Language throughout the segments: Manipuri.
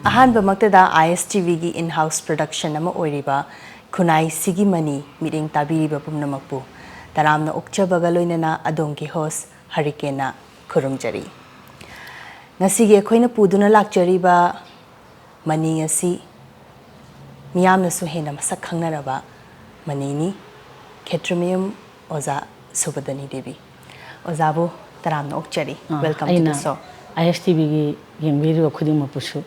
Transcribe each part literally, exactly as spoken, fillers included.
ꯑꯍꯥꯟꯕꯃꯛꯇꯗ ꯑꯥꯏ ꯑꯦꯁ ꯇꯤ ꯚꯤꯒꯤ in-house production ꯑꯃ ꯑꯣꯏꯔꯤꯕ ꯈꯨꯟꯅꯥꯏꯁꯤꯒꯤ ꯃꯅꯤ ꯃꯤꯠꯌꯦꯡ ꯇꯥꯕꯤꯔꯤꯕ ꯄꯨꯝꯅꯃꯛꯄꯨ ꯇꯔꯥꯝꯅ ꯑꯣꯛꯆꯕꯒ ꯂꯣꯏꯅꯅ ꯑꯗꯣꯝꯒꯤ host ꯍꯔꯤꯀꯦꯟꯅ ꯈꯨꯔꯨꯝꯖꯔꯤ꯫ ꯉꯁꯤꯒꯤ ꯑꯩꯈꯣꯏꯅ ꯄꯨꯗꯨꯅ ꯂꯥꯛꯆꯔꯤꯕ ꯃꯅꯤ ꯑꯁꯤ ꯃꯤꯌꯥꯝꯅꯁꯨ ꯍꯦꯟꯅ ꯃꯁꯛ ꯈꯪꯅꯔꯕ ꯃꯅꯤꯅꯤ, ꯈꯦꯇ꯭ꯔꯤꯃꯌꯨꯝ ꯑꯣꯖꯥ ꯁꯨꯕꯗꯅꯤ ꯗꯦꯕꯤ꯫ ꯑꯣꯖꯥꯕꯨ ꯇꯔꯥꯝꯅ ꯑꯣꯛꯆꯔꯤ꯫ ꯑꯥ, Welcome to ꯑꯩꯅ the show. I S T ꯚꯤꯒꯤ ꯌꯦꯡꯕꯤꯔꯤꯕ ꯈꯨꯗꯤꯡꯃꯛꯄꯨꯁꯨ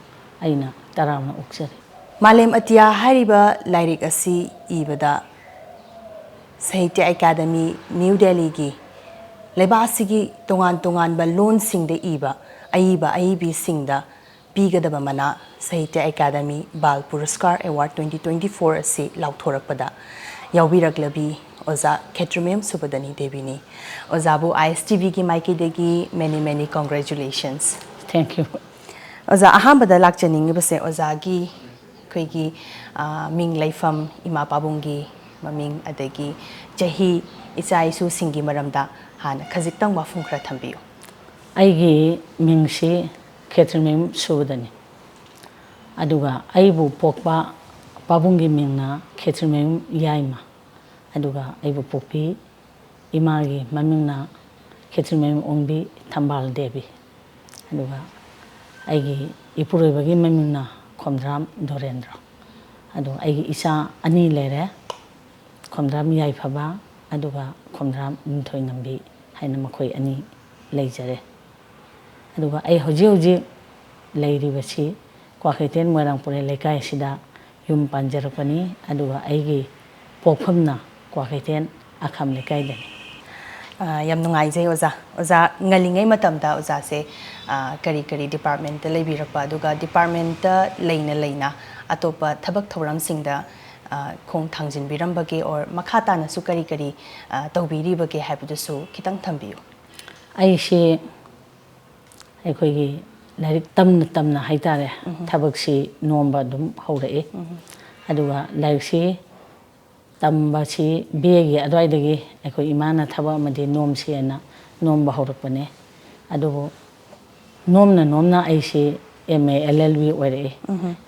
ꯑꯩꯅ ꯇꯔꯥꯝꯅ ꯑꯣꯛꯆꯔꯤ꯫ ꯃꯥꯂꯦꯝ ꯑꯇꯤꯌꯥ ꯍꯥꯏꯔꯤꯕ ꯂꯥꯏꯔꯤꯛ ꯑꯁꯤ ꯏꯕꯗ ꯁꯥꯍꯤꯇ꯭ꯌ ꯑꯦꯀꯥꯗꯃꯤ ꯅ꯭ꯌꯨ ꯗꯦꯜꯂꯤꯒꯤ ꯂꯩꯕꯥꯛ ꯑꯁꯤꯒꯤ ꯇꯣꯉꯥꯟ ꯇꯣꯉꯥꯟꯕ ꯂꯣꯟꯁꯤꯡꯗ ꯏꯕ ꯑꯏꯕ ꯑꯏꯕꯤꯁꯤꯡꯗ ꯄꯤꯒꯗꯕ ꯃꯅꯥ Sahitya Akademi Bal Puraskar award twenty twenty four ꯑꯁꯤ ꯂꯥꯎꯊꯣꯔꯛꯄꯗ ꯌꯥꯎꯕꯤꯔꯛꯂꯕꯤ ꯑꯣꯖꯥ ꯈꯦꯇ꯭ꯔꯤꯃꯌꯨꯝ ꯁꯨꯕꯗꯅꯤ ꯗꯦꯕꯤꯅꯤ꯫ ꯑꯣꯖꯥꯕꯨ ꯑꯥꯏ ꯑꯦꯁ ꯇꯤ ꯚꯤꯒꯤ ꯃꯥꯏꯀꯩꯗꯒꯤ many many congratulations꯫ Thank you. ꯑꯣꯖꯥ, ꯑꯍꯥꯟꯕꯗ ꯂꯥꯛꯆꯅꯤꯡꯉꯤꯕꯁꯦ ꯑꯣꯖꯥꯒꯤ ꯑꯩꯈꯣꯏꯒꯤ, ꯑ, ꯃꯤꯡ ꯂꯩꯐꯝ, ꯏꯃꯥ ꯄꯥꯕꯨꯡꯒꯤ ꯃꯃꯤꯡ, ꯑꯗꯒꯤ ꯆꯍꯤ, ꯏꯆꯥ ꯏꯁꯨꯁꯤꯡꯒꯤ ꯃꯔꯝꯗ ꯍꯥꯟꯅ ꯈꯖꯤꯛꯇꯪ ꯋꯥꯐꯝ ꯈꯔ ꯊꯝꯕꯤꯌꯨ꯫ ꯑꯩꯒꯤ ꯃꯤꯡꯁꯤ ꯈꯦꯇ꯭ꯔꯤꯃꯌꯨꯝ ꯁꯨꯕꯗꯅꯤ꯫ ꯑꯗꯨꯒ ꯑꯩꯕꯨ ꯄꯣꯛꯄ ꯄꯥꯕꯨꯡꯒꯤ ꯃꯤꯡꯅ ꯈꯦꯇ꯭ꯔꯤꯃꯌꯨꯝ ꯌꯥꯏꯃ꯫ ꯑꯗꯨꯒ ꯑꯩꯕꯨ ꯄꯣꯛꯄꯤ ꯏꯃꯥꯒꯤ ꯃꯃꯤꯡꯅ ꯈꯦꯇ꯭ꯔꯤꯃꯌꯨꯝ ꯑꯣꯡꯕꯤ ꯊꯝꯕꯥꯜ ꯗꯦꯕꯤ꯫ ꯑꯗꯨꯒ ꯑꯩꯒꯤ ꯏꯄꯨꯔꯣꯏꯕꯒꯤ ꯃꯃꯤꯡꯅ ꯈꯣꯝꯗ꯭ꯔꯥꯝ ꯗꯣꯔꯦꯟꯗ꯭ꯔꯣ꯫ ꯑꯗꯨꯒ ꯑꯩꯒꯤ ꯏꯆꯥ ꯑꯅꯤ ꯂꯩꯔꯦ, ꯈꯣꯝꯗ꯭ꯔꯥꯝ ꯌꯥꯏꯐꯕ ꯑꯗꯨꯒ ꯈꯣꯝꯗ꯭ꯔꯥꯝ ꯅꯤꯡꯊꯣꯏꯉꯝꯕꯤ ꯍꯥꯏꯅ ꯃꯈꯣꯏ ꯑꯅꯤ ꯂꯩꯖꯔꯦ꯫ ꯑꯗꯨꯒ ꯑꯩ ꯍꯧꯖꯤꯛ ꯍꯧꯖꯤꯛ ꯂꯩꯔꯤꯕꯁꯤ ꯀ꯭ꯋꯥꯀꯩꯊꯦꯜ ꯃꯣꯏꯔꯥꯡ ꯄꯨꯔꯦꯜ ꯂꯩꯀꯥꯏ ꯑꯁꯤꯗ ꯌꯨꯝ ꯄꯥꯟꯖꯔꯛꯄꯅꯤ꯫ ꯑꯗꯨꯒ ꯑꯩꯒꯤ ꯄꯣꯛꯐꯝꯅ ꯀ꯭ꯋꯥꯀꯩꯊꯦꯜ ꯑꯈꯥꯝ ꯂꯩꯀꯥꯏꯗꯅꯤ꯫ ꯑ, ꯌꯥꯝ ꯅꯨꯡꯉꯥꯏꯖꯩ ꯑꯣꯖꯥ꯫ ꯑꯣꯖꯥ, ꯉꯜꯂꯤꯉꯩ ꯃꯇꯝꯗ ꯑꯣꯖꯥꯁꯦ, ꯑ, ꯀꯔꯤ ꯀꯔꯤ departmentꯇ ꯂꯩꯕꯤꯔꯛꯄ, ꯑꯗꯨꯒ departmentꯇ ꯂꯩꯅ ꯂꯩꯅ ꯑꯇꯣꯞꯄ ꯊꯕꯛ ꯊꯧꯔꯝꯁꯤꯡꯗ, ꯑ, ꯈꯣꯡ ꯊꯥꯡꯖꯤꯟꯕꯤꯔꯝꯕꯒꯦ, or ꯃꯈꯥ ꯇꯥꯅꯁꯨ ꯀꯔꯤ ꯀꯔꯤ, ꯑ, ꯇꯧꯕꯤꯔꯤꯕꯒꯦ ꯍꯥꯏꯕꯗꯨꯁꯨ ꯈꯤꯇꯪ ꯊꯝꯕꯤꯌꯨ꯫ ꯑꯩꯁꯤ ꯑꯩꯈꯣꯏꯒꯤ ꯂꯥꯏꯔꯤꯛ ꯇꯝꯅ ꯇꯝꯅ ꯍꯥꯏꯇꯥꯔꯦ, ꯎꯝ꯫ ꯊꯕꯛꯁꯤ ꯅꯣꯝꯕ ꯑꯗꯨꯝ ꯍꯧꯔꯛꯏ꯫ ꯎꯝ꯫ ꯑꯗꯨꯒ ꯂꯥꯏꯔꯤꯛꯁꯤ ꯇꯝꯕꯁꯤ ꯕꯤ ꯑꯦꯒꯤ ꯑꯗꯨꯋꯥꯏꯗꯒꯤ ꯑꯩꯈꯣꯏ ꯏꯃꯥꯅ ꯊꯕꯛ ꯑꯃꯗꯤ ꯅꯣꯝꯁꯤ ꯍꯥꯏꯅ ꯅꯣꯝꯕ ꯍꯧꯔꯛꯄꯅꯦ꯫ ꯑꯗꯨꯕꯨ ꯅꯣꯝꯅ ꯅꯣꯝꯅ ꯑꯩꯁꯤ M A L L B ꯑꯣꯏꯔꯛꯏ꯫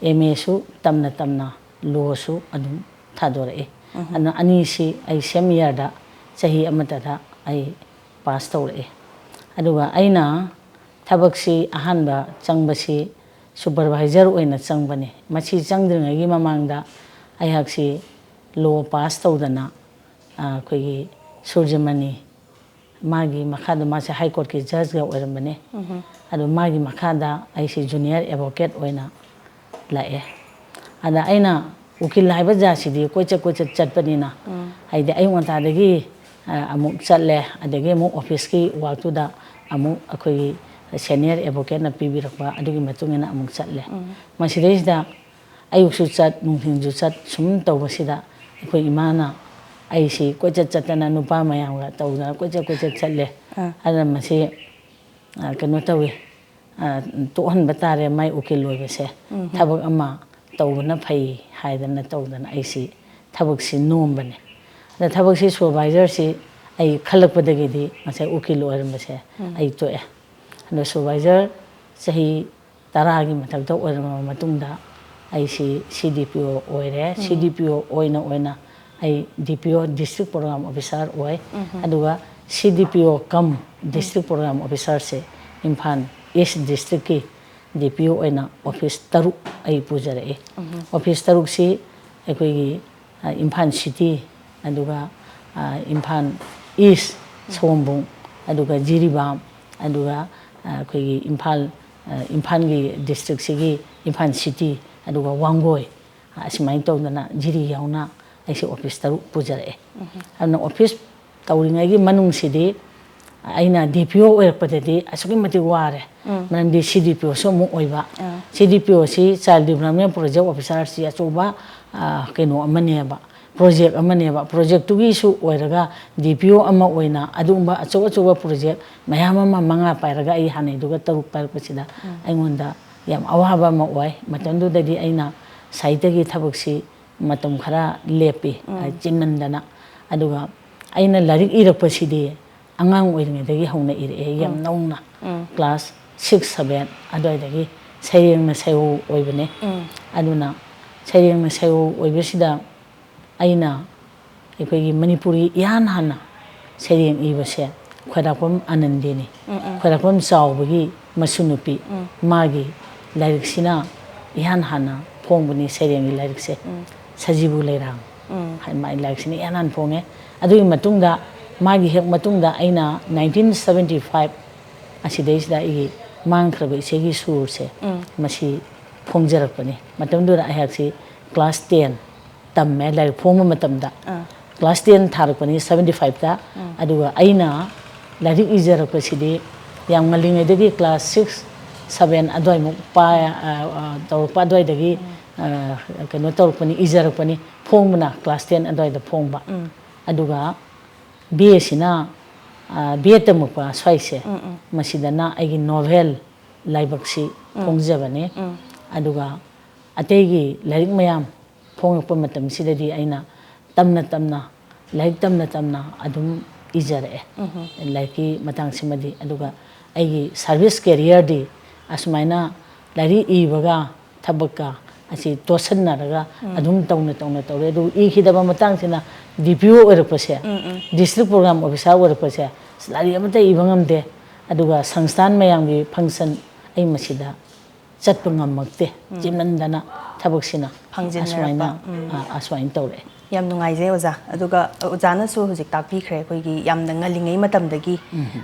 ꯑꯦꯝ ꯑꯦꯁꯨ ꯇꯝꯅ ꯇꯝꯅ ꯂꯣꯁꯨ ꯑꯗꯨꯝ ꯊꯥꯗꯣꯔꯛꯏ꯫ ꯑꯗꯨꯅ ꯑꯅꯤꯁꯤ ꯑꯩ ꯁꯦꯝ ꯏꯌꯥꯔꯗ, ꯆꯍꯤ ꯑꯃꯠꯇꯗ ꯑꯩ ꯄꯥꯁ ꯇꯧꯔꯛꯏ꯫ ꯑꯗꯨꯒ ꯑꯩꯅ ꯊꯕꯛꯁꯤ ꯑꯍꯥꯟꯕ ꯆꯪꯕꯁꯤ ꯁꯨꯄꯔꯚꯥꯏꯖꯔ ꯑꯣꯏꯅ ꯆꯪꯕꯅꯤ꯫ ꯃꯁꯤ ꯆꯪꯗ꯭ꯔꯤꯉꯩꯒꯤ ꯃꯃꯥꯡꯗ ꯑꯩꯍꯥꯛꯁꯤ ꯂꯣ ꯄꯥꯁ ꯇꯧꯗꯅ, ꯑ, ꯑꯩꯈꯣꯏꯒꯤ ꯁꯨꯔꯖꯃꯅꯤ, ꯃꯥꯒꯤ ꯃꯈꯥꯗ, ꯃꯥꯁꯦ ꯍꯥꯏ ꯀꯣꯔꯠꯀꯤ ꯖꯖꯒ ꯑꯣꯏꯔꯝꯕꯅꯦ꯫ ꯑꯗꯣ ꯃꯥꯒꯤ ꯃꯈꯥꯗ ꯑꯩꯁꯤ ꯖꯨꯅꯤꯌꯔ ꯑꯦꯗꯚꯣꯀꯦꯠ ꯑꯣꯏꯅ ꯂꯥꯛꯑꯦ꯫ ꯑꯗ ꯑꯩꯅ ꯎꯀꯤꯜ ꯍꯥꯏꯕ ꯖꯥꯠꯁꯤꯗꯤ ꯀꯣꯏꯆꯠ ꯀꯣꯏꯆꯠ ꯆꯠꯄꯅꯤꯅ, ꯍꯥꯏꯗꯤ ꯑꯌꯨꯛ ꯉꯟꯇꯥꯗꯒꯤ, ꯑ, ꯑꯃꯨꯛ ꯆꯠꯂꯦ, ꯑꯗꯒꯤ ꯑꯃꯨꯛ ꯑꯣꯐꯤꯁꯀꯤ ꯋꯥꯛꯇꯨꯗ ꯑꯃꯨꯛ ꯑꯩꯈꯣꯏꯒꯤ ꯁꯦꯅꯤꯌꯔ ꯑꯦꯗꯚꯣꯀꯦꯠꯅ ꯄꯤꯕꯤꯔꯛꯄ, ꯑꯗꯨꯒꯤ ꯃꯇꯨꯡ ꯏꯟꯅ ꯑꯃꯨꯛ ꯆꯠꯂꯦ꯫ ꯃꯁꯤꯗꯩꯁꯤꯗ ꯑꯌꯨꯛꯁꯨ ꯆꯠ, ꯅꯨꯡꯊꯤꯟꯁꯨ ꯆꯠ, ꯁꯨꯝ ꯇꯧꯕꯁꯤꯗ ꯑꯩꯈꯣꯏ ꯏꯃꯥꯅ ꯑꯩꯁꯤ ꯀꯣꯏꯆꯠ ꯆꯠꯇꯅ ꯅꯨꯄꯥ ꯃꯌꯥꯝꯒ ꯇꯧꯗꯅ ꯀꯣꯏꯆꯠ ꯀꯣꯏꯆꯠ ꯆꯠꯂꯦ꯫ ꯑꯥ꯫ ꯑꯗꯨꯅ ꯃꯁꯤ, ꯑ, ꯀꯩꯅꯣ ꯇꯧꯏ, ꯑ, ꯇꯣꯛꯍꯟꯕ ꯇꯥꯔꯦ ꯃꯥꯏ ꯎꯀꯤꯜ ꯑꯣꯏꯕꯁꯦ꯫ ꯊꯕꯛ ꯑꯃ ꯇꯧꯕꯅ ꯐꯩ ꯍꯥꯏꯗꯅ ꯇꯧꯗꯅ ꯑꯩꯁꯤ ꯊꯕꯛꯁꯤ ꯅꯣꯝꯕꯅꯦ꯫ ꯑꯗ ꯊꯕꯛꯁꯤ ꯁꯨꯄꯔꯚꯥꯏꯖꯔꯁꯤ ꯑꯩ ꯈꯜꯂꯛꯄꯗꯒꯤꯗꯤ ꯉꯁꯥꯏ ꯎꯀꯤꯜ ꯑꯣꯏꯔꯝꯕꯁꯦ ꯑꯩ ꯇꯣꯛꯑꯦ꯫ ꯑꯗꯣ ꯁꯨꯄꯔꯚꯥꯏꯖꯔ ꯆꯍꯤ ꯇꯔꯥꯒꯤ ꯃꯊꯛꯇ ꯑꯣꯏꯔꯝꯃꯕ ꯃꯇꯨꯡꯗ ꯑꯩꯁꯤ ꯁꯤ ꯗꯤ ꯄꯤ ꯑꯣ ꯑꯣꯏꯔꯦ꯫ ꯁꯤ ꯗꯤ ꯄꯤ ꯑꯣ ꯑꯣꯏꯅ ꯑꯣꯏꯅ ꯑꯩ ꯗꯤ ꯄꯤ ꯑꯣ, ꯗꯤꯁꯇ꯭ꯔꯤꯛ ꯄ꯭ꯔꯣꯒ꯭ꯔꯥꯝ ꯑꯣꯐꯤꯁꯥꯔ ꯑꯣꯏ꯫ ꯑꯗꯨꯒ ꯁꯤ ꯗꯤ ꯄꯤ ꯑꯣ ꯀꯝ ꯗꯤꯁꯇ꯭ꯔꯤꯛ ꯄ꯭ꯔꯣꯒ꯭ꯔꯥꯝ ꯑꯣꯐꯤꯁꯥꯔꯁꯦ ꯏꯝꯐꯥꯜ ꯏꯁ ꯗꯤꯁꯇ꯭ꯔꯤꯛꯀꯤ ꯗꯤ ꯄꯤ ꯑꯣ ꯑꯣꯏꯅ ꯑꯣꯐꯤꯁ ꯇꯔꯨꯛ ꯑꯩ ꯄꯨꯖꯔꯛꯏ꯫ ꯑꯣꯐꯤꯁ ꯇꯔꯨꯛꯁꯤ ꯑꯩꯈꯣꯏꯒꯤ, ꯑ, ꯏꯝꯐꯥꯜ ꯁꯤꯇꯤ, ꯑꯗꯨꯒ, ꯑ, ꯏꯝꯐꯥꯜ ꯏꯁ, ꯁꯑꯣꯝꯕꯨꯡ, ꯑꯗꯨꯒ ꯖꯤꯔꯤꯕꯥꯝ, ꯑꯗꯨꯒ, ꯑ, ꯑꯩꯈꯣꯏꯒꯤ ꯏꯝꯐꯥꯜ, ꯑ, ꯏꯝꯐꯥꯜꯒꯤ ꯗꯤꯁꯇ꯭ꯔꯤꯛꯁꯤꯒꯤ ꯏꯝꯐꯥꯜ ꯁꯤꯇꯤ, ꯑꯗꯨꯒ ꯋꯥꯡꯒꯣꯏ, ꯑ, ꯑꯁꯨꯃꯥꯏꯅ ꯇꯧꯗꯅ ꯖꯤꯔꯤ ꯌꯥꯎꯅ ꯑꯩꯁꯦ ꯑꯣꯐꯤꯁ ꯇꯔꯨꯛ ꯄꯨꯖꯔꯛꯑꯦ꯫ ꯑꯗꯨꯅ ꯑꯣꯐꯤꯁ ꯇꯧꯔꯤꯉꯩꯒꯤ ꯃꯅꯨꯡꯁꯤꯗꯤ ꯑꯩꯅ ꯗꯤ ꯄꯤ ꯑꯣ ꯑꯣꯏꯔꯛꯄꯗꯗꯤ ꯑꯁꯨꯛꯀꯤ ꯃꯇꯤꯛ ꯋꯥꯔꯦ꯫ ꯃꯔꯝꯗꯤ ꯁꯤ ꯗꯤ ꯄꯤ ꯑꯣꯁꯨ ꯑꯃꯨꯛ ꯑꯣꯏꯕ꯫ ꯁꯤ ꯗꯤ ꯄꯤ ꯑꯣꯁꯤ Child Development Project Officerꯁꯤ ꯑꯆꯧꯕ, ꯑ, ꯀꯩꯅꯣ ꯑꯃꯅꯦꯕ, ꯄ꯭ꯔꯣꯖꯦꯛ ꯑꯃꯅꯦꯕ꯫ ꯄ꯭ꯔꯣꯖꯦꯛꯇꯨꯒꯤꯁꯨ ꯑꯣꯏꯔꯒ ꯗꯤ ꯄꯤ ꯑꯣ ꯑꯃ ꯑꯣꯏꯅ ꯑꯗꯨꯒꯨꯝꯕ ꯑꯆꯧ ꯑꯆꯧꯕ ꯄ꯭ꯔꯣꯖꯦꯛ ꯃꯌꯥꯝ ꯑꯃ, ꯃꯉꯥ ꯄꯥꯏꯔꯒ ꯑꯩ ꯍꯥꯟꯅꯩꯗꯨꯒ ꯇꯔꯨꯛ ꯄꯥꯏꯔꯛꯄꯁꯤꯗ ꯑꯩꯉꯣꯟꯗ ꯌꯥꯝ ꯑꯋꯥꯕ ꯑꯃ ꯑꯣꯏ꯫ ꯃꯇꯝꯗꯨꯗꯗꯤ ꯑꯩꯅ ꯁꯥꯍꯤꯇ꯭ꯌꯒꯤ ꯊꯕꯛꯁꯤ ꯃꯇꯝ ꯈꯔ ꯂꯦꯞꯄꯤ, ꯆꯤꯟꯃꯟꯗꯅ꯫ ꯑꯗꯨꯒ ꯑꯩꯅ ꯂꯥꯏꯔꯤꯛ ꯏꯔꯛꯄꯁꯤꯗꯤ ꯑꯉꯥꯡ ꯑꯣꯏꯔꯤꯉꯩꯗꯒꯤ ꯍꯧꯅ ꯏꯔꯛꯑꯦ, ꯌꯥꯝ ꯅꯧꯅ꯫ ꯀ꯭ꯂꯥꯁ ꯁꯤꯛꯁ, ꯁꯚꯦꯟ ꯑꯗꯨꯋꯥꯏꯗꯒꯤ ꯁꯩꯔꯦꯡꯅ ꯁꯩꯍꯧ ꯑꯣꯏꯕꯅꯦ꯫ ꯑꯗꯨꯅ ꯁꯩꯔꯦꯡꯅ ꯁꯩꯍꯧ ꯑꯣꯏꯕꯁꯤꯗ ꯑꯩꯅ ꯑꯩꯈꯣꯏꯒꯤ ꯃꯅꯤꯄꯨꯔꯤ ꯏꯍꯥꯟ ꯍꯥꯟꯅ ꯁꯩꯔꯦꯡ ꯏꯕꯁꯦ ꯈ꯭ꯋꯥꯏꯔꯥꯛꯄꯝ ꯑꯥꯅꯟꯗꯤꯅꯤ꯫ ꯈ꯭ꯋꯥꯏꯔꯥꯛꯄꯝ ꯆꯥꯎꯕꯒꯤ ꯃꯁꯨ ꯅꯨꯄꯤ, ꯃꯥꯒꯤ ꯂꯥꯏꯔꯤꯛꯁꯤꯅ ꯏꯍꯥꯟ ꯍꯥꯟꯅ ꯐꯣꯡꯕꯅꯤ ꯁꯩꯔꯦꯡꯒꯤ ꯂꯥꯏꯔꯤꯛꯁꯦ꯫ ꯁꯖꯤꯕꯨ ꯂꯩꯔꯥꯡ ꯍꯥꯏꯅ ꯃꯥꯒꯤ ꯂꯥꯏꯔꯤꯛꯁꯤꯅ ꯏꯍꯥꯟ ꯍꯥꯟꯅ ꯐꯣꯡꯉꯦ꯫ ꯑꯗꯨꯒꯤ ꯃꯇꯨꯡꯗ, ꯃꯥꯒꯤ ꯍꯦꯛ ꯃꯇꯨꯡꯗ ꯑꯩꯅ ꯅꯥꯏꯟꯇꯤꯟ ꯁꯕꯦꯟꯇꯤ ꯐꯥꯏꯚ ꯑꯁꯤꯗꯩꯁꯤꯗ ꯑꯩꯒꯤ ꯃꯥꯡꯈ꯭ꯔꯕ ꯏꯆꯦꯒꯤ ꯁꯨꯔꯁꯦ ꯃꯁꯤ ꯐꯣꯡꯖꯔꯛꯄꯅꯤ꯫ ꯃꯇꯝꯗꯨꯗ ꯑꯩꯍꯥꯛꯁꯤ ꯀ꯭ꯂꯥꯁ ꯇꯦꯟ ꯇꯝꯃꯦ, ꯂꯥꯏꯔꯤꯛ ꯐꯣꯡꯕ ꯃꯇꯝꯗ꯫ ꯀ꯭ꯂꯥꯁ ꯇꯦꯟ ꯊꯥꯔꯛꯄꯅꯤ ꯁꯕꯦꯟꯇꯤ ꯐꯥꯏꯚꯇ꯫ ꯑꯗꯨꯒ ꯑꯩꯅ ꯂꯥꯏꯔꯤꯛ ꯏꯖꯔꯛꯄꯁꯤꯗꯤ ꯌꯥꯝ ꯉꯜꯂꯤꯉꯩꯗꯒꯤ ꯀ꯭ꯂꯥꯁ ꯁꯤꯛꯁ, ꯁꯕꯦꯟ ꯑꯗꯨꯋꯥꯏꯃꯨꯛ ꯄꯥ-, ꯑ, ꯑ, ꯇꯧꯔꯛꯄ ꯑꯗꯨꯋꯥꯏꯗꯒꯤ, ꯑ, ꯀꯩꯅꯣ ꯇꯧꯔꯛꯄꯅꯤ, ꯏꯖꯔꯛꯄꯅꯤ꯫ ꯐꯣꯡꯕꯅ ꯀ꯭ꯂꯥꯁ ꯇꯦꯟ ꯑꯗꯨꯋꯥꯏꯗ ꯐꯣꯡꯕ꯫ ꯑꯗꯨꯒ ꯕꯤ ꯑꯦꯁꯤꯅ, ꯑ, ꯕꯤ ꯑꯦ ꯇꯝꯃꯛꯄ ꯁ꯭ꯋꯥꯏꯁꯦ, ꯃꯁꯤꯗꯅ ꯑꯩꯒꯤ ꯅꯣꯚꯦꯜ ꯂꯥꯏꯕꯛꯁꯤ ꯐꯣꯡꯖꯕꯅꯤ꯫ ꯑꯗꯨꯒ ꯑꯇꯩꯒꯤ ꯂꯥꯏꯔꯤꯛ ꯃꯌꯥꯝ ꯐꯣꯡꯂꯛꯄ ꯃꯇꯝꯁꯤꯗꯗꯤ ꯑꯩꯅ ꯇꯝꯅ ꯇꯝꯅ, ꯂꯥꯏꯔꯤꯛ ꯇꯝꯅ ꯇꯝꯅ ꯑꯗꯨꯝ ꯏꯖꯔꯛꯑꯦ꯫ ꯂꯥꯏꯔꯤꯛꯀꯤ ꯃꯇꯥꯡꯁꯤꯃꯗꯤ꯫ ꯑꯗꯨꯒ ꯑꯩꯒꯤ ꯁꯥꯔꯚꯤꯁ ꯀꯦꯔꯤꯌꯔꯗꯤ ꯑꯁꯨꯃꯥꯏꯅ ꯂꯥꯏꯔꯤꯛ ꯏꯕꯒ ꯊꯕꯛꯀ ꯑꯁꯤ ꯇꯣꯠꯁꯟꯅꯔꯒ ꯑꯗꯨꯝ ꯇꯧꯅ ꯇꯧꯅ ꯇꯧꯔꯦ꯫ ꯑꯗꯨ ꯏꯈꯤꯗꯕ ꯃꯇꯥꯡꯁꯤꯅ ꯗꯤ ꯄꯤ ꯑꯣ ꯑꯣꯏꯔꯛꯄꯁꯦ, ꯗꯤꯁꯇ꯭ꯔꯤꯛ ꯄ꯭ꯔꯣꯒ꯭ꯔꯥꯝ ꯑꯣꯐꯤꯁꯥꯔ ꯑꯣꯏꯔꯛꯄꯁꯦ, ꯑꯁ, ꯂꯥꯏꯔꯤꯛ ꯑꯃꯠꯇ ꯏꯕ ꯉꯝꯗꯦ꯫ ꯑꯗꯨꯒ ꯁꯪꯁꯊꯥꯟ ꯃꯌꯥꯝꯒꯤ ꯐꯪꯁꯟ ꯑꯩ ꯃꯁꯤꯗ ꯆꯠꯄ ꯉꯝꯃꯛꯇꯦ꯫ ꯆꯤꯟꯃꯟꯗꯅ ꯊꯕꯛꯁꯤꯅ ꯐꯪꯖꯤꯟꯅꯔꯛꯄ꯫ ꯑꯁꯨꯃꯥꯏꯅ, ꯑ, ꯑꯁꯨꯃꯥꯏꯅ ꯇꯧꯔꯛꯑꯦ꯫ ꯌꯥꯝ ꯅꯨꯡꯉꯥꯏꯖꯩ ꯑꯣꯖꯥ꯫ ꯑꯗꯨꯒ ꯑꯣꯖꯥꯅꯁꯨ ꯍꯧꯖꯤꯛ ꯇꯥꯛꯄꯤꯈ꯭ꯔꯦ, ꯑꯩꯈꯣꯏꯒꯤ ꯌꯥꯝꯅ ꯉꯜꯂꯤꯉꯩ ꯃꯇꯝꯗꯒꯤ,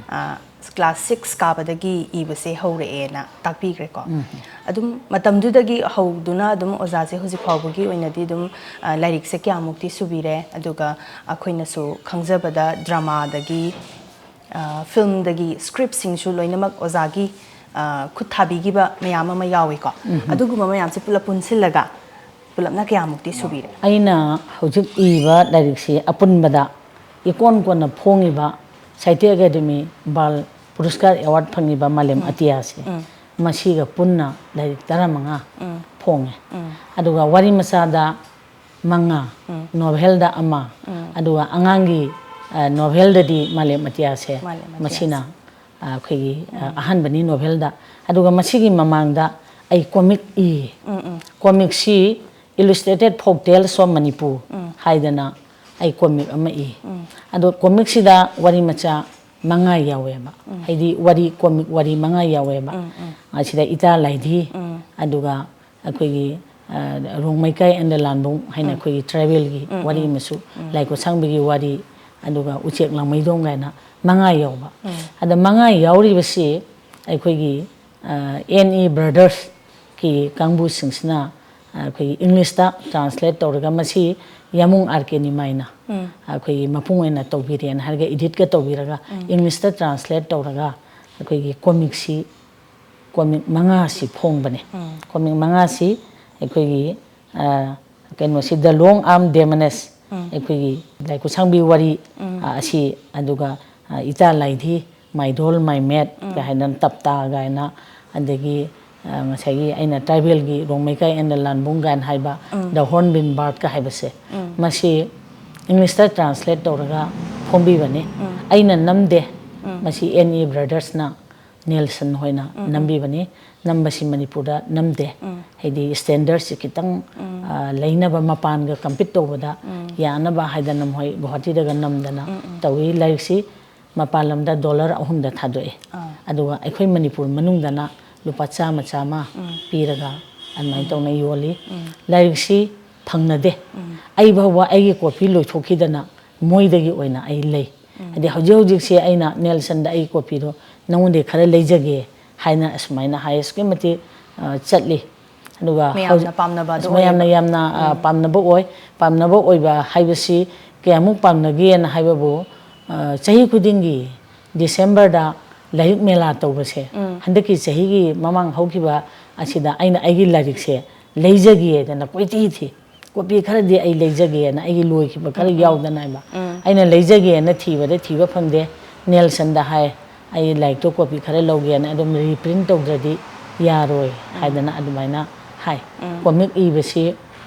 ꯑ, ꯀ꯭ꯂꯥꯁ ꯁꯤꯛꯁ ꯀꯥꯕꯗꯒꯤ ꯏꯕꯁꯦ ꯍꯧꯔꯛꯑꯦꯅ ꯇꯥꯛꯄꯤꯈ꯭ꯔꯦꯀꯣ꯫ ꯑꯗꯨꯝ ꯃꯇꯝꯗꯨꯗꯒꯤ ꯍꯧꯗꯨꯅ ꯑꯗꯨꯝ ꯑꯣꯖꯥꯁꯦ ꯍꯧꯖꯤꯛ ꯐꯥꯎꯕꯒꯤ ꯑꯣꯏꯅꯗꯤ ꯑꯗꯨꯝ, ꯑ, ꯂꯥꯏꯔꯤꯛꯁꯦ ꯀꯌꯥꯃꯨꯛꯇꯤ ꯁꯨꯕꯤꯔꯦ? ꯑꯗꯨꯒ ꯑꯩꯈꯣꯏꯅꯁꯨ ꯈꯪꯖꯕꯗ ꯗ꯭ꯔꯃꯥꯗꯒꯤ, ꯑ, ꯐꯤꯜꯝꯗꯒꯤ ꯁ꯭ꯀ꯭ꯔꯤꯞꯁꯤꯡꯁꯨ ꯂꯣꯏꯅꯃꯛ ꯑꯣꯖꯥꯒꯤ, ꯑ, ꯈꯨꯠ ꯊꯥꯕꯤꯈꯤꯕ ꯃꯌꯥꯝ ꯑꯃ ꯌꯥꯎꯏꯀꯣ꯫ ꯑꯗꯨꯒꯨꯝꯕ ꯃꯌꯥꯝꯁꯦ ꯄꯨꯂꯞ ꯄꯨꯟꯁꯤꯜꯂꯒ ꯄꯨꯂꯞꯅ ꯀꯌꯥꯃꯨꯛꯇꯤ ꯁꯨꯕꯤꯔꯦ? ꯑꯩꯅ ꯍꯧꯖꯤꯛ ꯏꯕ ꯂꯥꯏꯔꯤꯛꯁꯤ ꯑꯄꯨꯟꯕꯗ ꯏꯀꯣꯟ ꯀꯣꯟꯅ ꯐꯣꯡꯉꯤꯕ ꯁꯥꯍꯤꯇ꯭ꯌ ꯑꯦꯀꯥꯗꯦꯃꯤ ꯕꯥꯜ ꯄꯨꯔꯁꯀꯥꯔ ꯑꯦꯋꯥꯔꯗ ꯐꯪꯉꯤꯕ ꯃꯥꯂꯦꯝ ꯑꯇꯤꯌꯥꯁꯦ, ꯃꯁꯤꯒ ꯄꯨꯟꯅ ꯂꯥꯏꯔꯤꯛ ꯇꯔꯥꯃꯉꯥ ꯐꯣꯡꯉꯦ꯫ ꯑꯗꯨꯒ ꯋꯥꯔꯤ ꯃꯆꯥꯗ ꯃꯉꯥ, ꯅꯣꯚꯦꯜꯗ ꯑꯃ, ꯑꯗꯨꯒ ꯑꯉꯥꯡꯒꯤ, ꯑ, ꯅꯣꯚꯦꯜꯗꯗꯤ ꯃꯥꯂꯦꯝ ꯑꯇꯤꯌꯥꯁꯦ, ꯃꯥꯂꯦꯝ ꯑꯇꯤꯌꯥꯁꯦ꯫ ꯃꯁꯤꯅ, ꯑ, ꯑꯩꯈꯣꯏꯒꯤ, ꯑ, ꯑꯍꯥꯟꯕꯅꯤ ꯅꯣꯚꯦꯜꯗ꯫ ꯑꯗꯨꯒ ꯃꯁꯤꯒꯤ ꯃꯃꯥꯡꯗ ꯑꯩ ꯀꯣꯃꯤꯛ ꯏ꯫ Um, um. ꯀꯣꯃꯤꯛꯁꯤ Illustrated Folk Tales of Manipur um. ꯍꯥꯏꯗꯅ ꯑꯩ ꯀꯣꯃꯤꯛ ꯑꯃ ꯏ꯫ ꯎꯝ꯫ ꯑꯗꯣ ꯀꯣꯃꯤꯛꯁꯤꯗ ꯋꯥꯔꯤ ꯃꯆꯥ ꯃꯉꯥ ꯌꯥꯎꯋꯦꯕ꯫ ꯎꯝ꯫ ꯍꯥꯏꯗꯤ ꯋꯥꯔꯤ, ꯀꯣꯃꯤꯛ ꯋꯥꯔꯤ ꯃꯉꯥ ꯌꯥꯎꯋꯦꯕ꯫ ꯎꯝ, ꯎꯝ꯫ ꯑꯁꯤꯗ ꯏꯇꯥ ꯂꯥꯏꯙꯤ, ꯎꯝ꯫ ꯑꯗꯨꯒ ꯑꯩꯈꯣꯏꯒꯤ, ꯑ, ꯔꯣꯡꯃꯩ ꯀꯥꯏ and the ꯂꯥꯟꯕꯨꯡ ꯍꯥꯏꯅ ꯎꯝ꯫ ꯑꯩꯈꯣꯏꯒꯤ ꯇ꯭ꯔꯥꯏꯕꯦꯜꯒꯤ ꯎꯝ, ꯋꯥꯔꯤ ꯎꯝ꯫ ꯑꯃꯁꯨ, ꯎꯝ꯫ ꯂꯥꯏ ꯈꯨꯠꯁꯥꯡꯕꯤꯒꯤ ꯋꯥꯔꯤ, ꯑꯗꯨꯒ ꯎꯆꯦꯛ ꯂꯥꯡꯃꯩꯗꯣꯡ ꯀꯥꯏꯅ ꯃꯉꯥ ꯌꯥꯎꯕ꯫ ꯎꯝ꯫ ꯑꯗ ꯃꯉꯥ ꯌꯥꯎꯔꯤꯕꯁꯤ ꯑꯩꯈꯣꯏꯒꯤ, ꯑ, ꯑꯦꯟ ꯏ ꯕ꯭ꯔꯗꯔꯁꯀꯤ ꯀꯥꯡꯕꯨꯁꯤꯡꯁꯤꯅ, ꯑ, ꯑꯩꯈꯣꯏꯒꯤ ꯏꯪꯂꯤꯁꯇ translate ꯇꯧꯔꯒ ꯃꯁꯤ ꯌꯥꯃꯨꯡ ꯑꯥꯔ ꯀꯦ ꯅꯤꯃꯥꯏꯅ ꯎꯝ꯫ ꯑꯩꯈꯣꯏꯒꯤ ꯃꯄꯨꯡ ꯑꯣꯏꯅ ꯇꯧꯕꯤꯔꯦꯅ ꯍꯥꯏꯔꯒ edit ꯀ ꯇꯧꯕꯤꯔꯒ ꯎꯝ꯫ ꯏꯪꯂꯤꯁꯇ translate ꯇꯧꯔꯒ ꯑꯩꯈꯣꯏꯒꯤ ꯀꯣꯃꯤꯛꯁꯤ, ꯀꯣꯃꯤꯛ ꯃꯉꯥꯁꯤ ꯐꯣꯡꯕꯅꯦ꯫ ꯎꯝ꯫ ꯀꯣꯃꯤꯛ ꯃꯉꯥꯁꯤ ꯑꯩꯈꯣꯏꯒꯤ, ꯑ, ꯀꯩꯅꯣꯁꯤ, The Long Arm Demoness, ꯎꯝ꯫ ꯑꯩꯈꯣꯏꯒꯤ ꯂꯥꯏ ꯈꯨꯠꯁꯥꯡꯕꯤ ꯋꯥꯔꯤ, ꯎꯝ꯫ ꯑ, ꯑꯁꯤ, ꯑꯗꯨꯒ, ꯑ, ꯏꯇꯥ ꯂꯥꯏꯙꯤ, My Doll, My Mate ꯎꯝ꯫ ꯀ ꯍꯥꯏꯗꯅ, ꯇꯞꯇꯥ ꯀꯥꯏꯅ, ꯑꯗꯒꯤ, ꯑ, ꯉꯁꯥꯏꯒꯤ ꯑꯩꯅ ꯇ꯭ꯔꯥꯏꯕꯦꯜꯒꯤ ꯔꯣꯡꯃꯩ ꯀꯥꯏ and the ꯂꯥꯟꯕꯨꯡ ꯀꯥꯏꯅ ꯍꯥꯏꯕ, ꯎꯝ꯫ The Hornbill Bird ꯀ ꯍꯥꯏꯕꯁꯦ, ꯎꯝ꯫ ꯃꯁꯤ ꯏꯪꯂꯤꯁꯇ translate ꯇꯧꯔꯒ ꯐꯣꯡꯕꯤꯕꯅꯤ꯫ ꯎꯝ꯫ ꯑꯩꯅ ꯅꯝꯗꯦ, ꯎꯝ꯫ ꯃꯁꯤ ꯑꯦꯟ ꯏ ꯕ꯭ꯔꯗꯔꯁꯅ ꯅꯦꯜꯁꯟ ꯍꯣꯏꯅ ꯎꯝ, ꯎꯝ꯫ ꯅꯝꯕꯤꯕꯅꯤ꯫ ꯅꯝꯕꯁꯤ ꯃꯅꯤꯄꯨꯔꯗ ꯅꯝꯗꯦ꯫ ꯎꯝ꯫ ꯍꯥꯏꯗꯤ standard ꯁꯤ ꯈꯤꯇꯪ, ꯎꯝ꯫ ꯑ, ꯂꯩꯅꯕ, ꯃꯄꯥꯟꯒ compete ꯇꯧꯕꯗ ꯎꯝ꯫ ꯌꯥꯅꯕ ꯍꯥꯏꯗꯅ ꯃꯈꯣꯏ ꯒꯨꯋꯥꯍꯥꯇꯤꯗꯒ ꯅꯝꯗꯅ ꯎꯝ, ꯎꯝ꯫ ꯇꯧꯏ꯫ ꯂꯥꯏꯔꯤꯛꯁꯤ ꯃꯄꯥꯟ ꯂꯝꯗ ꯗꯣꯂꯔ ꯑꯍꯨꯝꯗ ꯊꯥꯗꯣꯛꯑꯦ꯫ ꯑꯥ꯫ ꯑꯗꯨꯒ ꯑꯩꯈꯣꯏ ꯃꯅꯤꯄꯨꯔ ꯃꯅꯨꯡꯗꯅ ꯂꯨꯄꯥ ꯆꯥꯝꯃ ꯆꯥꯝꯃ ꯎꯝ꯫ ꯄꯤꯔꯒ ꯑꯗꯨꯃꯥꯏꯅ ꯎꯝ꯫ ꯇꯧꯅ ꯌꯣꯜꯂꯤ꯫ ꯎꯝ꯫ ꯂꯥꯏꯔꯤꯛꯁꯤ ꯐꯪꯅꯗꯦ꯫ ꯎꯝ꯫ ꯑꯩ ꯐꯥꯎꯕ ꯑꯩꯒꯤ ꯀꯣꯄꯤ ꯂꯣꯏꯊꯣꯛꯈꯤꯗꯅ ꯃꯣꯏꯗꯒꯤ ꯑꯣꯏꯅ ꯑꯩ ꯂꯩ꯫ ꯎꯝ꯫ ꯍꯥꯏꯗꯤ ꯍꯧꯖꯤꯛ ꯍꯧꯖꯤꯛꯁꯦ ꯑꯩꯅ ꯅꯦꯜꯁꯟꯗ ꯑꯩꯒꯤ ꯀꯣꯄꯤꯗꯣ ꯅꯉꯣꯟꯗꯒꯤ ꯈꯔ ꯂꯩꯖꯒꯦ ꯍꯥꯏꯅ ꯑꯁꯨꯃꯥꯏꯅ ꯍꯥꯏ, ꯑꯁꯨꯛꯀꯤ ꯃꯇꯤꯛ, ꯑ, ꯆꯠꯂꯤ꯫ ꯑꯗꯨꯒ ꯃꯌꯥꯝꯅ ꯍꯧꯖꯤꯛ ꯄꯥꯝꯅꯕ ꯑꯗꯨ ꯑꯁ ꯃꯌꯥꯝꯅ ꯑꯣꯏꯌꯦꯕ꯫ ꯌꯥꯝꯅ, ꯑ, ꯎꯝ꯫ ꯄꯥꯝꯅꯕ ꯑꯣꯏ꯫ ꯄꯥꯝꯅꯕ ꯑꯣꯏꯕ ꯍꯥꯏꯕꯁꯤ ꯀꯌꯥꯃꯨꯛ ꯄꯥꯝꯅꯒꯦꯅ ꯍꯥꯏꯕꯕꯨ, ꯑ, ꯆꯍꯤ ꯈꯨꯗꯤꯡꯒꯤ ꯗꯤꯁꯦꯝꯕꯔꯗ ꯂꯥꯏꯔꯤꯛ ꯃꯦꯂꯥ ꯇꯧꯕꯁꯦ, ꯎꯝ꯫ ꯍꯟꯗꯛꯀꯤ ꯆꯍꯤꯒꯤ ꯃꯃꯥꯡ ꯍꯧꯈꯤꯕ ꯑꯁꯤꯗ ꯑꯩꯅ ꯑꯩꯒꯤ ꯂꯥꯏꯔꯤꯛꯁꯦ ꯂꯩꯖꯒꯦꯗꯅ ꯀꯣꯏꯊꯤ ꯊꯤ꯫ ꯀꯣꯄꯤ ꯈꯔꯗꯤ ꯑꯩ ꯂꯩꯖꯒꯦꯅ, ꯑꯩꯒꯤ ꯂꯣꯏꯈꯤꯕ ꯈꯔ ꯎꯝ, ꯎꯝ꯫ ꯌꯥꯎꯗꯅ ꯍꯥꯏꯕ꯫ ꯎꯝ꯫ ꯑꯩꯅ ꯂꯩꯖꯒꯦꯅ ꯊꯤꯕꯗ ꯊꯤꯕ ꯐꯪꯗꯦ꯫ ꯅꯦꯜꯁꯟꯗ ꯍꯥꯏ, "ꯑꯩ ꯂꯥꯏꯔꯤꯛꯇꯣ ꯀꯣꯄꯤ ꯈꯔ ꯂꯧꯒꯦꯅ, ꯑꯗꯨꯝ reprint ꯇꯧꯗ꯭ꯔꯗꯤ ꯌꯥꯔꯣꯏ" ꯎꯝ꯫ ꯍꯥꯏꯗꯅ ꯑꯗꯨꯃꯥꯏꯅ ꯍꯥꯏ꯫ ꯎꯝ꯫ ꯀꯣꯃꯤꯛ ꯏꯕꯁꯤ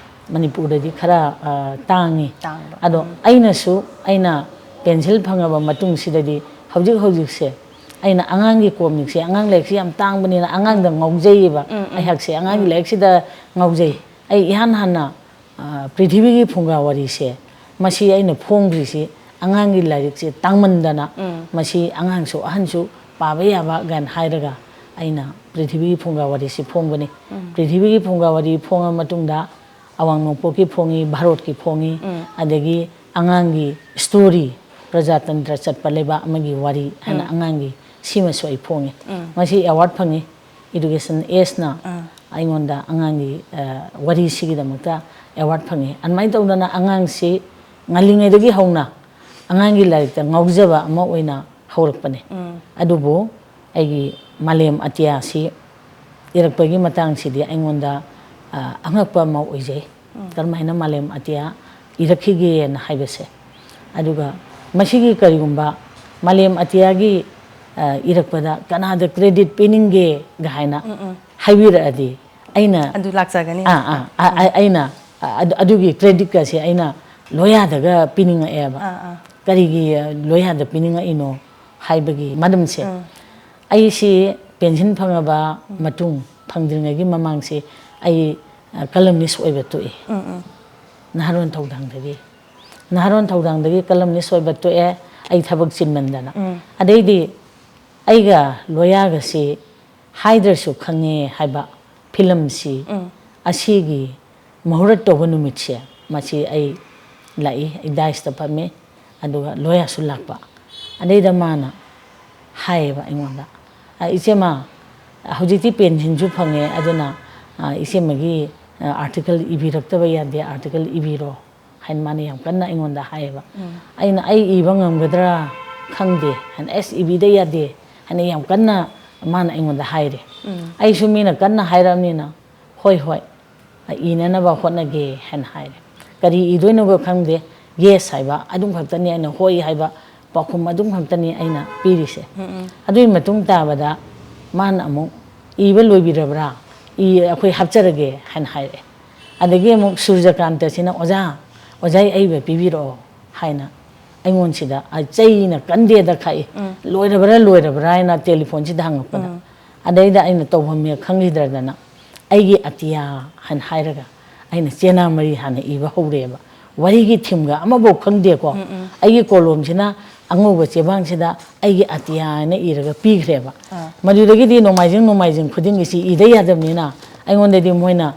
ꯃꯅꯤꯄꯨꯔꯗꯗꯤ ꯈꯔ, ꯑ, ꯇꯥꯡꯉꯤ꯫ ꯇꯥꯡꯕ꯫ ꯑꯗꯣ ꯎꯝ꯫ ꯑꯩꯅꯁꯨ, ꯑꯩꯅ ꯄꯦꯟꯁꯤꯜ ꯐꯪꯉꯕ ꯃꯇꯨꯡꯁꯤꯗꯗꯤ ꯍꯧꯖꯤꯛ ꯍꯧꯖꯤꯛꯁꯦ ꯑꯩꯅ ꯑꯉꯥꯡꯒꯤ ꯀꯣꯃꯤꯛꯁꯦ, ꯑꯉꯥꯡ ꯂꯥꯏꯔꯤꯛꯁꯦ ꯌꯥꯝ ꯇꯥꯡꯕꯅꯤꯅ ꯑꯉꯥꯡꯗ ꯉꯥꯎꯖꯩꯌꯦꯕ꯫ ꯎꯝ, ꯎꯝ꯫ ꯑꯩꯍꯥꯛꯁꯦ ꯑꯉꯥꯡꯒꯤ ꯎꯝ꯫ ꯂꯥꯏꯔꯤꯛꯁꯤꯗ ꯉꯥꯎꯖꯩ꯫ ꯑꯩ ꯏꯍꯥꯟ ꯍꯥꯟꯅ, ꯑ, ꯄ꯭ꯔꯤꯊꯤꯕꯤꯒꯤ ꯐꯨꯡꯒꯥ ꯋꯥꯔꯤꯁꯦ, ꯃꯁꯤ ꯑꯩꯅ ꯐꯣꯡꯈ꯭ꯔꯤꯁꯤ ꯑꯉꯥꯡꯒꯤ ꯂꯥꯏꯔꯤꯛꯁꯦ ꯇꯥꯡꯃꯟꯗꯅ, ꯎꯝ꯫ ꯃꯁꯤ ꯑꯉꯥꯡꯁꯨ ꯑꯍꯟꯁꯨ ꯄꯥꯕ ꯌꯥꯕ ꯀꯥꯏꯅ ꯍꯥꯏꯔꯒ ꯑꯩꯅ ꯄ꯭ꯔꯤꯊꯤꯕꯤꯒꯤ ꯐꯨꯡꯒꯥ ꯋꯥꯔꯤꯁꯤ ꯐꯣꯡꯕꯅꯤ꯫ ꯎꯝ꯫ ꯄ꯭ꯔꯤꯊꯤꯕꯤꯒꯤ ꯐꯨꯡꯒꯥ ꯋꯥꯔꯤ ꯐꯣꯡꯉ ꯃꯇꯨꯡꯗ ꯑꯋꯥꯡ ꯅꯣꯡꯄꯣꯛꯀꯤ ꯐꯣꯡꯉꯤ, ꯚꯥꯔꯣꯠꯀꯤ ꯐꯣꯡꯉꯤ, ꯎꯝ꯫ ꯑꯗꯒꯤ ꯑꯉꯥꯡꯒꯤ ꯁ꯭ꯇꯣꯔꯤ, ꯄ꯭ꯔꯖꯥꯇꯟꯇ꯭ꯔ ꯆꯠꯄ ꯂꯩꯕꯥꯛ ꯑꯃꯒꯤ ꯋꯥꯔꯤ ꯍꯥꯏꯅ ꯎꯝ꯫ ꯑꯉꯥꯡꯒꯤ ꯁꯤꯃꯁꯨ ꯑꯩ ꯐꯣꯡꯉꯤ꯫ ꯎꯝ꯫ ꯃꯁꯤ ꯑꯦꯋꯥꯔꯗ ꯐꯪꯉꯤ꯫ ꯏꯗꯨꯀꯦꯁꯟ ꯑꯦꯖꯅ ꯑꯥ꯫ ꯑꯩꯉꯣꯟꯗ ꯑꯉꯥꯡꯒꯤ, ꯑ, ꯋꯥꯔꯤꯁꯤꯒꯤꯗꯃꯛꯇ ꯑꯦꯋꯥꯔꯗ ꯐꯪꯉꯤ꯫ ꯑꯗꯨꯃꯥꯏꯅ ꯇꯧꯗꯅ ꯑꯉꯥꯡꯁꯤ ꯉꯜꯂꯤꯉꯩꯗꯒꯤ ꯍꯧꯅ ꯑꯉꯥꯡꯒꯤ ꯂꯥꯏꯔꯤꯛꯇ ꯉꯥꯎꯖꯕ ꯑꯃ ꯑꯣꯏꯅ ꯍꯧꯔꯛꯄꯅꯦ꯫ ꯎꯝ꯫ ꯑꯗꯨꯕꯨ ꯑꯩꯒꯤ ꯃꯥꯂꯦꯝ ꯑꯇꯤꯌꯥꯁꯤ ꯏꯔꯛꯄꯒꯤ ꯃꯇꯥꯡꯁꯤꯗꯤ ꯑꯩꯉꯣꯟꯗ, ꯑ, ꯑꯉꯛꯄ ꯑꯃ ꯑꯣꯏꯖꯩ꯫ ꯎꯝ꯫ ꯀꯔꯝꯍꯥꯏꯅ ꯃꯥꯂꯦꯝ ꯑꯇꯤꯌꯥ ꯏꯔꯛꯈꯤꯒꯦꯅ ꯍꯥꯏꯕꯁꯦ꯫ ꯑꯗꯨꯒ ꯃꯁꯤꯒꯤ ꯀꯔꯤꯒꯨꯝꯕ ꯃꯥꯂꯦꯝ ꯑꯇꯤꯌꯥꯒꯤ, ꯑ, ꯏꯔꯛꯄꯗ ꯀꯅꯥꯗ ꯀ꯭ꯔꯦꯗꯤꯠ ꯄꯤꯅꯤꯡꯒꯦꯒ ꯍꯥꯏꯅ ꯎꯝ, ꯎꯝ꯫ ꯍꯥꯏꯕꯤꯔꯛꯑꯗꯤ ꯑꯩꯅ ꯑꯗꯨ ꯂꯥꯛꯆꯒꯅꯤ꯫ ꯑꯥ, ꯑꯥ, ꯑ-, ꯎꯝ꯫ ꯑ-, ꯑꯩꯅ, ꯑ-, ꯑꯗꯨ-, ꯑꯗꯨꯒꯤ ꯀ꯭ꯔꯦꯗꯤꯠꯀꯁꯦ ꯑꯩꯅ ꯂꯣꯌꯥꯗꯒ ꯄꯤꯅꯤꯡꯉꯛꯑꯦꯕ꯫ ꯑꯥ, ꯑꯥ꯫ ꯀꯔꯤꯒꯤ, ꯑ, ꯂꯣꯌꯥꯗ ꯄꯤꯅꯤꯡꯉꯛꯏꯅꯣ ꯍꯥꯏꯕꯒꯤ ꯃꯔꯝꯁꯦ, ꯎꯝ꯫ ꯑꯩꯁꯤ ꯄꯦꯟꯁꯤꯟ ꯐꯪꯉꯕ ꯎꯝ꯫ ꯃꯇꯨꯡ, ꯐꯪꯗ꯭ꯔꯤꯉꯩꯒꯤ ꯃꯃꯥꯡꯁꯤ ꯑꯩ, ꯑ, ꯀꯂꯝꯅꯤꯁ ꯑꯣꯏꯕ ꯇꯣꯛꯏ꯫ ꯎꯝ, ꯎꯝ꯫ ꯅꯍꯥꯔꯣꯟ ꯊꯧꯗꯥꯡꯗꯒꯤ꯫ ꯅꯍꯥꯔꯣꯟ ꯊꯧꯗꯥꯡꯗꯒꯤ ꯀꯂꯝꯅꯤꯁ ꯑꯣꯏꯕ ꯇꯣꯛꯑꯦ, ꯑꯩ ꯊꯕꯛ ꯆꯤꯟꯃꯟꯗꯅ꯫ ꯎꯝ꯫ ꯑꯗꯩꯗꯤ ꯑꯩꯒ ꯂꯣꯌꯥꯒꯁꯤ ꯍꯥꯏꯗ꯭ꯔꯁꯨ ꯈꯪꯉꯦ ꯍꯥꯏꯕ ꯐꯤꯂꯝꯁꯤ ꯎꯝ꯫ ꯑꯁꯤꯒꯤ ꯃꯍꯨꯔꯠ ꯇꯧꯕ ꯅꯨꯃꯤꯠꯁꯦ, ꯃꯁꯤ ꯑꯩ ꯂꯥꯛꯏ, ꯑꯩ ꯗꯥꯏꯁꯇ ꯐꯝꯃꯤ, ꯑꯗꯨꯒ ꯂꯣꯌꯥꯁꯨ ꯂꯥꯛꯄ꯫ ꯑꯗꯩꯗ ꯃꯥꯅ ꯍꯥꯏꯌꯦꯕ ꯑꯩꯉꯣꯟꯗ, "ꯑ, ꯏꯆꯦꯃ, ꯍꯧꯖꯤꯛꯇꯤ ꯄꯦꯟꯁꯤꯟꯁꯨ ꯐꯪꯉꯦ, ꯑꯗꯨꯅ, ꯑ, ꯏꯆꯦꯃꯒꯤ, ꯑ, ꯑꯥꯔꯇꯤꯀꯜ ꯏꯕꯤꯔꯛꯇꯕ ꯌꯥꯗꯦ, ꯑꯥꯔꯇꯤꯀꯜ ꯏꯕꯤꯔꯣ" ꯍꯥꯏꯅ ꯃꯥꯅ ꯌꯥꯝ ꯀꯟꯅ ꯑꯩꯉꯣꯟꯗ ꯍꯥꯏꯌꯦꯕ꯫ ꯎꯝ꯫ ꯑꯩꯅ, "ꯑꯩ ꯏꯕ ꯉꯝꯒꯗ꯭ꯔꯥ ꯈꯪꯗꯦ" ꯍꯥꯏꯅ, "ꯑꯦꯁ, ꯏꯕꯤꯗ ꯌꯥꯗꯦ" ꯍꯥꯏꯅ ꯌꯥꯝ ꯀꯟꯅ ꯃꯥꯅ ꯑꯩꯉꯣꯟꯗ ꯍꯥꯏꯔꯦ꯫ ꯎꯝ꯫ ꯑꯩꯁꯨ ꯃꯤꯅ ꯀꯟꯅ ꯍꯥꯏꯔꯕꯅꯤꯅ, "ꯍꯣꯏ, ꯍꯣꯏ, ꯏꯅꯅꯕ ꯍꯣꯠꯅꯒꯦ" ꯍꯥꯏꯅ ꯍꯥꯏꯔꯦ꯫ ꯀꯔꯤ ꯏꯗꯣꯏꯅꯣꯒ ꯈꯪꯗꯦ, ꯌꯦꯁ ꯍꯥꯏꯕ ꯑꯗꯨꯝ ꯈꯛꯇꯅꯤ ꯑꯩꯅ, ꯍꯣꯏ ꯍꯥꯏꯕ ꯄꯥꯎꯈꯨꯝ ꯑꯗꯨꯝ ꯈꯛꯇꯅꯤ ꯑꯩꯅ ꯄꯤꯔꯤꯁꯦ꯫ ꯎꯝ, ꯎꯝ꯫ ꯑꯗꯨꯒꯤ ꯃꯇꯨꯡ ꯇꯥꯕꯗ ꯃꯥꯅ ꯑꯃꯨꯛ, "ꯏꯕ ꯂꯣꯏꯕꯤꯔꯕ꯭ꯔꯥ? ꯏ-, ꯑꯩꯈꯣꯏ ꯍꯥꯞꯆꯔꯒꯦ" ꯍꯥꯏꯅ ꯍꯥꯏꯔꯛꯑꯦ꯫ ꯑꯗꯒꯤ ꯑꯃꯨꯛ ꯁꯨꯔꯖꯀꯥꯟꯇꯁꯤꯅ, "ꯑꯣꯖꯥ, ꯑꯣꯖꯥꯒꯤ ꯑꯏꯕ ꯄꯤꯕꯤꯔꯛꯑꯣ" ꯍꯥꯏꯅ ꯑꯩꯉꯣꯟꯁꯤꯗ ꯑ, ꯆꯩꯅ ꯀꯟꯗꯦꯗ ꯈꯥꯛꯏ꯫ ꯂꯣꯏꯔꯕ꯭ꯔꯥ, ꯂꯣꯏꯔꯕ꯭ꯔꯥ ꯍꯥꯏꯅ ꯇꯦꯂꯤꯐꯣꯟꯁꯤꯗ ꯍꯪꯉꯛꯄꯗ, ꯑꯗꯩꯗ ꯑꯩꯅ ꯇꯧꯐꯝ ꯍꯦꯛ ꯈꯪꯈꯤꯗ꯭ꯔꯗꯅ, "ꯑꯩꯒꯤ ꯑꯇꯤꯌꯥ" ꯍꯥꯏꯅ ꯍꯥꯏꯔꯒ, ꯑꯩꯅ ꯆꯦꯅꯥ ꯃꯔꯤ ꯍꯥꯟꯅ ꯏꯕ ꯍꯧꯔꯦꯕ꯫ ꯋꯥꯔꯤꯒꯤ ꯊꯤꯝꯒ ꯑꯃꯐꯥꯎ ꯈꯪꯗꯦꯀꯣ꯫ ꯑꯩꯒꯤ ꯀꯣꯂꯣꯝꯁꯤꯅ ꯑꯉꯧꯕ ꯆꯦꯕꯥꯡꯁꯤꯗ "ꯑꯩꯒꯤ ꯑꯇꯤꯌꯥ" ꯍꯥꯏꯅ ꯏꯔꯒ ꯄꯤꯈ꯭ꯔꯦꯕ꯫ ꯃꯗꯨꯗꯒꯤꯗꯤ ꯅꯣꯡꯃꯥꯏꯖꯤꯡ, ꯅꯣꯡꯃꯥꯏꯖꯤꯡ ꯈꯨꯗꯤꯡꯒꯤꯁꯤ ꯏꯗ ꯌꯥꯗꯕꯅꯤꯅ, ꯑꯩꯉꯣꯟꯗꯗꯤ ꯃꯣꯏꯅ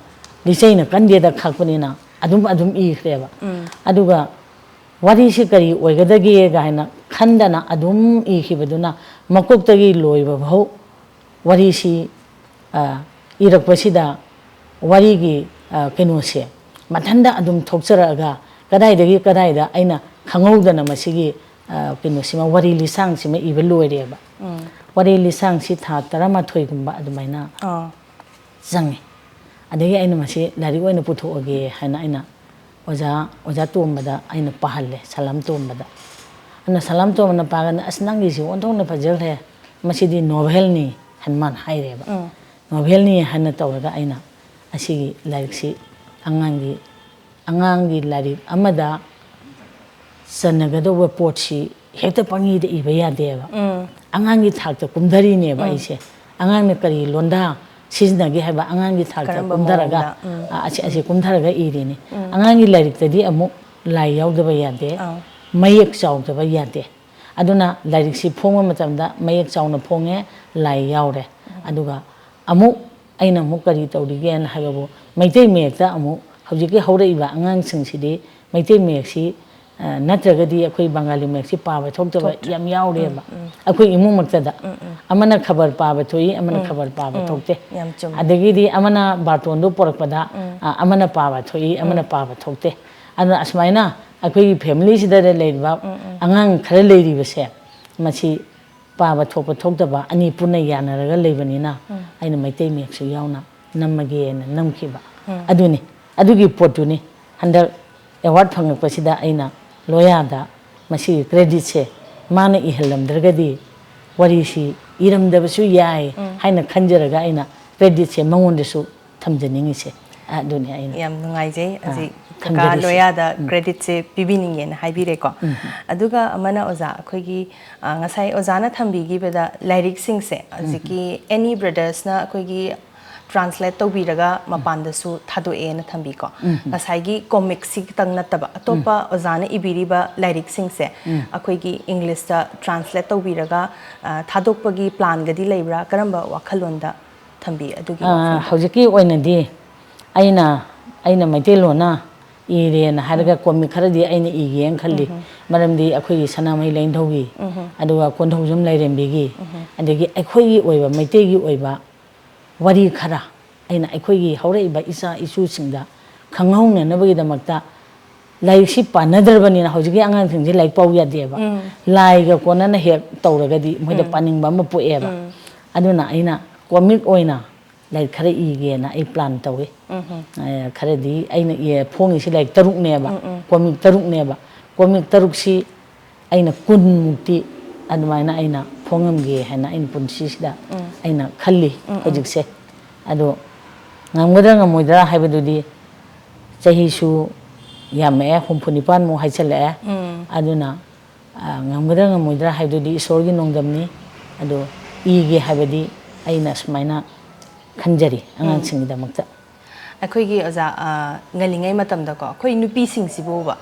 ꯂꯤꯆꯩꯅ ꯀꯟꯗꯦꯗ ꯈꯥꯛꯄꯅꯤꯅ, ꯑꯗꯨꯝ, ꯑꯗꯨꯝ ꯏꯈ꯭ꯔꯦꯕ꯫ ꯑꯗꯨꯒ ꯋꯥꯔꯤꯁꯤ ꯀꯔꯤ ꯑꯣꯏꯒꯗꯒꯦ ꯀꯥꯏꯅ ꯈꯟꯗꯅ ꯑꯗꯨꯝ ꯏꯈꯤꯕꯗꯨꯅ, ꯃꯀꯣꯛꯇꯒꯤ ꯂꯣꯏꯕ ꯐꯥꯎ ꯋꯥꯔꯤꯁꯤ, ꯑ, ꯏꯔꯛꯄꯁꯤꯗ, ꯋꯥꯔꯤꯒꯤ, ꯑ, ꯀꯩꯅꯣꯁꯦ ꯃꯊꯟꯇ ꯑꯗꯨꯝ ꯊꯣꯛꯆꯔꯛꯑꯒ, ꯀꯗꯥꯏꯗꯒꯤ ꯀꯗꯥꯏꯗ ꯑꯩꯅ ꯈꯪꯍꯧꯗꯅ ꯃꯁꯤꯒꯤ, ꯑ, ꯀꯩꯅꯣꯁꯤꯃ, ꯋꯥꯔꯤ ꯂꯤꯁꯥꯡꯁꯤꯃ ꯏꯕ ꯂꯣꯏꯔꯦꯕ꯫ ꯋꯥꯔꯤ ꯂꯤꯁꯥꯡꯁꯤ ꯊꯥ ꯇꯔꯥꯃꯥꯊꯣꯏꯒꯨꯝꯕ ꯑꯗꯨꯃꯥꯏꯅ ꯑꯥ꯫ ꯆꯪꯉꯤ꯫ ꯑꯗꯒꯤ ꯑꯩꯅ ꯃꯁꯤ ꯂꯥꯏꯔꯤꯛ ꯑꯣꯏꯅ ꯄꯨꯊꯣꯛꯑꯒꯦ ꯍꯥꯏꯅ ꯑꯩꯅ ꯑꯣꯖꯥ, ꯑꯣꯖꯥ ꯇꯣꯝꯕꯗ ꯑꯩꯅ ꯄꯥꯍꯜꯂꯦ, ꯁꯂꯥꯝ ꯇꯣꯝꯕꯗ꯫ ꯑꯗꯨꯅ ꯁꯂꯥꯝ ꯇꯣꯝꯕꯅ ꯄꯥꯒꯅ, "ꯑꯁ, ꯅꯪꯒꯤꯁꯤ ꯑꯣꯟꯊꯣꯛꯅ ꯐꯖꯈ꯭ꯔꯦ, ꯃꯁꯤꯗꯤ ꯅꯣꯚꯦꯜꯅꯤ" ꯍꯥꯏꯅ ꯃꯥꯅ ꯍꯥꯏꯔꯦꯕ꯫ ꯎꯝ꯫ ꯅꯣꯚꯦꯜꯅꯤ ꯍꯥꯏꯅ ꯇꯧꯔꯒ ꯑꯩꯅ ꯑꯁꯤꯒꯤ ꯂꯥꯏꯔꯤꯛꯁꯤ ꯑꯉꯥꯡꯒꯤ, ꯑꯉꯥꯡꯒꯤ ꯂꯥꯏꯔꯤꯛ ꯑꯃꯗ ꯆꯟꯅꯒꯗꯧꯕ ꯄꯣꯠꯁꯤ ꯍꯦꯛꯇ ꯄꯪꯏꯗ ꯏꯕ ꯌꯥꯗꯦꯕ꯫ ꯎꯝ꯫ ꯑꯉꯥꯡꯒꯤ ꯊꯥꯛꯇ ꯀꯨꯝꯊꯔꯤꯅꯦꯕ ꯎꯝ꯫ ꯑꯩꯁꯦ꯫ ꯑꯉꯥꯡꯅ ꯀꯔꯤ ꯂꯣꯟꯗꯥ ꯁꯤꯖꯤꯟꯅꯒꯦ ꯍꯥꯏꯕ ꯑꯉꯥꯡꯒꯤ ꯊꯥꯛꯇ ꯀꯔꯝꯕ ꯀꯨꯝꯊꯔꯒ, ꯃꯑꯣꯡꯗ? ꯎꯝ, ꯑ, ꯑꯁꯤ, ꯑꯁꯤ ꯎꯝ꯫ ꯀꯨꯝꯊꯔꯒ ꯏꯔꯤꯅꯤ꯫ ꯎꯝ꯫ ꯑꯉꯥꯡꯒꯤ ꯂꯥꯏꯔꯤꯛꯇꯗꯤ ꯑꯃꯨꯛ ꯂꯥꯏ ꯌꯥꯎꯗꯕ ꯌꯥꯗꯦ, ꯑꯥ꯫ ꯃꯌꯦꯛ ꯆꯥꯎꯗꯕ ꯌꯥꯗꯦ꯫ ꯑꯗꯨꯅ ꯂꯥꯏꯔꯤꯛꯁꯤ ꯐꯣꯡꯕ ꯃꯇꯝꯗ ꯃꯌꯦꯛ ꯆꯥꯎꯅ ꯐꯣꯡꯉꯦ, ꯂꯥꯏ ꯌꯥꯎꯔꯦ꯫ ꯎꯝ꯫ ꯑꯗꯨꯒ ꯑꯃꯨꯛ ꯑꯩꯅ ꯑꯃꯨꯛ ꯀꯔꯤ ꯇꯧꯔꯤꯒꯦꯅ ꯍꯥꯏꯕꯕꯨ, ꯃꯩꯇꯩ ꯃꯌꯦꯛꯇ ꯑꯃꯨꯛ ꯍꯧꯖꯤꯛꯀꯤ ꯍꯧꯔꯛꯏꯕ ꯑꯉꯥꯡꯁꯤꯡꯁꯤꯗꯤ ꯃꯩꯇꯩ ꯃꯌꯦꯛꯁꯤ, ꯑ, ꯅꯠꯇ꯭ꯔꯒꯗꯤ ꯑꯩꯈꯣꯏ ꯕꯪꯒꯥꯂꯤ ꯃꯌꯦꯛꯁꯤ ꯄꯥꯕ ꯊꯣꯛꯇꯕ ꯊꯣꯛꯇ꯭ꯔꯦ꯫ ꯌꯥꯝ ꯌꯥꯎꯔꯦꯕ꯫ ꯎꯝ, ꯎꯝ꯫ ꯑꯩꯈꯣꯏ ꯏꯃꯨꯡꯃꯛꯇꯗ ꯎꯝ, ꯎꯝ꯫ ꯑꯃꯅ ꯈꯕꯔ ꯄꯥꯕ ꯊꯣꯛꯏ, ꯑꯃꯅ ꯎꯝ, ꯈꯕꯔ ꯄꯥꯕ ꯎꯝ꯫ ꯊꯣꯛꯇꯦ꯫ ꯌꯥꯝ ꯆꯨꯝꯃꯦ꯫ ꯑꯗꯒꯤꯗꯤ ꯑꯃꯅ ꯕꯥꯔꯇꯣꯟꯗꯣ ꯄꯣꯔꯛꯄꯗ, ꯎꯝ꯫ ꯑ, ꯑꯃꯅ ꯄꯥꯕ ꯊꯣꯛꯏ, ꯑꯃꯅ ꯎꯝ꯫ ꯄꯥꯕ ꯊꯣꯛꯇꯦ꯫ ꯑꯗꯨꯅ ꯑꯁꯨꯃꯥꯏꯅ ꯑꯩꯈꯣꯏꯒꯤ ꯐꯦꯃꯤꯂꯤꯁꯤꯗ ꯂꯩꯔꯤꯕ ꯎꯝ, ꯎꯝ꯫ ꯑꯉꯥꯡ ꯈꯔ ꯂꯩꯔꯤꯕꯁꯦ, ꯃꯁꯤ ꯄꯥꯕ ꯊꯣꯛꯄ ꯊꯣꯛꯇꯕ ꯑꯅꯤ ꯄꯨꯟꯅ ꯌꯥꯅꯔꯒ ꯂꯩꯕꯅꯤꯅ, ꯎꯝ꯫ ꯑꯩꯅ ꯃꯩꯇꯩ ꯃꯌꯦꯛꯁꯨ ꯌꯥꯎꯅ ꯅꯝꯃꯒꯦꯅ ꯅꯝꯈꯤꯕ꯫ ꯎꯝ꯫ ꯑꯗꯨꯅꯤ, ꯑꯗꯨꯒꯤ ꯄꯣꯠꯇꯨꯅꯤ ꯍꯟꯗꯛ ꯑꯦꯋꯥꯔꯗ ꯐꯪꯉꯛꯄꯁꯤꯗ ꯑꯩꯅ ꯂꯣꯌꯥꯗ ꯃꯁꯤꯒꯤ ꯀ꯭ꯔꯦꯗꯤꯠꯁꯦ ꯃꯥꯅ ꯏꯍꯜꯂꯝꯗ꯭ꯔꯒꯗꯤ ꯋꯥꯔꯤꯁꯤ ꯏꯔꯝꯗꯕꯁꯨ ꯌꯥꯏ ꯎꯝ꯫ ꯍꯥꯏꯅ ꯈꯟꯖꯔꯒ ꯑꯩꯅ ꯀ꯭ꯔꯦꯗꯤꯠꯁꯦ ꯃꯉꯣꯟꯗꯁꯨ ꯊꯝꯖꯅꯤꯡꯉꯤꯁꯦ꯫ ꯑꯗꯨꯅꯤ ꯑꯩꯅ꯫ ꯌꯥꯝ ꯅꯨꯡꯉꯥꯏꯖꯩ꯫ ꯑꯥ꯫ ꯍꯧꯖꯤꯛ ꯀꯀꯥ ꯊꯝꯖꯔꯤꯁꯦ꯫ ꯂꯣꯌꯥꯗ creditꯁꯦ ꯄꯤꯕꯤꯅꯤꯡꯉꯦꯅ ꯍꯥꯏꯕꯤꯔꯦꯀꯣ꯫ ꯑꯗꯨꯒ ꯑꯃꯅ ꯑꯣꯖꯥ, ꯑꯩꯈꯣꯏꯒꯤ, ꯑ, ꯉꯁꯥꯏ ꯑꯣꯖꯥꯅ ꯊꯝꯕꯤꯈꯤꯕꯗ ꯂꯥꯏꯔꯤꯛꯁꯤꯡꯁꯦ, ꯍꯧꯖꯤꯛꯀꯤ ꯑꯦꯅꯤ ꯕ꯭ꯔꯗꯔꯁꯅ ꯑꯩꯈꯣꯏꯒꯤ translate ꯇꯧꯕꯤꯔꯒ ꯃꯄꯥꯟꯗꯁꯨ ꯊꯥꯗꯣꯛꯑꯦꯅ ꯊꯝꯕꯤꯀꯣ꯫ ꯉꯁꯥꯏꯒꯤ comicꯁꯤ ꯈꯤꯇꯪ ꯅꯠꯇꯕ ꯑꯇꯣꯞꯄ ꯑꯣꯖꯥꯅ ꯏꯕꯤꯔꯤꯕ ꯂꯥꯏꯔꯤꯛꯁꯤꯡꯁꯦ ꯑꯩꯈꯣꯏꯒꯤ Englishꯇ translate ꯇꯧꯕꯤꯔꯒ, ꯑ, ꯊꯥꯗꯣꯛꯄꯒꯤ planꯒꯗꯤ ꯂꯩꯕ꯭ꯔꯥ? ꯀꯔꯝꯕ ꯋꯥꯈꯜꯂꯣꯟꯗ ꯊꯝꯕꯤ ꯑꯗꯨꯒꯤ ꯑ, ꯋꯥꯐꯝꯗꯣ? ꯍꯧꯖꯤꯛꯀꯤ ꯑꯣꯏꯅꯗꯤ ꯑꯩꯅ, ꯑꯩꯅ ꯃꯩꯇꯩꯂꯣꯟꯅ ꯏꯔꯦꯅ ꯍꯥꯏꯔꯒ comic ꯈꯔꯗꯤ ꯑꯩꯅ ꯏꯒꯦꯅ ꯈꯜꯂꯤ꯫ ꯃꯔꯝꯗꯤ ꯑꯩꯈꯣꯏꯒꯤ ꯁꯅꯥꯃꯍꯤ ꯂꯥꯏꯅꯤꯡꯊꯧꯒꯤ, ꯑꯗꯨꯒ ꯀꯣꯟꯊꯧꯖꯝ ꯂꯥꯏꯔꯦꯝꯕꯤꯒꯤ, ꯑꯗꯒꯤ ꯑꯩꯈꯣꯏꯒꯤ ꯑꯣꯏꯕ, ꯃꯩꯇꯩꯒꯤ ꯑꯣꯏꯕ ꯋꯥꯔꯤ ꯈꯔ ꯑꯩꯅ ꯑꯩꯈꯣꯏꯒꯤ ꯍꯧꯔꯛꯏꯕ ꯏꯆꯥ ꯏꯁꯨꯁꯤꯡꯗ ꯈꯪꯍꯧꯅꯅꯕꯒꯤꯗꯃꯛꯇ, ꯂꯥꯏꯔꯤꯛꯁꯤ ꯄꯥꯅꯗ꯭ꯔꯕꯅꯤꯅ ꯍꯧꯖꯤꯛꯀꯤ ꯑꯉꯥꯡꯁꯤꯡꯁꯤ ꯂꯥꯏꯔꯤꯛ ꯄꯥꯎ ꯌꯥꯗꯦꯕ꯫ ꯂꯥꯏꯒ ꯀꯣꯟꯅꯅ ꯍꯦꯛ ꯇꯧꯔꯒꯗꯤ ꯃꯣꯏꯗ ꯄꯥꯅꯤꯡꯕ ꯑꯃ ꯄꯣꯛꯑꯦꯕ꯫ ꯑꯗꯨꯅ ꯑꯩꯅ comic ꯑꯣꯏꯅ ꯂꯥꯏꯔꯤꯛ ꯈꯔ ꯏꯒꯦꯅ ꯑꯩ plan ꯇꯧꯏ꯫ ꯑ, ꯈꯔꯗꯤ ꯑꯩꯅ ꯏ-, ꯐꯣꯡꯉꯤꯁꯤ ꯂꯥꯏꯔꯤꯛ ꯇꯔꯨꯛꯅꯦꯕ, comic ꯇꯔꯨꯛꯅꯦꯕ꯫ Comic ꯇꯔꯨꯛꯁꯤ ꯑꯩꯅ ꯀꯨꯟꯃꯨꯛꯇꯤ ꯑꯗꯨꯃꯥꯏꯅ ꯑꯩꯅ ꯐꯣꯡꯉꯝꯒꯦ ꯍꯥꯏꯅ ꯑꯩꯅ ꯄꯨꯟꯁꯤꯁꯤꯗ ꯑꯩꯅ ꯈꯜꯂꯤ ꯍꯧꯖꯤꯛꯁꯦ꯫ ꯑꯗꯣ ꯉꯝꯒꯗ꯭ꯔꯥ ꯉꯝꯃꯣꯏꯗ꯭ꯔꯥ ꯍꯥꯏꯕꯗꯨꯗꯤ ꯆꯍꯤꯁꯨ ꯌꯥꯝꯃꯛꯑꯦ, ꯍꯨꯝꯐꯨ ꯅꯤꯄꯥꯟꯃꯨꯛ ꯍꯥꯏꯖꯤꯜꯂꯛꯑꯦ꯫ ꯑꯗꯨꯅ, ꯑ, ꯉꯝꯒꯗ꯭ꯔꯥ ꯉꯝꯃꯣꯏꯗ꯭ꯔꯥ ꯍꯥꯏꯕꯗꯨꯗꯤ ꯏꯁꯣꯔꯒꯤ ꯅꯣꯡꯗꯝꯅꯤ꯫ ꯑꯗꯣ ꯏꯒꯦ ꯍꯥꯏꯕꯗꯤ ꯑꯩꯅ ꯁꯨꯃꯥꯏꯅ ꯈꯟꯖꯔꯤ ꯑꯉꯥꯡꯁꯤꯡꯒꯤꯗꯃꯛꯇ꯫ ꯑꯩꯈꯣꯏꯒꯤ ꯑꯣꯖꯥ, ꯑ, ꯉꯜꯂꯤꯉꯩ ꯃꯇꯝꯗꯀꯣ, ꯑꯩꯈꯣꯏ ꯅꯨꯄꯤꯁꯤꯡꯁꯤꯕꯨꯕ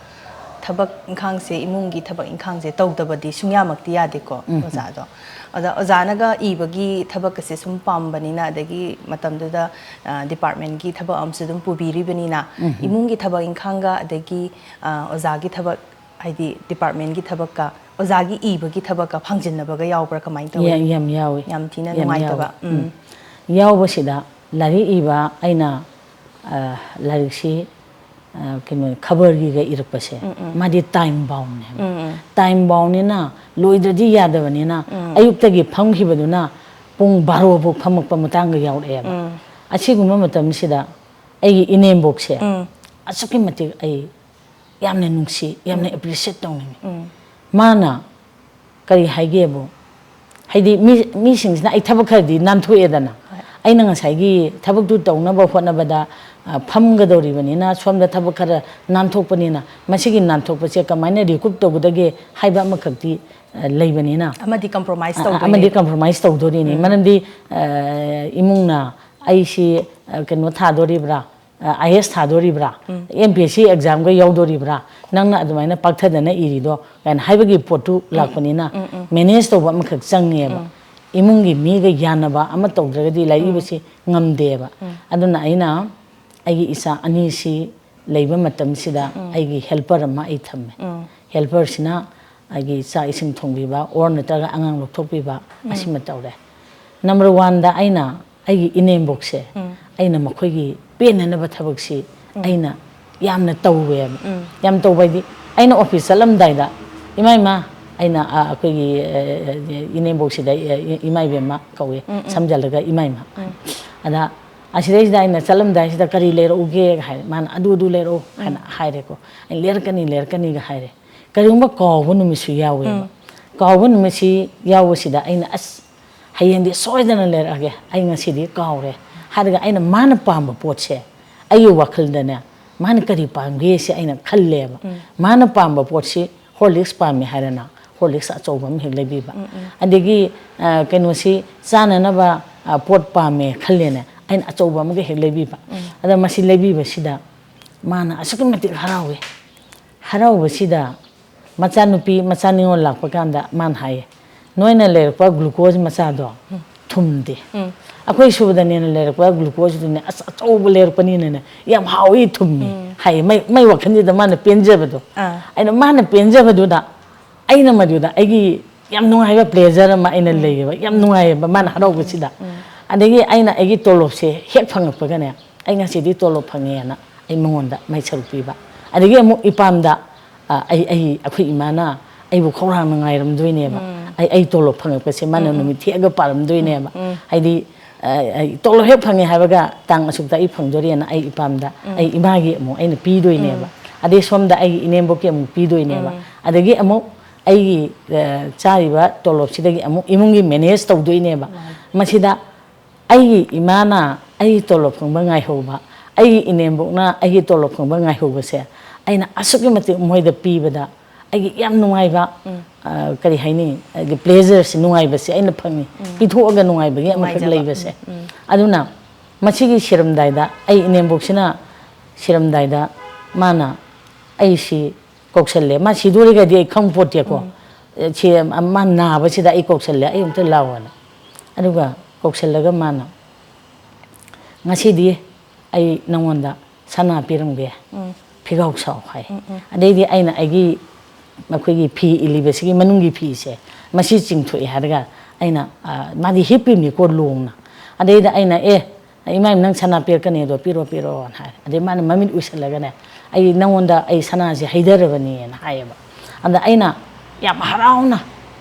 ꯊꯕꯛ ꯏꯪꯈꯥꯡꯁꯦ, ꯏꯃꯨꯡꯒꯤ ꯊꯕꯛ ꯏꯪꯈꯥꯡꯁꯦ ꯇꯧꯗꯕꯗꯤ ꯁꯨꯡꯌꯥꯃꯛꯇꯤ ꯌꯥꯗꯦꯀꯣ, ꯑꯣꯖꯥꯗꯣ꯫ ꯑꯗ ꯑꯣꯖꯥꯅꯒ ꯏꯕꯒꯤ ꯊꯕꯛ ꯑꯁꯦ ꯁꯨꯝ ꯄꯥꯝꯕꯅꯤꯅ, ꯑꯗꯒꯤ ꯃꯇꯝꯗꯨꯗ, ꯑ, departmentꯀꯤ ꯊꯕꯛ ꯑꯃꯁꯨ ꯑꯗꯨꯝ ꯄꯨꯕꯤꯔꯤꯕꯅꯤꯅ, ꯏꯃꯨꯡꯒꯤ ꯊꯕꯛ ꯏꯪꯈꯥꯡꯒ ꯑꯗꯒꯤ, ꯑ, ꯑꯣꯖꯥꯒꯤ ꯊꯕꯛ, ꯍꯥꯏꯗꯤ departmentꯀꯤ ꯊꯕꯛꯀ ꯑꯣꯖꯥꯒꯤ ꯏꯕꯒꯤ ꯊꯕꯛꯀ ꯐꯪꯖꯤꯟꯅꯕꯒ ꯌꯥꯎꯕ꯭ꯔꯥ? ꯀꯃꯥꯏꯅ ꯇꯧꯋꯤ? ꯌꯥꯝ, ꯌꯥꯝ ꯌꯥꯎꯋꯤ꯫ ꯌꯥꯝ ꯊꯤꯅ ꯌꯥꯝ ꯅꯨꯡꯉꯥꯏꯇꯕ꯫ ꯌꯥꯎꯋꯤ꯫ ꯎꯝ꯫ ꯎꯝ꯫ ꯌꯥꯎꯕꯁꯤꯗ ꯂꯥꯏꯔꯤꯛ ꯏꯕ ꯑꯩꯅ, ꯑ, ꯂꯥꯏꯔꯤꯛꯁꯤ, ꯑ, ꯀꯩꯅꯣ, ꯈꯕꯔꯒꯤꯒ ꯏꯔꯛꯄꯁꯦ, ꯎꯝ, ꯎꯝ꯫ ꯃꯥꯗꯤ time boundꯅꯦꯕ꯫ ꯎꯝ, ꯎꯝ꯫ Time boundꯅꯤꯅ ꯂꯣꯏꯗ꯭ꯔꯗꯤ ꯌꯥꯗꯕꯅꯤꯅ ꯎꯝ꯫ ꯑꯌꯨꯛꯇꯒꯤ ꯐꯝꯈꯤꯕꯗꯨꯅ ꯄꯨꯡ ꯕꯥꯔꯣ ꯐꯥꯎ ꯐꯝꯃꯛꯄ ꯃꯇꯥꯡꯒ ꯌꯥꯎꯔꯛꯑꯦꯕ꯫ ꯎꯝ꯫ ꯑꯁꯤꯒꯨꯝꯕ ꯃꯇꯝꯁꯤꯗ ꯑꯩꯒꯤ ꯏꯅꯦꯝꯕꯣꯛꯁꯦ ꯎꯝ꯫ ꯑꯁꯨꯛꯀꯤ ꯃꯇꯤꯛ ꯑꯩ ꯌꯥꯝꯅ ꯅꯨꯡꯁꯤ, ꯌꯥꯝꯅ ꯎꯝ꯫ Appreciate ꯇꯧꯅꯤꯡꯉꯤ꯫ ꯎꯝ꯫ ꯃꯥꯅ ꯀꯔꯤ ꯍꯥꯏꯒꯦꯕꯨ, ꯍꯥꯏꯗꯤ ꯃꯤ, ꯃꯤꯁꯤꯡꯁꯤꯅ ꯑꯩ ꯊꯕꯛ ꯈꯔꯗꯤ ꯅꯥꯟꯊꯣꯛꯑꯦꯗꯅ꯫ ꯍꯣꯏ꯫ ꯑꯩꯅ ꯉꯁꯥꯏꯒꯤ ꯊꯕꯛꯇꯨ ꯇꯧꯅꯕ ꯍꯣꯠꯅꯕꯗ, ꯑ, ꯐꯝꯒꯗꯧꯔꯤꯕꯅꯤꯅ, ꯁꯣꯝꯗ ꯊꯕꯛ ꯈꯔ ꯅꯥꯟꯊꯣꯛꯄꯅꯤꯅ, ꯃꯁꯤꯒꯤ ꯅꯥꯟꯊꯣꯛꯄꯁꯦ ꯀꯃꯥꯏꯅ recoup ꯇꯧꯒꯗꯒꯦ ꯍꯥꯏꯕ ꯑꯃꯈꯛꯇꯤ, ꯑ, ꯂꯩꯕꯅꯤꯅ, ꯑꯃꯗꯤ compromise ꯑ, ꯇꯧꯗꯣꯏꯅꯦ꯫ ꯑꯃꯗꯤ compromise ꯇꯧꯗꯣꯔꯤꯅꯤ꯫ ꯃꯔꯝꯗꯤ, ꯑ, ꯏꯃꯨꯡꯅ ꯑꯩꯁꯤ, ꯑ, ꯀꯩꯅꯣ ꯊꯥꯗꯣꯔꯤꯕ꯭ꯔꯥ, ꯑ, IAS ꯊꯥꯗꯣꯔꯤꯕ꯭ꯔꯥ, MPSC examꯒ ꯌꯥꯎꯗꯣꯔꯤꯕ꯭ꯔꯥ, ꯅꯪꯅ ꯑꯗꯨꯃꯥꯏꯅ ꯄꯥꯛꯊꯗꯅ ꯏꯔꯤꯗꯣ ꯀꯥꯏꯅ ꯍꯥꯏꯕꯒꯤ ꯄꯣꯠꯇꯨ ꯂꯥꯛꯄꯅꯤꯅ, manage ꯇꯧꯕ ꯑꯃꯈꯛ ꯆꯪꯉꯦꯕ꯫ ꯏꯃꯨꯡꯒꯤ ꯃꯤꯒ ꯌꯥꯅꯕ ꯑꯃ ꯇꯧꯗ꯭ꯔꯒꯗꯤ ꯂꯥꯏꯔꯤꯛ ꯏꯕꯁꯤ ꯉꯝꯗꯦꯕ꯫ ꯑꯗꯨꯅ ꯑꯩꯅ ꯑꯩꯒꯤ ꯏꯆꯥ ꯑꯅꯤꯁꯤ ꯂꯩꯕ ꯃꯇꯝꯁꯤꯗ ꯑꯩꯒꯤ helper ꯑꯃ ꯑꯩ ꯊꯝꯃꯦ꯫ Helperꯁꯤꯅ ꯑꯩꯒꯤ ꯆꯥꯛ ꯏꯁꯤꯡ ꯊꯣꯡꯕꯤꯕ or ꯅꯠꯇ꯭ꯔꯒ ꯑꯉꯥꯡ ꯂꯧꯊꯣꯛꯄꯤꯕ ꯑꯁꯤꯃ ꯇꯧꯔꯦ꯫ Number oneꯗ ꯑꯩꯅ ꯑꯩꯒꯤ ꯏꯅꯦꯝꯕꯣꯛꯁꯦ, ꯑꯩꯅ ꯃꯈꯣꯏꯒꯤ ꯄꯦꯟꯅꯅꯕ ꯊꯕꯛꯁꯤ ꯑꯩꯅ ꯌꯥꯝꯅ ꯇꯧꯋꯦꯕ꯫ ꯌꯥꯝ ꯇꯧꯕ ꯍꯥꯏꯗꯤ, ꯑꯩꯅ office ꯆꯠꯂꯝꯗꯥꯏꯗ, "ꯏꯃꯥ, ꯏꯃꯥ," ꯑꯩꯅ, ꯑ, ꯑꯩꯈꯣꯏꯒꯤ, ꯑ, ꯏꯅꯦꯝꯕꯣꯛꯁꯤꯗ, ꯑ, ꯏꯃꯥ ꯏꯕꯦꯝꯃ ꯀꯧꯋꯦ, ꯁꯝꯖꯜꯂꯒ ꯏꯃꯥ ꯏꯃꯥ꯫ ꯑꯗ ꯑꯁꯤꯗꯩꯁꯤꯗ ꯑꯩꯅ ꯆꯠꯂꯝꯗꯥꯏꯁꯤꯗ, "ꯀꯔꯤ ꯂꯩꯔꯛꯎꯒꯦ?" ꯍꯥꯏꯔꯦ꯫ ꯃꯥꯅ, "ꯑꯗꯨ, ꯑꯗꯨ ꯂꯩꯔꯛꯎ," ꯍꯥꯏꯅ ꯍꯥꯏꯔꯦꯀꯣ꯫ ꯑꯩꯅ, "ꯂꯩꯔꯛꯀꯅꯤ, ꯂꯩꯔꯛꯀꯅꯤꯒ" ꯍꯥꯏꯔꯦ꯫ ꯀꯔꯤꯒꯨꯝꯕ ꯀꯥꯎꯕ ꯅꯨꯃꯤꯠꯁꯨ ꯌꯥꯎꯋꯦꯕ꯫ ꯀꯥꯎꯕ ꯅꯨꯃꯤꯠꯁꯤ ꯌꯥꯎꯕꯁꯤꯗ ꯑꯩꯅ, "ꯑꯁ, ꯍꯌꯦꯡꯗꯤ ꯁꯣꯏꯗꯅ ꯂꯩꯔꯛꯑꯒꯦ, ꯑꯩ ꯉꯁꯤꯗꯤ ꯀꯥꯎꯔꯦ" ꯍꯥꯏꯔꯒ, ꯑꯩꯅ ꯃꯥꯅ ꯄꯥꯝꯕ ꯄꯣꯠꯁꯦ, ꯑꯩꯒꯤ ꯋꯥꯈꯜꯗꯅꯦ, ꯃꯥꯅ ꯀꯔꯤ ꯄꯥꯝꯒꯦ ꯁꯤ ꯑꯩꯅ ꯈꯜꯂꯦꯕ꯫ ꯃꯥꯅ ꯄꯥꯝꯕ ꯄꯣꯠꯁꯤ Horlicks ꯄꯥꯝꯃꯦ ꯍꯥꯏꯔꯅ, Horlicks ꯑꯆꯧꯕ ꯑꯃ ꯍꯦꯛ ꯂꯩꯕꯤꯕ꯫ ꯑꯗꯒꯤ, ꯑ, ꯀꯩꯅꯣꯁꯤ ꯆꯥꯅꯅꯕ, ꯑ, ꯄꯣꯠ ꯄꯥꯝꯃꯦ ꯈꯜꯂꯦꯅꯦ, ꯑꯩꯅ ꯑꯆꯧꯕ ꯑꯃꯒ ꯍꯦꯛ ꯂꯩꯕꯤꯕ꯫ ꯑꯗ ꯃꯁꯤ ꯂꯩꯕꯤꯕꯁꯤꯗ ꯃꯥꯅ ꯑꯁꯨꯛꯀꯤ ꯃꯇꯤꯛ ꯍꯔꯥꯎꯋꯦ꯫ ꯍꯔꯥꯎꯕꯁꯤꯗ ꯃꯆꯥꯅꯨꯄꯤ, ꯃꯆꯥ ꯅꯤꯉꯣꯜ ꯂꯥꯛꯄ ꯀꯥꯟꯗ ꯃꯥꯅ ꯍꯥꯏꯌꯦ, "ꯅꯣꯏꯅ ꯂꯩꯔꯛꯄ glucose ꯃꯆꯥꯗꯣ ꯊꯨꯝꯗꯦ꯫ ꯑꯩꯈꯣꯏ ꯁꯨꯕꯗꯅꯦꯅ ꯂꯩꯔꯛꯄ glucoseꯗꯨꯅꯦ, ꯑꯁ, ꯑꯆꯧꯕ ꯂꯩꯔꯛꯄꯅꯤꯅꯅꯦ, ꯌꯥꯝ ꯍꯥꯎꯏ, ꯊꯨꯝꯃꯤ" ꯍꯥꯏꯌꯦ꯫ ꯃꯩ, ꯃꯩ ꯋꯥꯈꯜꯁꯤꯗ ꯃꯥꯅ ꯄꯦꯟꯖꯕꯗꯣ꯫ ꯑꯥ꯫ ꯑꯩꯅ ꯃꯥꯅ ꯄꯦꯟꯖꯕꯗꯨꯗ, ꯑꯩꯅ ꯃꯗꯨꯗ ꯑꯩꯒꯤ ꯌꯥꯝ ꯅꯨꯡꯉꯥꯏꯕ pleasure ꯑꯃ ꯑꯩꯅ ꯂꯩꯌꯦꯕ, ꯌꯥꯝ ꯅꯨꯡꯉꯥꯏꯌꯦꯕ ꯃꯥꯅ ꯍꯔꯥꯎꯕꯁꯤꯗ꯫ ꯑꯗꯒꯤ ꯑꯩꯅ ꯑꯩꯒꯤ ꯇꯣꯂꯣꯞꯁꯦ ꯍꯦꯛ ꯐꯪꯉꯛꯄꯒꯅꯦ, "ꯑꯩ ꯉꯁꯤꯗꯤ ꯇꯣꯂꯣꯞ ꯐꯪꯉꯦꯅ" ꯑꯩ ꯃꯉꯣꯟꯗ ꯃꯥꯏ ꯁꯔꯨꯛ ꯄꯤꯕ꯫ ꯑꯗꯒꯤ ꯑꯃꯨꯛ ꯏꯄꯥꯝꯗ, ꯑ, ꯑꯩ, ꯑꯩ, ꯑꯩꯈꯣꯏ ꯏꯃꯥꯅ ꯑꯩꯕꯨ ꯈꯧꯔꯥꯡꯅ ꯉꯥꯏꯔꯝꯗꯣꯏꯅꯦꯕ꯫ ꯑꯩ, ꯑꯩ ꯇꯣꯂꯣꯞ ꯐꯪꯉꯛꯄꯁꯦ ꯃꯥꯅ ꯅꯨꯃꯤꯠ ꯊꯦꯛꯑꯒ ꯄꯥꯜꯂꯝꯗꯣꯏꯅꯦꯕ꯫ ꯍꯥꯏꯗꯤ, ꯑ, ꯑꯩ ꯇꯣꯂꯣꯞ ꯍꯦꯛ ꯐꯪꯉꯦ ꯍꯥꯏꯕꯒ ꯇꯥꯡ ꯑꯁꯨꯛꯇ ꯑꯩ ꯐꯪꯗꯣꯔꯤꯅ ꯑꯩ ꯏꯄꯥꯝꯗ, ꯑꯩ ꯏꯃꯥꯒꯤ ꯑꯃꯨꯛ ꯑꯩꯅ ꯄꯤꯗꯣꯏꯅꯦꯕ꯫ ꯑꯗꯩ ꯁꯣꯝꯗ ꯑꯩꯒꯤ ꯏꯅꯦꯝꯕꯣꯛꯀꯤ ꯑꯃꯨꯛ ꯄꯤꯗꯣꯏꯅꯦꯕ꯫ ꯑꯗꯒꯤ ꯑꯃꯨꯛ ꯑꯩꯒꯤ, ꯑ, ꯆꯥꯔꯤꯕ ꯇꯣꯂꯣꯞꯁꯤꯗꯒꯤ ꯑꯃꯨꯛ ꯏꯃꯨꯡꯒꯤ manage ꯇꯧꯗꯣꯏꯅꯦꯕ꯫ ꯃꯁꯤꯗ ꯑꯩꯒꯤ ꯏꯃꯥꯅ ꯑꯩꯒꯤ ꯇꯣꯂꯣꯞ ꯐꯪꯕ ꯉꯥꯏꯍꯧꯕ, ꯑꯩꯒꯤ ꯏꯅꯦꯝꯕꯣꯛꯅ ꯑꯩꯒꯤ ꯇꯣꯂꯣꯞ ꯐꯪꯕ ꯉꯥꯏꯍꯧꯕꯁꯦ ꯑꯩꯅ ꯑꯁꯨꯛꯀꯤ ꯃꯇꯤꯛ ꯃꯣꯏꯗ ꯄꯤꯕꯗ ꯑꯩꯒꯤ ꯌꯥꯝ ꯅꯨꯡꯉꯥꯏꯕ, ꯑ, ꯀꯔꯤ ꯍꯥꯏꯅꯤ, ꯑꯩꯒꯤ pleasureꯁꯦ, ꯅꯨꯡꯉꯥꯏꯕꯁꯦ ꯑꯩꯅ ꯐꯪꯉꯤ꯫ ꯄꯤꯊꯣꯛꯑꯒ ꯅꯨꯡꯉꯥꯏꯕꯒꯤ ꯑꯃꯈꯛ ꯅꯨꯡꯉꯥꯏꯖꯕ꯫ ꯂꯩꯕꯁꯦ꯫ ꯑꯗꯨꯅ ꯃꯁꯤꯒꯤ ꯁꯤꯔꯝꯗꯥꯏꯗ ꯑꯩ ꯏꯅꯦꯝꯕꯣꯛꯁꯤꯅ ꯁꯤꯔꯝꯗꯥꯏꯗ ꯃꯥꯅ ꯑꯩꯁꯤ ꯀꯧꯁꯜꯂꯦ꯫ ꯃꯥ ꯁꯤꯗꯣꯔꯤꯒꯗꯤ ꯑꯩ ꯈꯪ ꯄꯣꯠꯇꯦꯀꯣ꯫ ꯁꯤ ꯃꯥ ꯅꯥꯕꯁꯤꯗ ꯑꯩ ꯀꯧꯁꯜꯂꯦ, "ꯑꯩ ꯑꯝꯇ ꯂꯥꯛꯑꯣꯅ"꯫ ꯑꯗꯨꯒ ꯀꯧꯁꯜꯂꯒ ꯃꯥꯅ, "ꯉꯁꯤꯗꯤ ꯑꯩ ꯅꯪꯉꯣꯟꯗ ꯁꯅꯥ ꯄꯤꯔꯝꯒꯦ, ꯐꯤꯒꯥꯎ ꯁꯥꯎ" ꯍꯥꯏ꯫ ꯑꯗꯩꯗꯤ ꯑꯩꯅ ꯑꯩꯒꯤ, ꯑꯩꯈꯣꯏꯒꯤ ꯐꯤ ꯏꯜꯂꯤꯕꯁꯤꯒꯤ ꯃꯅꯨꯡꯒꯤ ꯐꯤꯁꯦ, ꯃꯁꯤ ꯆꯤꯡꯊꯣꯛꯑꯦ ꯍꯥꯏꯔꯒ ꯑꯩꯅ, ꯑ, ꯃꯥꯗꯤ ꯍꯤꯞꯄꯤꯕꯅꯤꯀꯣ ꯂꯣꯡꯅ꯫ ꯑꯗꯩꯗ ꯑꯩꯅ, "ꯑꯦ, ꯏꯃꯥ, ꯅꯪ ꯁꯅꯥ ꯄꯤꯔꯛꯀꯅꯤ ꯑꯗꯣ ꯄꯤꯔꯣ, ꯄꯤꯔꯣꯅ" ꯍꯥꯏꯔꯦ꯫ ꯑꯗꯩ ꯃꯥꯅ ꯃꯃꯤꯠ ꯎꯏꯁꯜꯂꯒꯅꯦ, "ꯑꯩ ꯅꯪꯉꯣꯟꯗ ꯑꯩ ꯁꯅꯥꯁꯦ ꯍꯩꯊꯔꯕꯅꯦꯅ" ꯍꯥꯏꯌꯦꯕ꯫ ꯑꯗ ꯑꯩꯅ ꯌꯥꯝ ꯍꯔꯥꯎꯅ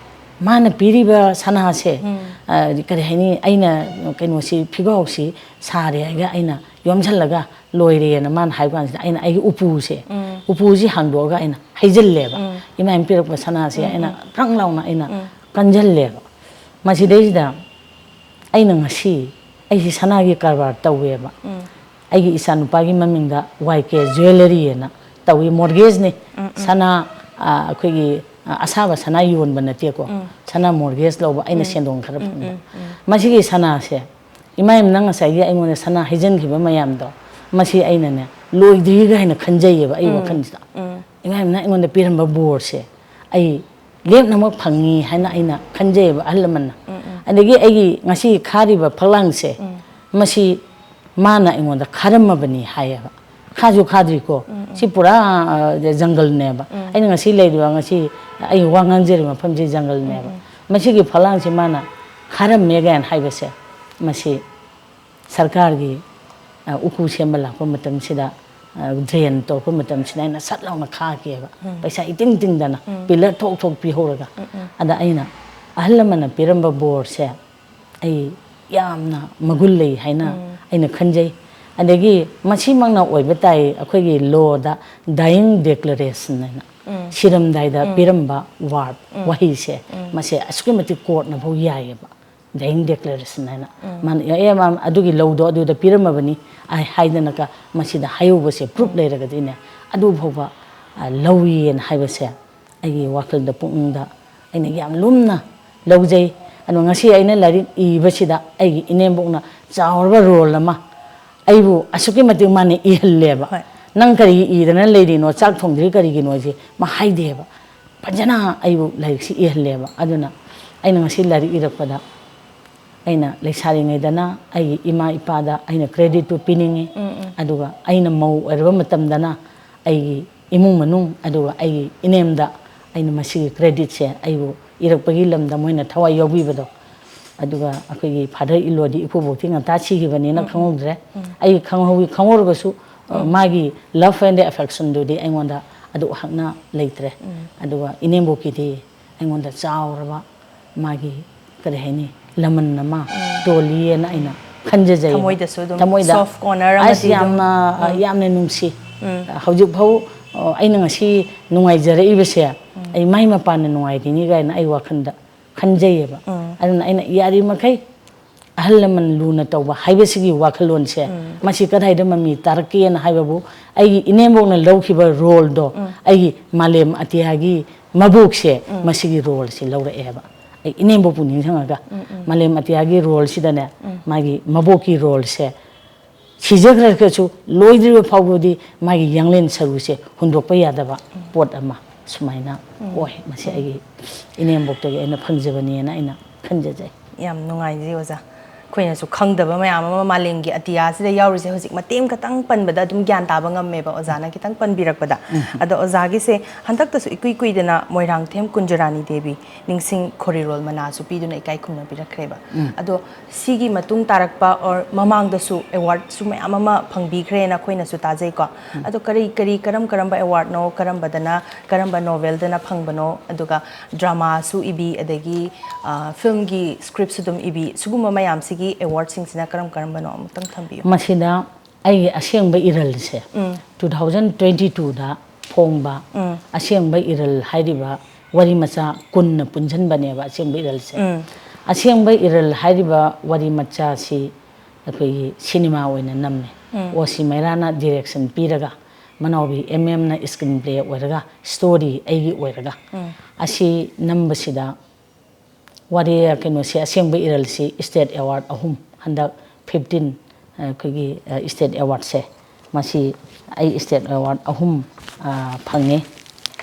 ꯃꯥꯅ ꯄꯤꯔꯤꯕ ꯁꯅꯥꯁꯦ, ꯑ, ꯀꯔꯤ ꯍꯥꯏꯅꯤ, ꯑꯩꯅ ꯀꯩꯅꯣꯁꯤ, ꯐꯤꯒꯥꯎꯁꯤ ꯁꯥꯔꯦ ꯍꯥꯏꯔꯒ ꯑꯩꯅ ꯌꯣꯝꯁꯤꯜꯂꯒ ꯂꯣꯏꯔꯦꯅ ꯃꯥꯅ ꯍꯥꯏꯕ ꯀꯥꯟꯁꯤꯗ ꯑꯩꯅ ꯑꯩꯒꯤ ꯎꯄꯨꯁꯦ, ꯎꯄꯨꯁꯤ ꯍꯥꯡꯗꯣꯛꯑꯒ ꯑꯩꯅ ꯍꯩꯖꯤꯜꯂꯦꯕ꯫ ꯏꯃꯥꯅ ꯄꯤꯔꯛꯄ ꯁꯅꯥꯁꯦ ꯑꯩꯅ ꯄ꯭ꯔꯪ ꯂꯥꯎꯅ ꯑꯩꯅ ꯀꯟꯖꯜꯂꯦꯕ꯫ ꯃꯁꯤꯗꯩꯁꯤꯗ ꯑꯩꯅ ꯉꯁꯤ ꯑꯩꯁꯤ ꯁꯅꯥꯒꯤ ꯀꯔꯕꯥꯔ ꯇꯧꯋꯦꯕ꯫ ꯑꯩꯒꯤ ꯏꯆꯥꯅꯨꯄꯥꯒꯤ ꯃꯃꯤꯡꯗ ꯋꯥꯏ ꯀꯦ ꯖ꯭ꯋꯦꯂꯔꯤ ꯍꯥꯏꯅ ꯇꯧꯏ, ꯃꯣꯔꯒꯦꯖꯅꯤ꯫ ꯁꯅꯥ, ꯑ, ꯑꯩꯈꯣꯏꯒꯤ, ꯑ, ꯑꯁꯥꯕ ꯁꯅꯥ ꯌꯣꯟꯕ ꯅꯠꯇꯦꯀꯣ꯫ ꯁꯅꯥ ꯃꯣꯔꯒꯦꯖ ꯂꯧꯕ, ꯑꯩꯅ ꯁꯦꯟꯗꯣꯡ ꯈꯔ ꯐꯪꯕ꯫ ꯃꯁꯤꯒꯤ ꯁꯅꯥꯁꯦ, ꯏꯃꯥ ꯏꯕꯦꯝꯃ, ꯅꯪ ꯉꯁꯥꯏꯒꯤ ꯑꯩꯉꯣꯟꯗ ꯁꯅꯥ ꯍꯩꯖꯤꯟꯈꯤꯕ ꯃꯌꯥꯝꯗꯣ, ꯃꯁꯤ ꯑꯩꯅꯅꯦ, ꯂꯣꯏꯗ꯭ꯔꯤ ꯀꯥꯏꯅ ꯈꯟꯖꯩꯌꯦꯕ ꯑꯩ ꯋꯥꯈꯜꯁꯤꯗ꯫ ꯏꯃꯥ ꯏꯕꯦꯝꯃꯅ ꯑꯩꯉꯣꯟꯗ ꯄꯤꯔꯝꯕ ꯕꯣꯔꯁꯦ ꯑꯩ ꯂꯦꯝꯅꯃꯛ ꯐꯪꯉꯤ ꯍꯥꯏꯅ ꯑꯩꯅ ꯈꯟꯖꯩꯌꯦꯕ, ꯑꯍꯜ ꯂꯃꯟꯅ꯫ ꯑꯗꯒꯤ ꯑꯩꯒꯤ ꯉꯁꯤ ꯈꯥꯔꯤꯕ ꯐꯛꯂꯥꯡꯁꯦ, ꯃꯁꯤ ꯃꯥꯅ ꯑꯩꯉꯣꯟꯗ ꯈꯥꯔꯝꯃꯕꯅꯤ ꯍꯥꯏꯌꯦꯕ꯫ ꯈꯥꯁꯨ ꯈꯥꯗ꯭ꯔꯤꯀꯣ꯫ ꯁꯤ ꯄꯨꯔꯥ, ꯑ, ꯖꯪꯒꯜꯅꯦꯕ꯫ ꯑꯩꯅ ꯉꯁꯤ ꯂꯩꯔꯤꯕ, ꯉꯁꯤ ꯑꯩ ꯋꯥ ꯉꯥꯡꯖꯔꯤꯕ ꯃꯐꯝꯁꯤ ꯖꯪꯒꯜꯅꯦꯕ꯫ ꯃꯁꯤꯒꯤ ꯐꯛꯂꯥꯡꯁꯤ ꯃꯥꯅ ꯈꯥꯔꯝꯃꯦ ꯀꯥꯏꯅ ꯍꯥꯏꯕꯁꯦ, ꯃꯁꯤ ꯁꯔꯀꯥꯔꯒꯤ, ꯑ, ꯎꯀꯨ ꯁꯦꯝꯕ ꯂꯥꯛꯄ ꯃꯇꯝꯁꯤꯗ, ꯑ, ꯗ꯭ꯔꯦꯟ ꯇꯧꯔꯛꯄ ꯃꯇꯝꯁꯤꯗ ꯑꯩꯅ ꯁꯠ ꯂꯥꯎꯅ ꯈꯥꯈꯤꯑꯕ꯫ ꯄꯩꯁꯥ ꯏꯇꯤꯡ ꯇꯤꯡꯗꯅ, ꯄꯤꯂꯔ ꯊꯣꯛ ꯊꯣꯛ ꯄꯤꯍꯧꯔꯒ꯫ ꯑꯗ ꯑꯩꯅ ꯑꯍꯜ ꯂꯃꯟꯅ ꯄꯤꯔꯝꯕ ꯕꯣꯔꯁꯦ ꯑꯩ ꯌꯥꯝꯅ ꯃꯒꯨꯟ ꯂꯩ ꯍꯥꯏꯅ ꯑꯩꯅ ꯈꯟꯖꯩ꯫ ꯑꯗꯒꯤ ꯃꯁꯤꯃꯛꯅ ꯑꯣꯏꯕ ꯇꯥꯏ, ꯑꯩꯈꯣꯏꯒꯤ ꯂꯣꯗ dying declaration ꯍꯥꯏꯅ, ꯁꯤꯔꯝꯗꯥꯏꯗ ꯄꯤꯔꯝꯕ ꯋꯥꯔꯗ, ꯋꯥꯍꯩꯁꯦ, ꯃꯁꯦ ꯑꯁꯨꯛꯀꯤ ꯃꯇꯤꯛ ꯀꯣꯔꯠꯅꯐꯥꯎ ꯌꯥꯏꯌꯦꯕ꯫ Dying declaration ꯍꯥꯏꯅ꯫ ꯃꯥꯅ ꯑꯦ ꯃꯥ ꯑꯗꯨꯒꯤ ꯂꯧꯗꯣ ꯑꯗꯨꯗ ꯄꯤꯔꯝꯃꯕꯅꯤ ꯑꯩ ꯍꯥꯏꯗꯅꯒ ꯃꯁꯤꯗ ꯍꯥꯏꯍꯧꯕꯁꯦ, ꯄ꯭ꯔꯨꯞ ꯂꯩꯔꯒꯗꯤꯅꯦ, ꯑꯗꯨ ꯐꯥꯎꯕ, ꯑ, ꯂꯧꯏꯅ ꯍꯥꯏꯕꯁꯦ ꯑꯩꯒꯤ ꯋꯥꯈꯜꯗ, ꯄꯨꯛꯅꯤꯡꯗ ꯑꯩꯅ ꯌꯥꯝ ꯂꯨꯝꯅ ꯂꯧꯖꯩ꯫ ꯑꯗꯨꯒ ꯉꯁꯤ ꯑꯩꯅ ꯂꯥꯏꯔꯤꯛ ꯏꯕꯁꯤꯗ ꯑꯩꯒꯤ ꯏꯅꯦꯝꯕꯣꯛꯅ ꯆꯥꯎꯔꯕ ꯔꯣꯜ ꯑꯃ, ꯑꯩꯕꯨ ꯑꯁꯨꯛꯀꯤ ꯃꯇꯤꯛ ꯃꯥꯅ ꯏꯍꯜꯂꯦꯕ꯫ ꯍꯣꯏ꯫ "ꯅꯪ ꯀꯔꯤꯒꯤ ꯏꯗꯅ ꯂꯩꯔꯤꯅꯣ, ꯆꯥꯛ ꯊꯣꯡꯗ꯭ꯔꯤ ꯀꯔꯤꯒꯤꯅꯣꯁꯦ?" ꯃꯥ ꯍꯥꯏꯗꯦꯕ꯫ ꯐꯖꯅ ꯑꯩꯕꯨ ꯂꯥꯏꯔꯤꯛꯁꯤ ꯏꯍꯜꯂꯦꯕ꯫ ꯑꯗꯨꯅ ꯑꯩꯅ ꯉꯁꯤ ꯂꯥꯏꯔꯤꯛ ꯏꯔꯛꯄꯗ ꯑꯩꯅ ꯂꯩꯁꯥꯔꯤꯉꯩꯗꯅ ꯑꯩꯒꯤ ꯏꯃꯥ ꯏꯄꯥꯗ ꯑꯩꯅ ꯀ꯭ꯔꯦꯗꯤꯠꯇꯨ ꯄꯤꯅꯤꯡꯉꯤ꯫ ꯑꯗꯨꯒ ꯑꯩꯅ ꯃꯧ ꯑꯣꯏꯔꯕ ꯃꯇꯝꯗꯅ ꯑꯩꯒꯤ ꯏꯃꯨꯡ ꯃꯅꯨꯡ, ꯑꯗꯨꯒ ꯑꯩꯒꯤ ꯏꯅꯦꯝꯗ ꯑꯩꯅ ꯃꯁꯤꯒꯤ ꯀ꯭ꯔꯦꯗꯤꯠꯁꯦ ꯑꯩꯕꯨ ꯏꯔꯛꯄꯒꯤ ꯂꯝꯗ ꯃꯣꯏꯅ ꯊꯋꯥꯏ ꯌꯥꯎꯕꯤꯕꯗꯣ꯫ ꯑꯗꯨꯒ ꯑꯩꯈꯣꯏꯒꯤ ꯐꯥꯗꯔ ꯏꯂꯣꯗꯤ ꯏꯀꯨꯕꯣꯛꯇꯤ ꯉꯟꯇꯥ ꯁꯤꯈꯤꯕꯅꯤꯅ ꯈꯪꯍꯧꯗ꯭ꯔꯦ꯫ ꯑꯩ ꯈꯪꯍꯧꯋꯤ, ꯈꯪꯍꯧꯔꯒꯁꯨ, ꯑ, ꯃꯥꯒꯤ love and affection ꯗꯨꯗꯤ ꯑꯩꯉꯣꯟꯗ ꯑꯗꯨ ꯍꯛꯅ ꯂꯩꯇ꯭ꯔꯦ꯫ ꯑꯗꯨꯒ ꯏꯅꯦꯝꯕꯣꯛꯀꯤꯗꯤ ꯑꯩꯉꯣꯟꯗ ꯆꯥꯎꯔꯕ ꯃꯥꯒꯤ, ꯀꯔꯤ ꯍꯥꯏꯅꯤ, ꯂꯃꯟ ꯑꯃ ꯇꯣꯜꯂꯤꯑꯅ ꯑꯩꯅ ꯈꯟꯖꯖꯩ꯫ ꯊꯃꯣꯏꯗꯁꯨ ꯑꯗꯨꯝ soft corner ꯑꯃꯗꯤ ꯑꯗꯨꯝ ꯌꯥꯝꯅ, ꯌꯥꯝꯅ ꯅꯨꯡꯁꯤ꯫ ꯍꯧꯖꯤꯛ ꯐꯥꯎ, ꯑ, ꯑꯩꯅ ꯉꯁꯤ ꯅꯨꯡꯉꯥꯏꯖꯔꯛꯏꯕꯁꯦ, ꯑꯩ ꯃꯥꯏ ꯃꯄꯥꯟꯅ ꯅꯨꯡꯉꯥꯏꯔꯤꯅꯤ ꯀꯥꯏꯅ ꯑꯩ ꯋꯥꯈꯜꯗ ꯈꯟꯖꯩꯌꯦꯕ꯫ ꯑꯗꯨꯅ ꯑꯩꯅ ꯌꯥꯔꯤꯃꯈꯩ ꯑꯍꯜ ꯂꯃꯟ ꯂꯨꯅ ꯇꯧꯕ ꯍꯥꯏꯕꯁꯤꯒꯤ ꯋꯥꯈꯜꯂꯣꯟꯁꯦ, ꯃꯁꯤ ꯀꯗꯥꯏꯗ ꯃꯃꯤ ꯇꯥꯔꯛꯀꯦꯅ ꯍꯥꯏꯕꯕꯨ, ꯑꯩꯒꯤ ꯏꯅꯦꯝꯕꯣꯛꯅ ꯂꯧꯈꯤꯕ ꯔꯣꯜꯗꯣ, ꯑꯩꯒꯤ ꯃꯥꯂꯦꯝ ꯑꯇꯤꯌꯥꯒꯤ ꯃꯕꯣꯛꯁꯦ ꯃꯁꯤꯒꯤ ꯔꯣꯜꯁꯦ ꯂꯧꯔꯛꯑꯦꯕ꯫ ꯑꯩ ꯏꯅꯦꯝꯕꯣꯛꯄꯨ ꯅꯤꯡꯁꯤꯡꯉꯒ, ꯃꯥꯂꯦꯝ ꯑꯇꯤꯌꯥꯒꯤ ꯔꯣꯜꯁꯤꯗꯅꯦ, ꯃꯥꯒꯤ ꯃꯕꯣꯛꯀꯤ ꯔꯣꯜꯁꯦ ꯁꯤꯖꯈ꯭ꯔꯒꯁꯨ ꯂꯣꯏꯗ꯭ꯔꯤꯕ ꯐꯥꯎꯕꯗꯤ ꯃꯥꯒꯤ ꯌꯥꯡꯂꯦꯟ ꯁꯔꯨꯁꯦ ꯍꯨꯟꯗꯣꯛꯄ ꯌꯥꯗꯕ ꯄꯣꯠ ꯑꯃ ꯁꯨꯃꯥꯏꯅ ꯑꯣꯏ꯫ ꯃꯁꯤ ꯑꯩꯒꯤ ꯏꯅꯦꯝꯕꯣꯛꯇꯒꯤ ꯑꯩꯅ ꯐꯪꯖꯕꯅꯦꯅ ꯑꯩꯅ ꯈꯟꯖꯖꯩ꯫ ꯌꯥꯝ ꯅꯨꯡꯉꯥꯏꯖꯩ ꯑꯣꯖꯥ꯫ ꯑꯩꯈꯣꯏꯅꯁꯨ ꯈꯪꯗꯕ ꯃꯌꯥꯝ ꯑꯃ ꯃꯥꯂꯦꯝꯒꯤ ꯑꯇꯤꯌꯥꯁꯤꯗ ꯌꯥꯎꯔꯤꯁꯦ ꯍꯧꯖꯤꯛ ꯃꯇꯦꯡ ꯈꯇꯪ ꯄꯟꯕꯗ ꯑꯗꯨꯝ ꯒ꯭ꯌꯥꯟ ꯇꯥꯕ ꯉꯝꯃꯦꯕ, ꯑꯣꯖꯥꯅ ꯈꯤꯇꯪ ꯄꯟꯕꯤꯔꯛꯄꯗ꯫ ꯑꯗꯣ ꯑꯣꯖꯥꯒꯤꯁꯦ ꯍꯟꯗꯛꯇꯁꯨ ꯏꯀꯨꯏ ꯀꯨꯏꯗꯅ ꯃꯣꯏꯔꯥꯡꯊꯦꯝ ꯀꯨꯟꯖꯔꯥꯅꯤ ꯗꯦꯕꯤ ꯅꯤꯡꯁꯤꯡ ꯈꯣꯔꯤꯔꯣꯜ ꯃꯅꯥꯁꯨ ꯄꯤꯗꯨꯅ ꯏꯀꯥꯏ ꯈꯨꯝꯅꯕꯤꯔꯛꯈ꯭ꯔꯦꯕ꯫ ꯑꯗꯣ ꯁꯤꯒꯤ ꯃꯇꯨꯡ ꯇꯥꯔꯛꯄ or ꯃꯃꯥꯡꯗꯁꯨ ꯑꯦꯋꯥꯔꯗꯁꯨ ꯃꯌꯥꯝ ꯑꯃ ꯐꯪꯕꯤꯈ꯭ꯔꯦꯅ ꯑꯩꯈꯣꯏꯅꯁꯨ ꯇꯥꯖꯩꯀꯣ꯫ ꯑꯗꯣ ꯀꯔꯤ ꯀꯔꯤ, ꯀꯔꯝ ꯀꯔꯝꯕ ꯑꯦꯋꯥꯔꯗꯅꯣ, ꯀꯔꯝꯕꯗꯅ, ꯀꯔꯝꯕ ꯅꯣꯕꯦꯜꯗꯅ ꯐꯪꯕꯅꯣ, ꯑꯗꯨꯒ ꯗ꯭ꯔꯃꯥꯁꯨ ꯏꯕꯤ, ꯑꯗꯒꯤ, ꯑ, ꯐꯤꯜꯝꯒꯤ ꯁ꯭ꯀ꯭ꯔꯤꯞꯁꯨ ꯑꯗꯨꯝ ꯏꯕꯤ, ꯁꯤꯒꯨꯝꯕ ꯃꯌꯥꯝꯁꯤꯒꯤ ꯑꯦꯋꯥꯔꯗꯁꯤꯡꯁꯤꯅ ꯀꯔꯝ ꯀꯔꯝꯕꯅꯣ ꯑꯃꯨꯛꯇꯪ ꯊꯝꯕꯤꯌꯨ꯫ ꯃꯁꯤꯗ ꯑꯩꯒꯤ ꯑꯁꯦꯡꯕ ꯏꯔꯜꯁꯦ, two thousand twenty twoꯗ ꯐꯣꯡꯕ ꯑꯁꯦꯡꯕ ꯏꯔꯜ ꯍꯥꯏꯔꯤꯕ ꯋꯥꯔꯤ ꯃꯆꯥ ꯀꯨꯟꯅ ꯄꯨꯟꯁꯤꯟꯕꯅꯦꯕ ꯑꯁꯦꯡꯕ ꯏꯔꯜꯁꯦ꯫ ꯑꯁꯦꯡꯕ ꯏꯔꯜ ꯍꯥꯏꯔꯤꯕ ꯋꯥꯔꯤ ꯃꯆꯥꯁꯤ ꯑꯩꯈꯣꯏꯒꯤ ꯁꯤꯅꯦꯃꯥ ꯑꯣꯏꯅ ꯅꯝꯃꯦ꯫ ꯑꯣ ꯁꯤ ꯃꯩꯔꯥꯅ ꯗꯤꯔꯦꯛꯁꯟ ꯄꯤꯔꯒ, ꯃꯅꯥꯎꯕꯤ ꯑꯦꯝ ꯑꯦꯝꯅ ꯁ꯭ꯀ꯭ꯔꯤꯟ ꯄ꯭ꯂꯦ ꯑꯣꯏꯔꯒ, ꯁ꯭ꯇꯣꯔꯤ ꯑꯩꯒꯤ ꯑꯣꯏꯔꯒ꯫ ꯑꯁꯤ ꯅꯝꯕꯁꯤꯗ ꯋꯥꯔꯤ, ꯀꯩꯅꯣꯁꯤ, ꯑꯁꯦꯡꯕ ꯏꯔꯜꯁꯤ ꯁ꯭ꯇꯦꯠ ꯑꯦꯋꯥꯔꯗ ꯑꯍꯨꯝ, ꯍꯟꯗꯛ ꯐꯤꯐꯇꯤꯟ, ꯑꯩꯈꯣꯏꯒꯤ ꯁ꯭ꯇꯦꯠ ꯑꯦꯋꯥꯔꯗꯁꯦ, ꯃꯁꯤ ꯑꯩ ꯁ꯭ꯇꯦꯠ ꯑꯦꯋꯥꯔꯗ ꯑꯍꯨꯝ ꯐꯪꯉꯤ꯫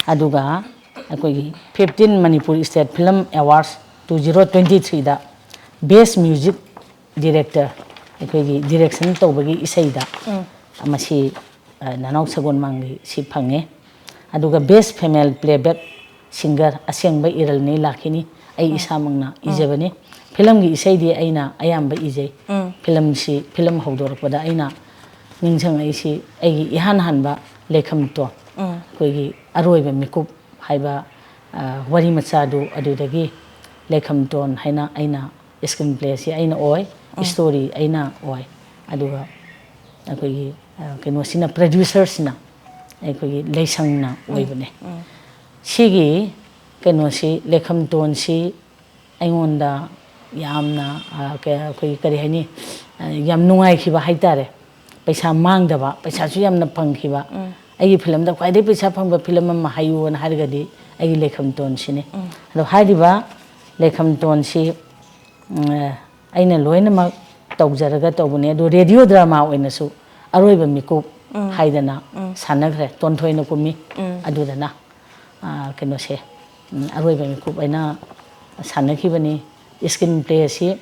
ꯑꯗꯨꯒ ꯑꯩꯈꯣꯏꯒꯤ fifteenth Manipur state film awards two zero twenty ꯊ꯭ꯔꯤꯗ ꯕꯦꯁ ꯃ꯭ꯌꯨꯖꯤꯛ ꯗꯤꯔꯦꯛꯇꯔ, ꯑꯩꯈꯣꯏꯒꯤ ꯗꯤꯔꯦꯛꯁꯟ ꯇꯧꯕꯒꯤ ꯏꯁꯩꯗ ꯃꯁꯤ ꯅꯅꯥꯎ ꯁꯒꯣꯜꯃꯥꯡꯒꯤ ꯁꯤ ꯐꯪꯉꯦ꯫ ꯑꯗꯨꯒ ꯕꯦꯁ ꯐꯤꯃꯦꯜ ꯄ꯭ꯂꯦꯕꯦꯛ ꯁꯤꯡꯒꯔ, ꯑꯁꯦꯡꯕ ꯏꯔꯜꯅꯤ ꯂꯥꯛꯈꯤꯅꯤ, ꯑꯩ ꯏꯁꯥꯃꯛꯅ ꯏꯖꯕꯅꯤ꯫ ꯐꯤꯂꯝꯒꯤ ꯏꯁꯩꯗꯤ ꯑꯩꯅ ꯑꯌꯥꯝꯕ ꯏꯖꯩ꯫ ꯐꯤꯂꯝꯁꯤ, ꯐꯤꯂꯝ ꯍꯧꯗꯣꯔꯛꯄꯗ ꯑꯩꯅ ꯅꯤꯡꯁꯤꯡꯉꯛꯏꯁꯤ ꯑꯩꯒꯤ ꯏꯍꯥꯟ ꯍꯥꯟꯕ ꯂꯩꯈꯝꯇꯣꯟ, ꯑꯩꯈꯣꯏꯒꯤ ꯑꯔꯣꯏꯕ ꯃꯤꯀꯨꯞ ꯍꯥꯏꯕ ꯋꯥꯔꯤ ꯃꯆꯥꯗꯨ, ꯑꯗꯨꯗꯒꯤ ꯂꯩꯈꯝꯇꯣꯟ ꯍꯥꯏꯅ ꯑꯩꯅ ꯁ꯭ꯀ꯭ꯔꯤꯟ ꯄ꯭ꯂꯦꯁꯤ ꯑꯩꯅ ꯑꯣꯏ, ꯁ꯭ꯇꯣꯔꯤ ꯑꯩꯅ ꯑꯣꯏ꯫ ꯑꯗꯨꯒ ꯑꯩꯈꯣꯏꯒꯤ ꯀꯩꯅꯣꯁꯤꯅ, ꯄ꯭ꯔꯗ꯭ꯌꯨꯁꯔꯁꯤꯅ ꯑꯩꯈꯣꯏꯒꯤ ꯂꯩꯁꯪꯅ ꯑꯣꯏꯕꯅꯦ꯫ ꯁꯤꯒꯤ ꯀꯩꯅꯣꯁꯤ, ꯂꯩꯈꯝꯇꯣꯟꯁꯤ ꯑꯩꯉꯣꯟꯗ ꯌꯥꯝꯅ, ꯑꯩꯈꯣꯏꯒꯤ ꯀꯔꯤ ꯍꯥꯏꯅꯤ, ꯌꯥꯝ ꯅꯨꯡꯉꯥꯏꯈꯤꯕ ꯍꯥꯏꯇꯥꯔꯦ꯫ ꯄꯩꯁꯥ ꯃꯥꯡꯗꯕ, ꯄꯩꯁꯥꯁꯨ ꯌꯥꯝꯅ ꯐꯪꯈꯤꯕ꯫ ꯑꯩꯒꯤ ꯐꯤꯂꯝꯗ ꯈ꯭ꯋꯥꯏꯗꯒꯤ ꯄꯩꯁꯥ ꯐꯪꯕ ꯐꯤꯂꯝ ꯑꯃ ꯍꯥꯏꯌꯨꯅ ꯍꯥꯏꯔꯒꯗꯤ ꯑꯩꯒꯤ ꯂꯩꯈꯝꯇꯣꯟꯁꯤꯅꯦ꯫ ꯑꯗꯣ ꯍꯥꯏꯔꯤꯕ ꯂꯩꯈꯝꯇꯣꯟꯁꯤ ꯑꯩꯅ ꯂꯣꯏꯅꯃꯛ ꯇꯧꯖꯔꯒ ꯇꯧꯕꯅꯦ꯫ ꯑꯗꯨ ꯔꯦꯗꯤꯑꯣ ꯗ꯭ꯔꯃꯥ ꯑꯣꯏꯅꯁꯨ ꯑꯔꯣꯏꯕ ꯃꯤꯀꯨꯞ ꯍꯥꯏꯗꯅ ꯁꯥꯟꯅꯈ꯭ꯔꯦ, ꯇꯣꯟꯊꯣꯏꯅ ꯀꯨꯝꯃꯤ꯫ ꯑꯗꯨꯗꯅ ꯀꯩꯅꯣꯁꯦ, ꯑꯔꯣꯏꯕ ꯃꯤꯀꯨꯞ ꯍꯥꯏꯅ ꯁꯥꯟꯅꯈꯤꯕꯅꯤ꯫ ꯁ꯭ꯀ꯭ꯔꯤꯟ ꯄ꯭ꯂꯦ ꯑꯁꯤ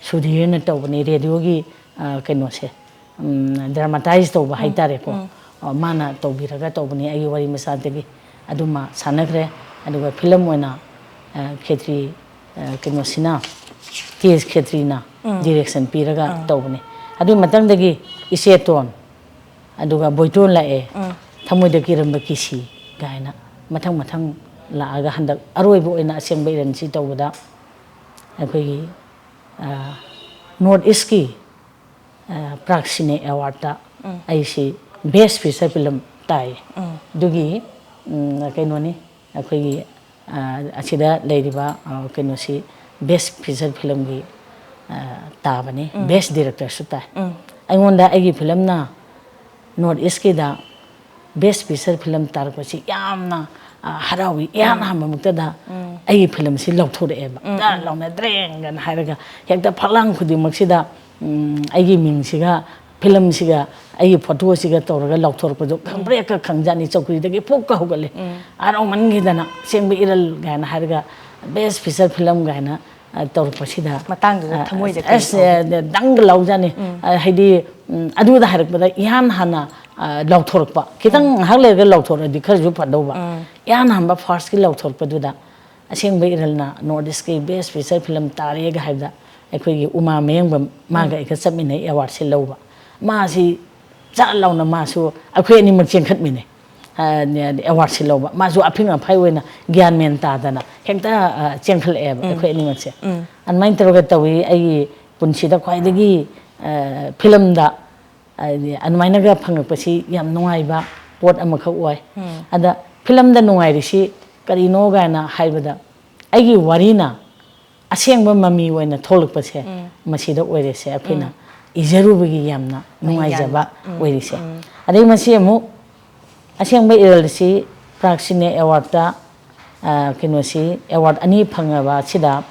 ꯁꯨꯙꯤꯔꯅ ꯇꯧꯕꯅꯤ, ꯔꯦꯗꯤꯑꯣꯒꯤ ꯀꯩꯅꯣꯁꯦ, ꯗ꯭ꯔꯃꯥꯇꯥꯏꯁ ꯇꯧꯕ ꯍꯥꯏꯇꯥꯔꯦꯀꯣ꯫ ꯃꯥꯅ ꯇꯧꯕꯤꯔꯒ ꯇꯧꯕꯅꯤ, ꯑꯩꯒꯤ ꯋꯥꯔꯤ ꯃꯆꯥꯗꯒꯤ ꯑꯗꯨꯃ ꯁꯥꯟꯅꯈ꯭ꯔꯦ꯫ ꯑꯗꯨꯒ ꯐꯤꯂꯝ ꯑꯣꯏꯅ ꯈꯦꯇ꯭ꯔꯤ, ꯀꯩꯅꯣꯁꯤꯅ, ꯇꯦꯖ ꯈꯦꯇ꯭ꯔꯤꯅ ꯗꯤꯔꯦꯛꯁꯟ ꯄꯤꯔꯒ ꯇꯧꯕꯅꯤ꯫ ꯑꯗꯨꯒꯤ ꯃꯊꯪꯗꯒꯤ ꯏꯆꯦꯇꯣꯟ, ꯑꯗꯨꯒ ꯕꯣꯏꯇꯣꯟ ꯂꯥꯛꯑꯦ, ꯊꯃꯣꯏꯗ ꯀꯤꯔꯝꯕ ꯀꯤꯁꯤ ꯀꯥꯏꯅ ꯃꯊꯪ ꯃꯊꯪ ꯂꯥꯛꯑꯒ ꯍꯟꯗꯛ ꯑꯔꯣꯏꯕ ꯑꯣꯏꯅ ꯑꯁꯦꯡꯕ ꯏꯔꯟꯁꯤ ꯇꯧꯕꯗ ꯑꯩꯈꯣꯏꯒꯤ ꯅꯣꯔꯠ ꯏꯁꯀꯤ ꯄ꯭ꯔꯥꯛ ꯁꯤꯅꯦ ꯑꯦꯋꯥꯔꯗꯇ ꯑꯩꯁꯤ ꯕꯦꯁ ꯐꯤꯆꯔ ꯐꯤꯂꯝ ꯇꯥꯏ꯫ ꯑꯗꯨꯒꯤ ꯀꯩꯅꯣꯅꯤ, ꯑꯩꯈꯣꯏꯒꯤ ꯑꯁꯤꯗ ꯂꯩꯔꯤꯕ ꯀꯩꯅꯣꯁꯤ, Best Feature Filmꯒꯤ ꯇꯥꯕꯅꯤ, Best Directorꯁꯨ ꯇꯥꯏ꯫ ꯑꯩꯉꯣꯟꯗ ꯑꯩꯒꯤ ꯐꯤꯂꯝꯅ North Eastꯀꯤꯗ Best Feature Film ꯇꯥꯔꯛꯄꯁꯤ ꯌꯥꯝꯅ ꯍꯔꯥꯎꯏ꯫ ꯏꯍꯥꯟ ꯑꯍꯥꯟꯕꯃꯛꯇꯗ ꯑꯩꯒꯤ ꯐꯤꯂꯝꯁꯤ ꯂꯥꯎꯊꯣꯔꯛꯑꯦꯕ, ꯗ ꯂꯥꯎꯅ ꯗ꯭ꯔꯦꯡꯒꯅ ꯍꯥꯏꯔꯒ ꯍꯦꯛꯇ ꯐꯛꯂꯥꯡ ꯈꯨꯗꯤꯡꯃꯛꯁꯤꯗ ꯑꯩꯒꯤ ꯃꯤꯡꯁꯤꯒ ꯐꯤꯂꯝꯁꯤꯒ ꯑꯩꯒꯤ ꯐꯣꯇꯣꯁꯤꯒ ꯇꯧꯔꯒ ꯂꯥꯎꯊꯣꯔꯛꯄꯗꯣ ꯈꯪꯕ꯭ꯔꯦꯛꯀ ꯈꯪꯖꯥꯠꯅꯤ꯫ ꯆꯧꯀ꯭ꯔꯤꯗꯒꯤ ꯄꯣꯛꯀ ꯍꯧꯒꯠꯂꯦ꯫ ꯍꯔꯥꯎꯃꯟꯈꯤꯗꯅ "ꯑꯁꯦꯡꯕ ꯏꯔꯜ" ꯀꯥꯏꯅ ꯍꯥꯏꯔꯒ "Best Feature Film" ꯀꯥꯏꯅ ꯇꯧꯔꯛꯄꯁꯤꯗ ꯃꯇꯥꯡꯗꯨꯗ ꯊꯃꯣꯏꯗ ꯀꯩ ꯑꯁ ꯐꯥꯎꯒꯦ? ꯗꯪꯒ ꯂꯥꯎꯖꯥꯠꯅꯤ꯫ ꯍꯥꯏꯗꯤ ꯑꯗꯨꯗ ꯍꯥꯏꯔꯛꯄꯗ ꯏꯍꯥꯟ ꯍꯥꯟꯅ ꯂꯥꯎꯊꯣꯔꯛꯄ, ꯈꯤꯇꯪ ꯉꯥꯏꯍꯥꯛ ꯂꯩꯔꯒ ꯂꯥꯎꯊꯣꯔꯛꯑꯗꯤ ꯈꯔꯁꯨ ꯐꯗꯧꯕ꯫ ꯏꯍꯥꯟ ꯍꯥꯟꯕ firstꯀꯤ ꯂꯥꯎꯊꯣꯔꯛꯄꯗꯨꯗ "ꯑꯁꯦꯡꯕ ꯏꯔꯜꯅ North Eastꯀꯤ Best Feature Film ꯇꯥꯔꯦꯒ" ꯍꯥꯏꯕꯗ ꯑꯩꯈꯣꯏꯒꯤ ꯎꯃꯥ ꯃꯌꯦꯡꯕꯝ ꯃꯥꯒ ꯑꯩꯒ ꯆꯠꯃꯤꯟꯅꯩ awardꯁꯦ ꯂꯧꯕ꯫ ꯃꯥꯁꯤ ꯆꯥ ꯂꯥꯎꯅ ꯃꯥꯁꯨ ꯑꯩꯈꯣꯏ ꯑꯅꯤꯃꯛ ꯆꯦꯟꯈꯠꯃꯤꯟꯅꯩ꯫ Awardꯁꯦ ꯂꯧꯕ꯫ ꯃꯥꯁꯨ ꯑꯐꯤꯡ ꯑꯐꯥꯏ ꯑꯣꯏꯅ ꯒ꯭ꯌꯥꯟ ꯃꯦꯟ ꯇꯥꯗꯅ ꯍꯦꯛꯇ ꯆꯦꯟꯈꯠꯂꯛꯑꯦꯕ ꯑꯩꯈꯣꯏ ꯑꯅꯤꯃꯛꯁꯦ꯫ ꯑꯗꯨꯃꯥꯏꯅ ꯇꯧꯔꯒ ꯇꯧꯏ꯫ ꯑꯩꯒꯤ ꯄꯨꯟꯁꯤꯗ ꯈ꯭ꯋꯥꯏꯗꯒꯤ ꯐꯤꯂꯝꯗ ꯍꯥꯏꯗꯤ ꯑꯗꯨꯃꯥꯏꯅꯒ ꯐꯪꯉꯛꯄꯁꯤ ꯌꯥꯝ ꯅꯨꯡꯉꯥꯏꯕ ꯄꯣꯠ ꯑꯃꯈꯛ ꯑꯣꯏ꯫ ꯑꯗ ꯐꯤꯂꯝꯗ ꯅꯨꯡꯉꯥꯏꯔꯤꯁꯤ ꯀꯔꯤꯅꯣ ꯀꯥꯏꯅ ꯍꯥꯏꯕꯗ ꯑꯩꯒꯤ ꯋꯥꯔꯤꯅ ꯑꯁꯦꯡꯕ ꯃꯃꯤ ꯑꯣꯏꯅ ꯊꯣꯛꯂꯛꯄꯁꯦ ꯃꯁꯤꯗ ꯑꯣꯏꯔꯦꯁꯦ ꯑꯩꯈꯣꯏꯅ ꯏꯖꯔꯨꯕꯒꯤ ꯌꯥꯝꯅ ꯅꯨꯡꯉꯥꯏꯖꯕ ꯑꯣꯏꯔꯤꯁꯦ꯫ ꯑꯗꯩ ꯃꯁꯤ ꯑꯃꯨꯛ ꯑꯁꯦꯡꯕ ꯏꯔꯜꯁꯤ Prague Cine Awardꯇ ꯀꯩꯅꯣꯁꯤ award ꯑꯅꯤ ꯐꯪꯉꯕ ꯑꯁꯤꯗ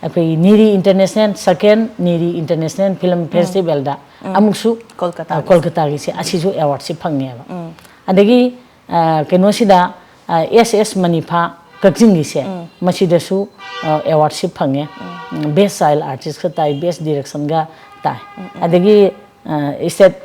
ꯑꯩꯈꯣꯏꯒꯤ ꯅꯤꯔꯤ International, second ꯅꯤꯔꯤ International Film Festivalꯗ ꯑꯃꯨꯛꯁꯨ ꯀꯣꯜꯀꯇꯥꯒꯤꯁꯦ ꯑꯁꯤꯁꯨ awardꯁꯤ ꯐꯪꯉꯦꯕ꯫ ꯑꯗꯒꯤ ꯀꯩꯅꯣꯁꯤꯗ ꯑꯦꯁ ꯑꯦꯁ ꯃꯅꯤꯐꯥ ꯀꯛꯆꯤꯡꯒꯤꯁꯦ ꯃꯁꯤꯗꯁꯨ awardꯁꯤ ꯐꯪꯉꯦ꯫ Best Child Artistꯀ ꯇꯥꯏ, Best Directionꯒ ꯇꯥꯏ꯫ ꯑꯗꯒꯤ State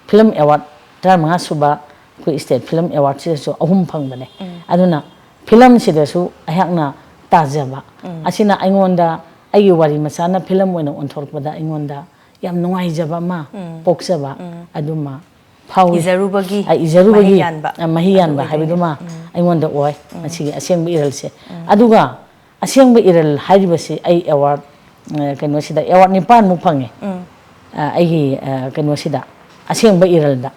Film Award ꯇꯔꯥꯃꯉꯥ ꯁꯨꯕ ꯑꯩꯈꯣꯏ State Film Awardꯁꯤꯗꯁꯨ ꯑꯍꯨꯝ ꯐꯪꯕꯅꯦ꯫ ꯑꯗꯨꯅ ꯐꯤꯂꯝꯁꯤꯗꯁꯨ ꯑꯩꯍꯥꯛꯅ ꯇꯥꯖꯕ ꯑꯁꯤꯅ ꯑꯩꯉꯣꯟꯗ ꯑꯩꯒꯤ ꯋꯥꯔꯤ ꯃꯆꯥꯅ ꯐꯤꯂꯝ ꯑꯣꯏꯅ ꯑꯣꯟꯊꯣꯔꯛꯄꯗ ꯑꯩꯉꯣꯟꯗ ꯌꯥꯝ ꯅꯨꯡꯉꯥꯏꯖꯕ ꯑꯃ ꯄꯣꯛꯆꯕ ꯑꯗꯨꯃ ꯐꯥꯎꯏ꯫ ꯏꯖꯔꯨꯕꯒꯤ ꯑ, ꯏꯖꯔꯨꯕꯒꯤ, ꯃꯍꯩ ꯌꯥꯟꯕ ꯑ, ꯃꯍꯩ ꯑꯗꯨ ꯌꯥꯟꯕ ꯑꯣꯏꯗꯣꯏꯅꯦ꯫ ꯍꯥꯏꯕꯗꯨꯃ ꯑꯩꯉꯣꯟꯗ ꯑꯣꯏ ꯃꯁꯤꯒꯤ ꯑꯁꯦꯡꯕ ꯏꯔꯜꯁꯦ꯫ ꯑꯗꯨꯒ ꯑꯁꯦꯡꯕ ꯏꯔꯜ ꯍꯥꯏꯔꯤꯕꯁꯤ ꯑꯩ award, ꯑ, ꯀꯩꯅꯣꯁꯤꯗ award ꯅꯤꯄꯥꯟꯃꯨꯛ ꯐꯪꯉꯦ꯫ ꯑ, ꯑꯩꯒꯤ, ꯑ, ꯀꯩꯅꯣꯁꯤꯗ ꯑꯁꯦꯡꯕ ꯏꯔꯜꯗ꯫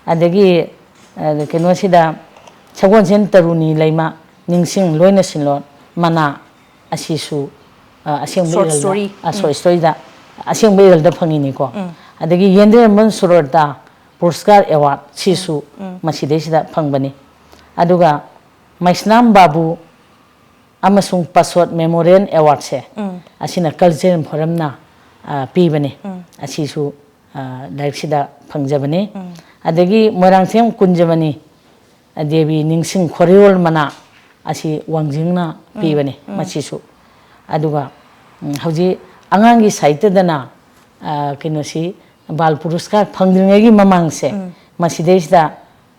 ꯑꯗꯒꯤ, ꯑ, ꯀꯩꯅꯣꯁꯤꯗ ꯁꯒꯣꯜꯁꯦꯟ ꯇꯔꯨꯅꯤ ꯂꯩꯃ, ꯅꯤꯡꯁꯤꯡ ꯂꯣꯏꯅ ꯁꯤꯟꯂꯣ, ꯃꯅꯥ, ꯑꯁꯤꯁꯨ ꯑ, ꯑꯁꯦꯡꯕ Short ꯏꯔꯜꯗ story. ꯑ, short storyꯗ ꯑꯁꯦꯡꯕ ꯏꯔꯜꯗ ꯐꯪꯉꯤꯅꯤꯀꯣ꯫ ꯑꯗꯒꯤ ꯌꯦꯟꯗ꯭ꯔꯦꯝꯕꯝ ꯁꯨꯔꯣꯔꯇꯥ ꯄꯨꯔꯁꯀꯥꯔ ꯑꯦꯋꯥꯔꯗ ꯁꯤꯁꯨ ꯃꯁꯤꯗꯩꯁꯤꯗ ꯐꯪꯕꯅꯤ꯫ ꯑꯗꯨꯒ ꯃꯩꯁꯅꯥꯝ ꯕꯥꯕꯨ ꯑꯃꯁꯨꯡ ꯄꯁꯣꯠ ꯃꯦꯃꯣꯔꯤꯌꯦꯜ ꯑꯦꯋꯥꯔꯗꯁꯦ ꯑꯁꯤꯅ ꯀꯜꯆꯔꯦꯜ ꯐꯣꯔꯝꯅ, ꯑ, ꯄꯤꯕꯅꯤ꯫ ꯑꯁꯤꯁꯨ, ꯑ, ꯂꯥꯏꯔꯤꯛꯁꯤꯗ ꯐꯪꯖꯕꯅꯤ꯫ ꯑꯗꯒꯤ ꯃꯣꯏꯔꯥꯡꯊꯦꯝ ꯀꯨꯟꯖꯃꯅꯤ ꯗꯦꯕꯤ ꯅꯤꯡꯁꯤꯡ ꯈꯣꯔꯤꯌꯣꯜ ꯃꯅꯥ ꯑꯁꯤ ꯋꯥꯡꯖꯤꯡꯅ ꯄꯤꯕꯅꯤ ꯃꯁꯤꯁꯨ꯫ ꯑꯗꯨꯒ, ꯎꯝ, ꯍꯧꯖꯤꯛ ꯑꯉꯥꯡꯒꯤ ꯁꯥꯍꯤꯇ꯭ꯌꯗꯅ, ꯑ, ꯀꯩꯅꯣꯁꯤ, ꯕꯥꯜ ꯄꯨꯔꯁꯀꯥꯔ ꯐꯪꯗ꯭ꯔꯤꯉꯩꯒꯤ ꯃꯃꯥꯡꯁꯦ, ꯃꯁꯤꯗꯩꯁꯤꯗ,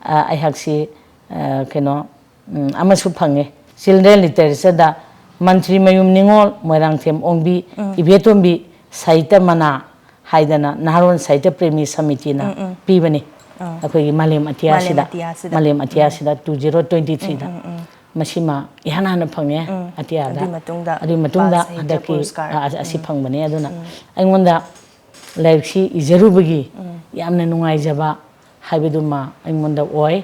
ꯑ, ꯑꯩꯍꯥꯛꯁꯤ, ꯑ, ꯀꯩꯅꯣ, ꯎꯝ, ꯑꯃꯁꯨ ꯐꯪꯉꯦ꯫ ꯆꯤꯜꯗ꯭ꯔꯦꯟ ꯂꯤꯇꯔꯦꯆꯔꯗ ꯃꯟꯇ꯭ꯔꯤ ꯃꯌꯨꯝ ꯅꯤꯉꯣꯜ ꯃꯣꯏꯔꯥꯡꯊꯦꯝ ꯑꯣꯡꯕꯤ ꯏꯕꯦꯇꯣꯝꯕꯤ ꯁꯥꯍꯤꯇ꯭ꯌ ꯃꯅꯥ ꯍꯥꯏꯗꯅ ꯅꯍꯥꯔꯣꯟ ꯁꯥꯍꯤꯇ꯭ꯌ ꯄ꯭ꯔꯦꯃꯤ ꯁꯃꯤꯇꯤꯅ ꯄꯤꯕꯅꯤ꯫ ꯑꯩꯈꯣꯏꯒꯤ ꯃꯥꯂꯦꯝ ꯑꯇꯤꯌꯥꯁꯤꯗ, ꯑꯇꯤꯌꯥꯁꯤꯗ꯫ ꯃꯥꯂꯦꯝ ꯑꯇꯤꯌꯥꯁꯤꯗ ꯇꯨ ꯖꯤꯔꯣ ꯇ꯭ꯋꯦꯟꯇꯤ ꯊ꯭ꯔꯤꯗ꯫ ꯃꯁꯤꯃ ꯏꯍꯥꯟ ꯍꯥꯟꯅ ꯐꯪꯉꯦ ꯑꯇꯤꯌꯥꯗ꯫ ꯑꯗꯨꯒꯤ ꯃꯇꯨꯡꯗ ꯑꯗꯨꯒꯤ ꯃꯇꯨꯡꯗ ꯕꯥꯜ ꯁꯥꯍꯤꯇ꯭ꯌ ꯍꯟꯗꯛꯀꯤ, ꯄꯨꯔꯁꯀꯥꯔ꯫ ꯑ, ꯑ, ꯑꯁꯤ ꯐꯪꯕꯅꯦ꯫ ꯑꯗꯨꯅ ꯑꯩꯉꯣꯟꯗ ꯂꯥꯏꯔꯤꯛꯁꯤ ꯏꯖꯔꯨꯕꯒꯤ ꯌꯥꯝꯅ ꯅꯨꯡꯉꯥꯏꯖꯕ ꯍꯥꯏꯕꯗꯨꯃ ꯑꯩꯉꯣꯟꯗ ꯑꯣꯏ꯫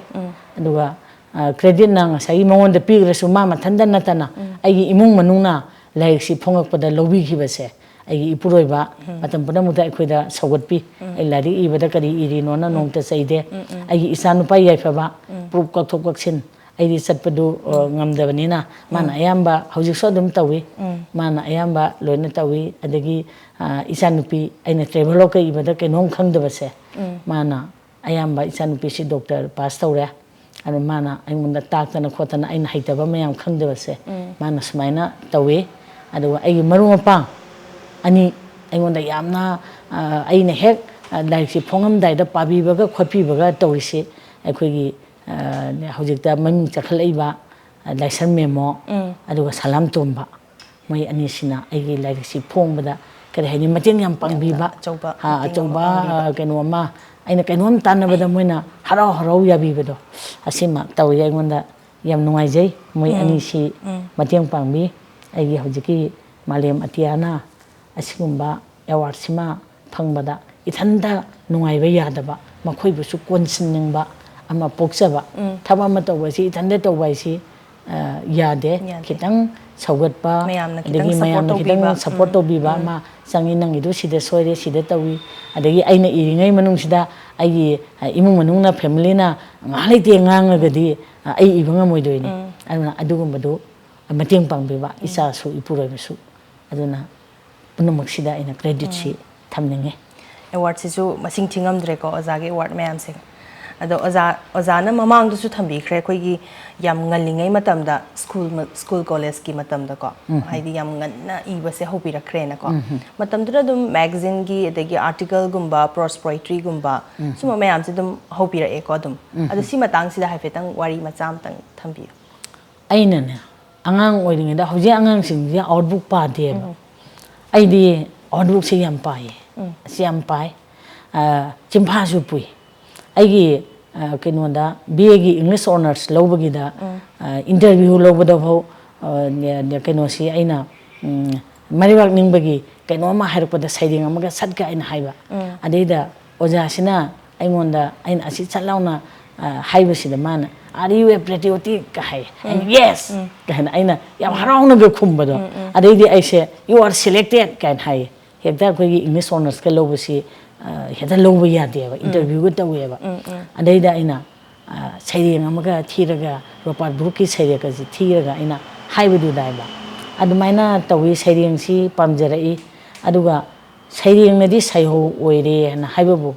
ꯑꯗꯨꯒ, ꯑ, creditꯅ ꯉꯁꯥꯏꯒꯤ ꯃꯉꯣꯟꯗ ꯄꯤꯈ꯭ꯔꯁꯨ, ꯃꯥ ꯃꯊꯟꯇ ꯅꯠꯇꯅ ꯑꯩꯒꯤ ꯏꯃꯨꯡ ꯃꯅꯨꯡꯅ ꯂꯥꯏꯔꯤꯛꯁꯤ ꯐꯣꯡꯉꯛꯄꯗ ꯂꯧꯕꯤꯈꯤꯕꯁꯦ, ꯑꯩꯒꯤ ꯏꯄꯨꯔꯣꯏꯕ ꯃꯇꯝ ꯄꯨꯝꯅꯃꯛꯇ ꯑꯩꯈꯣꯏꯗ ꯁꯧꯒꯠꯄꯤ꯫ ꯑꯩ ꯂꯥꯏꯔꯤꯛ ꯏꯕꯗ ꯀꯔꯤ ꯏꯔꯤꯅꯣꯅ ꯅꯣꯡꯃꯇ ꯆꯩꯗꯦ꯫ ꯑꯩꯒꯤ ꯏꯆꯥ ꯅꯨꯄꯥ ꯌꯥꯏꯐꯕ, proof ꯀꯛꯊꯣꯛ ꯀꯛꯁꯤꯟ ꯑꯩꯗꯤ ꯆꯠꯄꯗꯨ, ꯑ, ꯉꯝꯗꯕꯅꯤꯅ ꯃꯥꯅ ꯑꯌꯥꯝꯕ ꯍꯧꯖꯤꯛꯁꯨ ꯑꯗꯨꯝ ꯇꯧꯏ꯫ ꯃꯥꯅ ꯑꯌꯥꯝꯕ ꯂꯣꯏꯅ ꯇꯧꯏ꯫ ꯑꯗꯒꯤ, ꯑ, ꯏꯆꯥꯅꯨꯄꯤ ꯑꯩꯅ ꯇꯦꯕꯜ ꯋꯥꯔꯛꯀ ꯏꯕꯗ ꯀꯩꯅꯣꯝ ꯈꯪꯗꯕꯁꯦ, ꯃꯥꯅ ꯑꯌꯥꯝꯕ, ꯏꯆꯥꯅꯨꯄꯤꯁꯤ ꯗꯣꯛꯇꯔ ꯄꯥꯁ ꯇꯧꯔꯦ꯫ ꯑꯗꯨ ꯃꯥꯅ ꯑꯩꯉꯣꯟꯗ ꯇꯥꯛꯇꯅ ꯈꯣꯠꯇꯅ ꯑꯩꯅ ꯍꯩꯇꯕ ꯃꯌꯥꯝ ꯈꯪꯗꯕꯁꯦ ꯃꯥꯅ ꯁꯨꯃꯥꯏꯅ ꯇꯧꯏ꯫ ꯑꯗꯨꯒ ꯑꯩꯒꯤ ꯃꯔꯨꯞ ꯃꯄꯥꯡ ꯑꯅꯤ ꯑꯩꯉꯣꯟꯗ ꯌꯥꯝꯅ, ꯑ, ꯑꯩꯅ ꯍꯦꯛ, ꯑ, ꯂꯥꯏꯔꯤꯛꯁꯤ ꯐꯣꯡꯉꯝꯗꯥꯏꯗ ꯄꯥꯕꯤꯕꯒ ꯈꯣꯠꯄꯤꯕꯒ ꯇꯧꯔꯤꯁꯤ ꯑꯩꯈꯣꯏꯒꯤ, ꯑ, ꯍꯧꯖꯤꯛꯇ ꯃꯃꯤꯡ ꯆꯈꯠꯂꯛꯏꯕ, ꯑ, ꯂꯥꯏꯁ꯭ꯔꯝ ꯃꯦꯝꯃꯣ, ꯑꯗꯨꯒ ꯁꯂꯥꯝ ꯇꯣꯝꯕ, ꯃꯣꯏ ꯑꯅꯤꯁꯤꯅ ꯑꯩꯒꯤ ꯂꯥꯏꯔꯤꯛꯁꯤ ꯐꯣꯡꯕꯗ, ꯀꯔꯤ ꯍꯥꯏꯅꯤ, ꯃꯇꯦꯡ ꯌꯥꯝ ꯄꯥꯡꯕꯤꯕ, ꯑꯆꯧꯕ ꯑ, ꯃꯇꯦꯡ ꯑꯆꯧꯕ, ꯑꯃ ꯄꯥꯡꯕꯤꯕ꯫ ꯀꯩꯅꯣ ꯑꯃ, ꯑꯩꯅ ꯀꯩꯅꯣꯝ ꯇꯥꯟꯅꯕꯗ ꯃꯣꯏꯅ ꯍꯔꯥꯎ ꯍꯔꯥꯎ ꯌꯥꯕꯤꯕꯗꯣ, ꯑꯁꯤꯃ ꯇꯧꯏ꯫ ꯑꯩꯉꯣꯟꯗ ꯌꯥꯝ ꯅꯨꯡꯉꯥꯏꯖꯩ, ꯃꯣꯏ ꯑꯅꯤꯁꯤ ꯃꯇꯦꯡ ꯄꯥꯡꯕꯤ꯫ ꯑꯩꯒꯤ ꯍꯧꯖꯤꯛꯀꯤ ꯃꯥꯂꯦꯝ ꯑꯇꯤꯌꯥꯅ ꯑꯁꯤꯒꯨꯝꯕ ꯑꯦꯋꯥꯔꯗꯁꯤꯃ ꯐꯪꯕꯗ ꯏꯊꯟꯇ ꯅꯨꯡꯉꯥꯏꯕ ꯌꯥꯗꯕ, ꯃꯈꯣꯏꯕꯨꯁꯨ ꯀꯣꯟꯁꯤꯟꯅꯤꯡꯕ ꯑꯃ ꯄꯣꯛꯆꯕ꯫ ꯊꯕꯛ ꯑꯃ ꯇꯧꯕ ꯍꯥꯏꯁꯤ ꯏꯊꯟꯇ ꯇꯧꯕ ꯍꯥꯏꯁꯤ ꯑ, ꯌꯥꯗꯦ꯫ ꯌꯥꯗꯦ꯫ ꯈꯤꯇꯪ ꯁꯧꯒꯠꯄ, ꯃꯌꯥꯝꯅ ꯈꯤꯇꯪ ꯑꯗꯒꯤ support ꯃꯌꯥꯝꯅ ꯈꯤꯇꯪ ꯇꯧꯕꯤꯕ꯫ ꯁꯞꯄꯣꯔꯠ ꯇꯧꯕꯤꯕ ꯑꯃ ꯆꯪꯉꯤ꯫ "ꯅꯪꯒꯤꯗꯨ ꯁꯤꯗ ꯁꯣꯏꯔꯦ, ꯁꯤꯗ ꯇꯧꯏ", ꯑꯗꯒꯤ ꯑꯩꯅ ꯏꯔꯤꯉꯩ ꯃꯅꯨꯡꯁꯤꯗ ꯑꯩꯒꯤ, ꯑ, ꯏꯃꯨꯡ ꯃꯅꯨꯡꯅ, ꯐꯦꯃꯤꯂꯤꯅ ꯉꯥꯏꯍꯥꯛ ꯂꯩꯇꯦ ꯉꯥꯡꯉꯒꯗꯤ, ꯑ, ꯑꯩ ꯏꯕ ꯉꯝꯃꯣꯏꯗꯣꯏꯅꯤ꯫ ꯑꯗꯨꯅ ꯑꯗꯨꯒꯨꯝꯕꯗꯨ ꯃꯇꯦꯡ ꯄꯥꯡꯕꯤꯕ, ꯏꯆꯥꯁꯨ ꯏꯄꯨꯔꯣꯏꯕꯁꯨ꯫ ꯑꯗꯨꯅ ꯄꯨꯝꯅꯃꯛꯁꯤꯗ ꯑꯩꯅ ꯀ꯭ꯔꯦꯗꯤꯠꯁꯤ ꯊꯝꯅꯤꯡꯉꯤ꯫ ꯑꯦꯋꯥꯔꯗꯁꯤꯁꯨ ꯃꯁꯤꯡ ꯊꯤꯉꯝꯗ꯭ꯔꯦꯀꯣ, ꯑꯣꯖꯥꯒꯤ ꯑꯦꯋꯥꯔꯗ ꯃꯌꯥꯝꯁꯦ꯫ ꯑꯗꯣ ꯑꯣꯖꯥ, ꯑꯣꯖꯥꯅ ꯃꯃꯥꯡꯗꯁꯨ ꯊꯝꯕꯤꯈ꯭ꯔꯦ, ꯑꯩꯈꯣꯏꯒꯤ ꯌꯥꯝ ꯉꯜꯂꯤꯉꯩ ꯃꯇꯝꯗ, ꯁ꯭ꯀꯨꯜ ꯃ-, ꯁ꯭ꯀꯨꯜ ꯀꯣꯂꯦꯖꯀꯤ ꯃꯇꯝꯗꯀꯣ, ꯍꯥꯏꯗꯤ ꯌꯥꯝ ꯉꯟꯅ ꯏꯕꯁꯦ ꯍꯧꯕꯤꯔꯛꯈ꯭ꯔꯦꯅꯀꯣ꯫ ꯃꯇꯝꯗꯨꯗ ꯑꯗꯨꯝ ꯃꯦꯒꯥꯖꯤꯟꯒꯤ, ꯑꯗꯒꯤ ꯑꯥꯔꯇꯤꯀꯜꯒꯨꯝꯕ, ꯄ꯭ꯔꯣꯁ ꯄꯣꯏꯇ꯭ꯔꯤꯒꯨꯝꯕ, ꯁꯨꯝꯕ ꯃꯌꯥꯝꯁꯦ ꯑꯗꯨꯝ ꯍꯧꯕꯤꯔꯛꯑꯦꯀꯣ ꯑꯗꯨꯝ꯫ ꯑꯗꯣ ꯁꯤ ꯃꯇꯥꯡꯁꯤꯗ ꯍꯥꯏꯐꯦꯠꯇꯪ ꯋꯥꯔꯤ ꯃꯆꯥ ꯑꯃꯇꯪ ꯊꯝꯕꯤꯌꯨ꯫ ꯑꯩꯅꯅꯦ, ꯑꯉꯥꯡ ꯑꯣꯏꯔꯤꯉꯩꯗ, ꯍꯧꯖꯤꯛ ꯑꯉꯥꯡꯁꯤꯡꯁꯦ ꯑꯥꯎꯠꯕꯨꯛ ꯄꯥꯗꯦꯕ꯫ ꯑꯩꯗꯤ ꯑꯥꯎꯠꯕꯨꯛꯁꯦ ꯌꯥꯝ ꯄꯥꯏꯌꯦ꯫ ꯑꯁꯤ ꯌꯥꯝ ꯄꯥꯏ꯫ ꯑ, ꯆꯤꯟꯐꯥꯁꯨ ꯄꯨꯏ꯫ ꯑꯩꯒꯤ, ꯑ, ꯀꯩꯅꯣꯗ, ꯕꯤ ꯑꯦꯒꯤ ꯏꯪꯂꯤꯁ ꯑꯣꯅꯔꯁ ꯂꯧꯕꯒꯤꯗ, ꯑ, ꯏꯟꯇꯔꯚ꯭ꯌꯨ ꯂꯧꯕꯗ ꯐꯥꯎ, ꯑ, ꯅꯦ-, ꯅꯦ-, ꯀꯩꯅꯣꯁꯤ ꯑꯩꯅ, ꯎꯝ, ꯃꯔꯩꯕꯥꯛ ꯅꯤꯡꯕꯒꯤ ꯀꯩꯅꯣ ꯑꯃ ꯍꯥꯏꯔꯛꯄꯗ ꯁꯩꯔꯦꯡ ꯑꯃꯒ ꯁꯠꯀ ꯑꯩꯅ ꯍꯥꯏꯕ꯫ ꯑꯗꯩꯗ ꯑꯣꯖꯥꯁꯤꯅ ꯑꯩꯉꯣꯟꯗ, ꯑꯩꯅ ꯑꯁꯤ ꯁꯠ ꯂꯥꯎꯅ, ꯑ, ꯍꯥꯏꯕꯁꯤꯗ ꯃꯥꯅ, "Are you a patriotic?" ꯀ ꯍꯥꯏ꯫ ꯑꯩꯅ, "Yes!" ꯀ ꯍꯥꯏꯅ ꯑꯩꯅ ꯌꯥꯝ ꯍꯔꯥꯎꯅꯒ ꯈꯨꯝꯕꯗꯣ꯫ ꯑꯗꯩꯗꯤ ꯑꯩꯁꯦ, "You are selected!" ꯀꯥꯏꯅ ꯍꯥꯏꯌꯦ꯫ ꯍꯦꯛꯇ ꯑꯩꯈꯣꯏꯒꯤ ꯏꯪꯂꯤꯁ ꯑꯣꯅꯔꯁꯀ ꯂꯧꯕꯁꯤ, ꯑ, ꯍꯦꯛꯇ ꯂꯧꯕ ꯌꯥꯗꯦꯕ, ꯏꯟꯇꯔꯚ꯭ꯌꯨꯒ ꯇꯧꯋꯦꯕ꯫ ꯑꯗꯩꯗ ꯑꯩꯅ, ꯑ, ꯁꯩꯔꯦꯡ ꯑꯃꯒ ꯊꯤꯔꯒ, ꯔꯣꯄꯥꯔꯠ ꯕ꯭ꯔꯨꯛꯀꯤ ꯁꯩꯔꯦꯡ ꯑꯁꯤ ꯊꯤꯔꯒ ꯑꯩꯅ ꯍꯥꯏꯕꯗꯨꯗ ꯍꯥꯏꯕ꯫ ꯑꯗꯨꯃꯥꯏꯅ ꯇꯧꯋꯤ, ꯁꯩꯔꯦꯡꯁꯤ ꯄꯥꯝꯖꯔꯛꯏ꯫ ꯑꯗꯨꯒ ꯁꯩꯔꯦꯡꯅꯗꯤ ꯁꯩꯍꯧ ꯑꯣꯏꯔꯦ ꯍꯥꯏꯅ ꯍꯥꯏꯕꯕꯨ,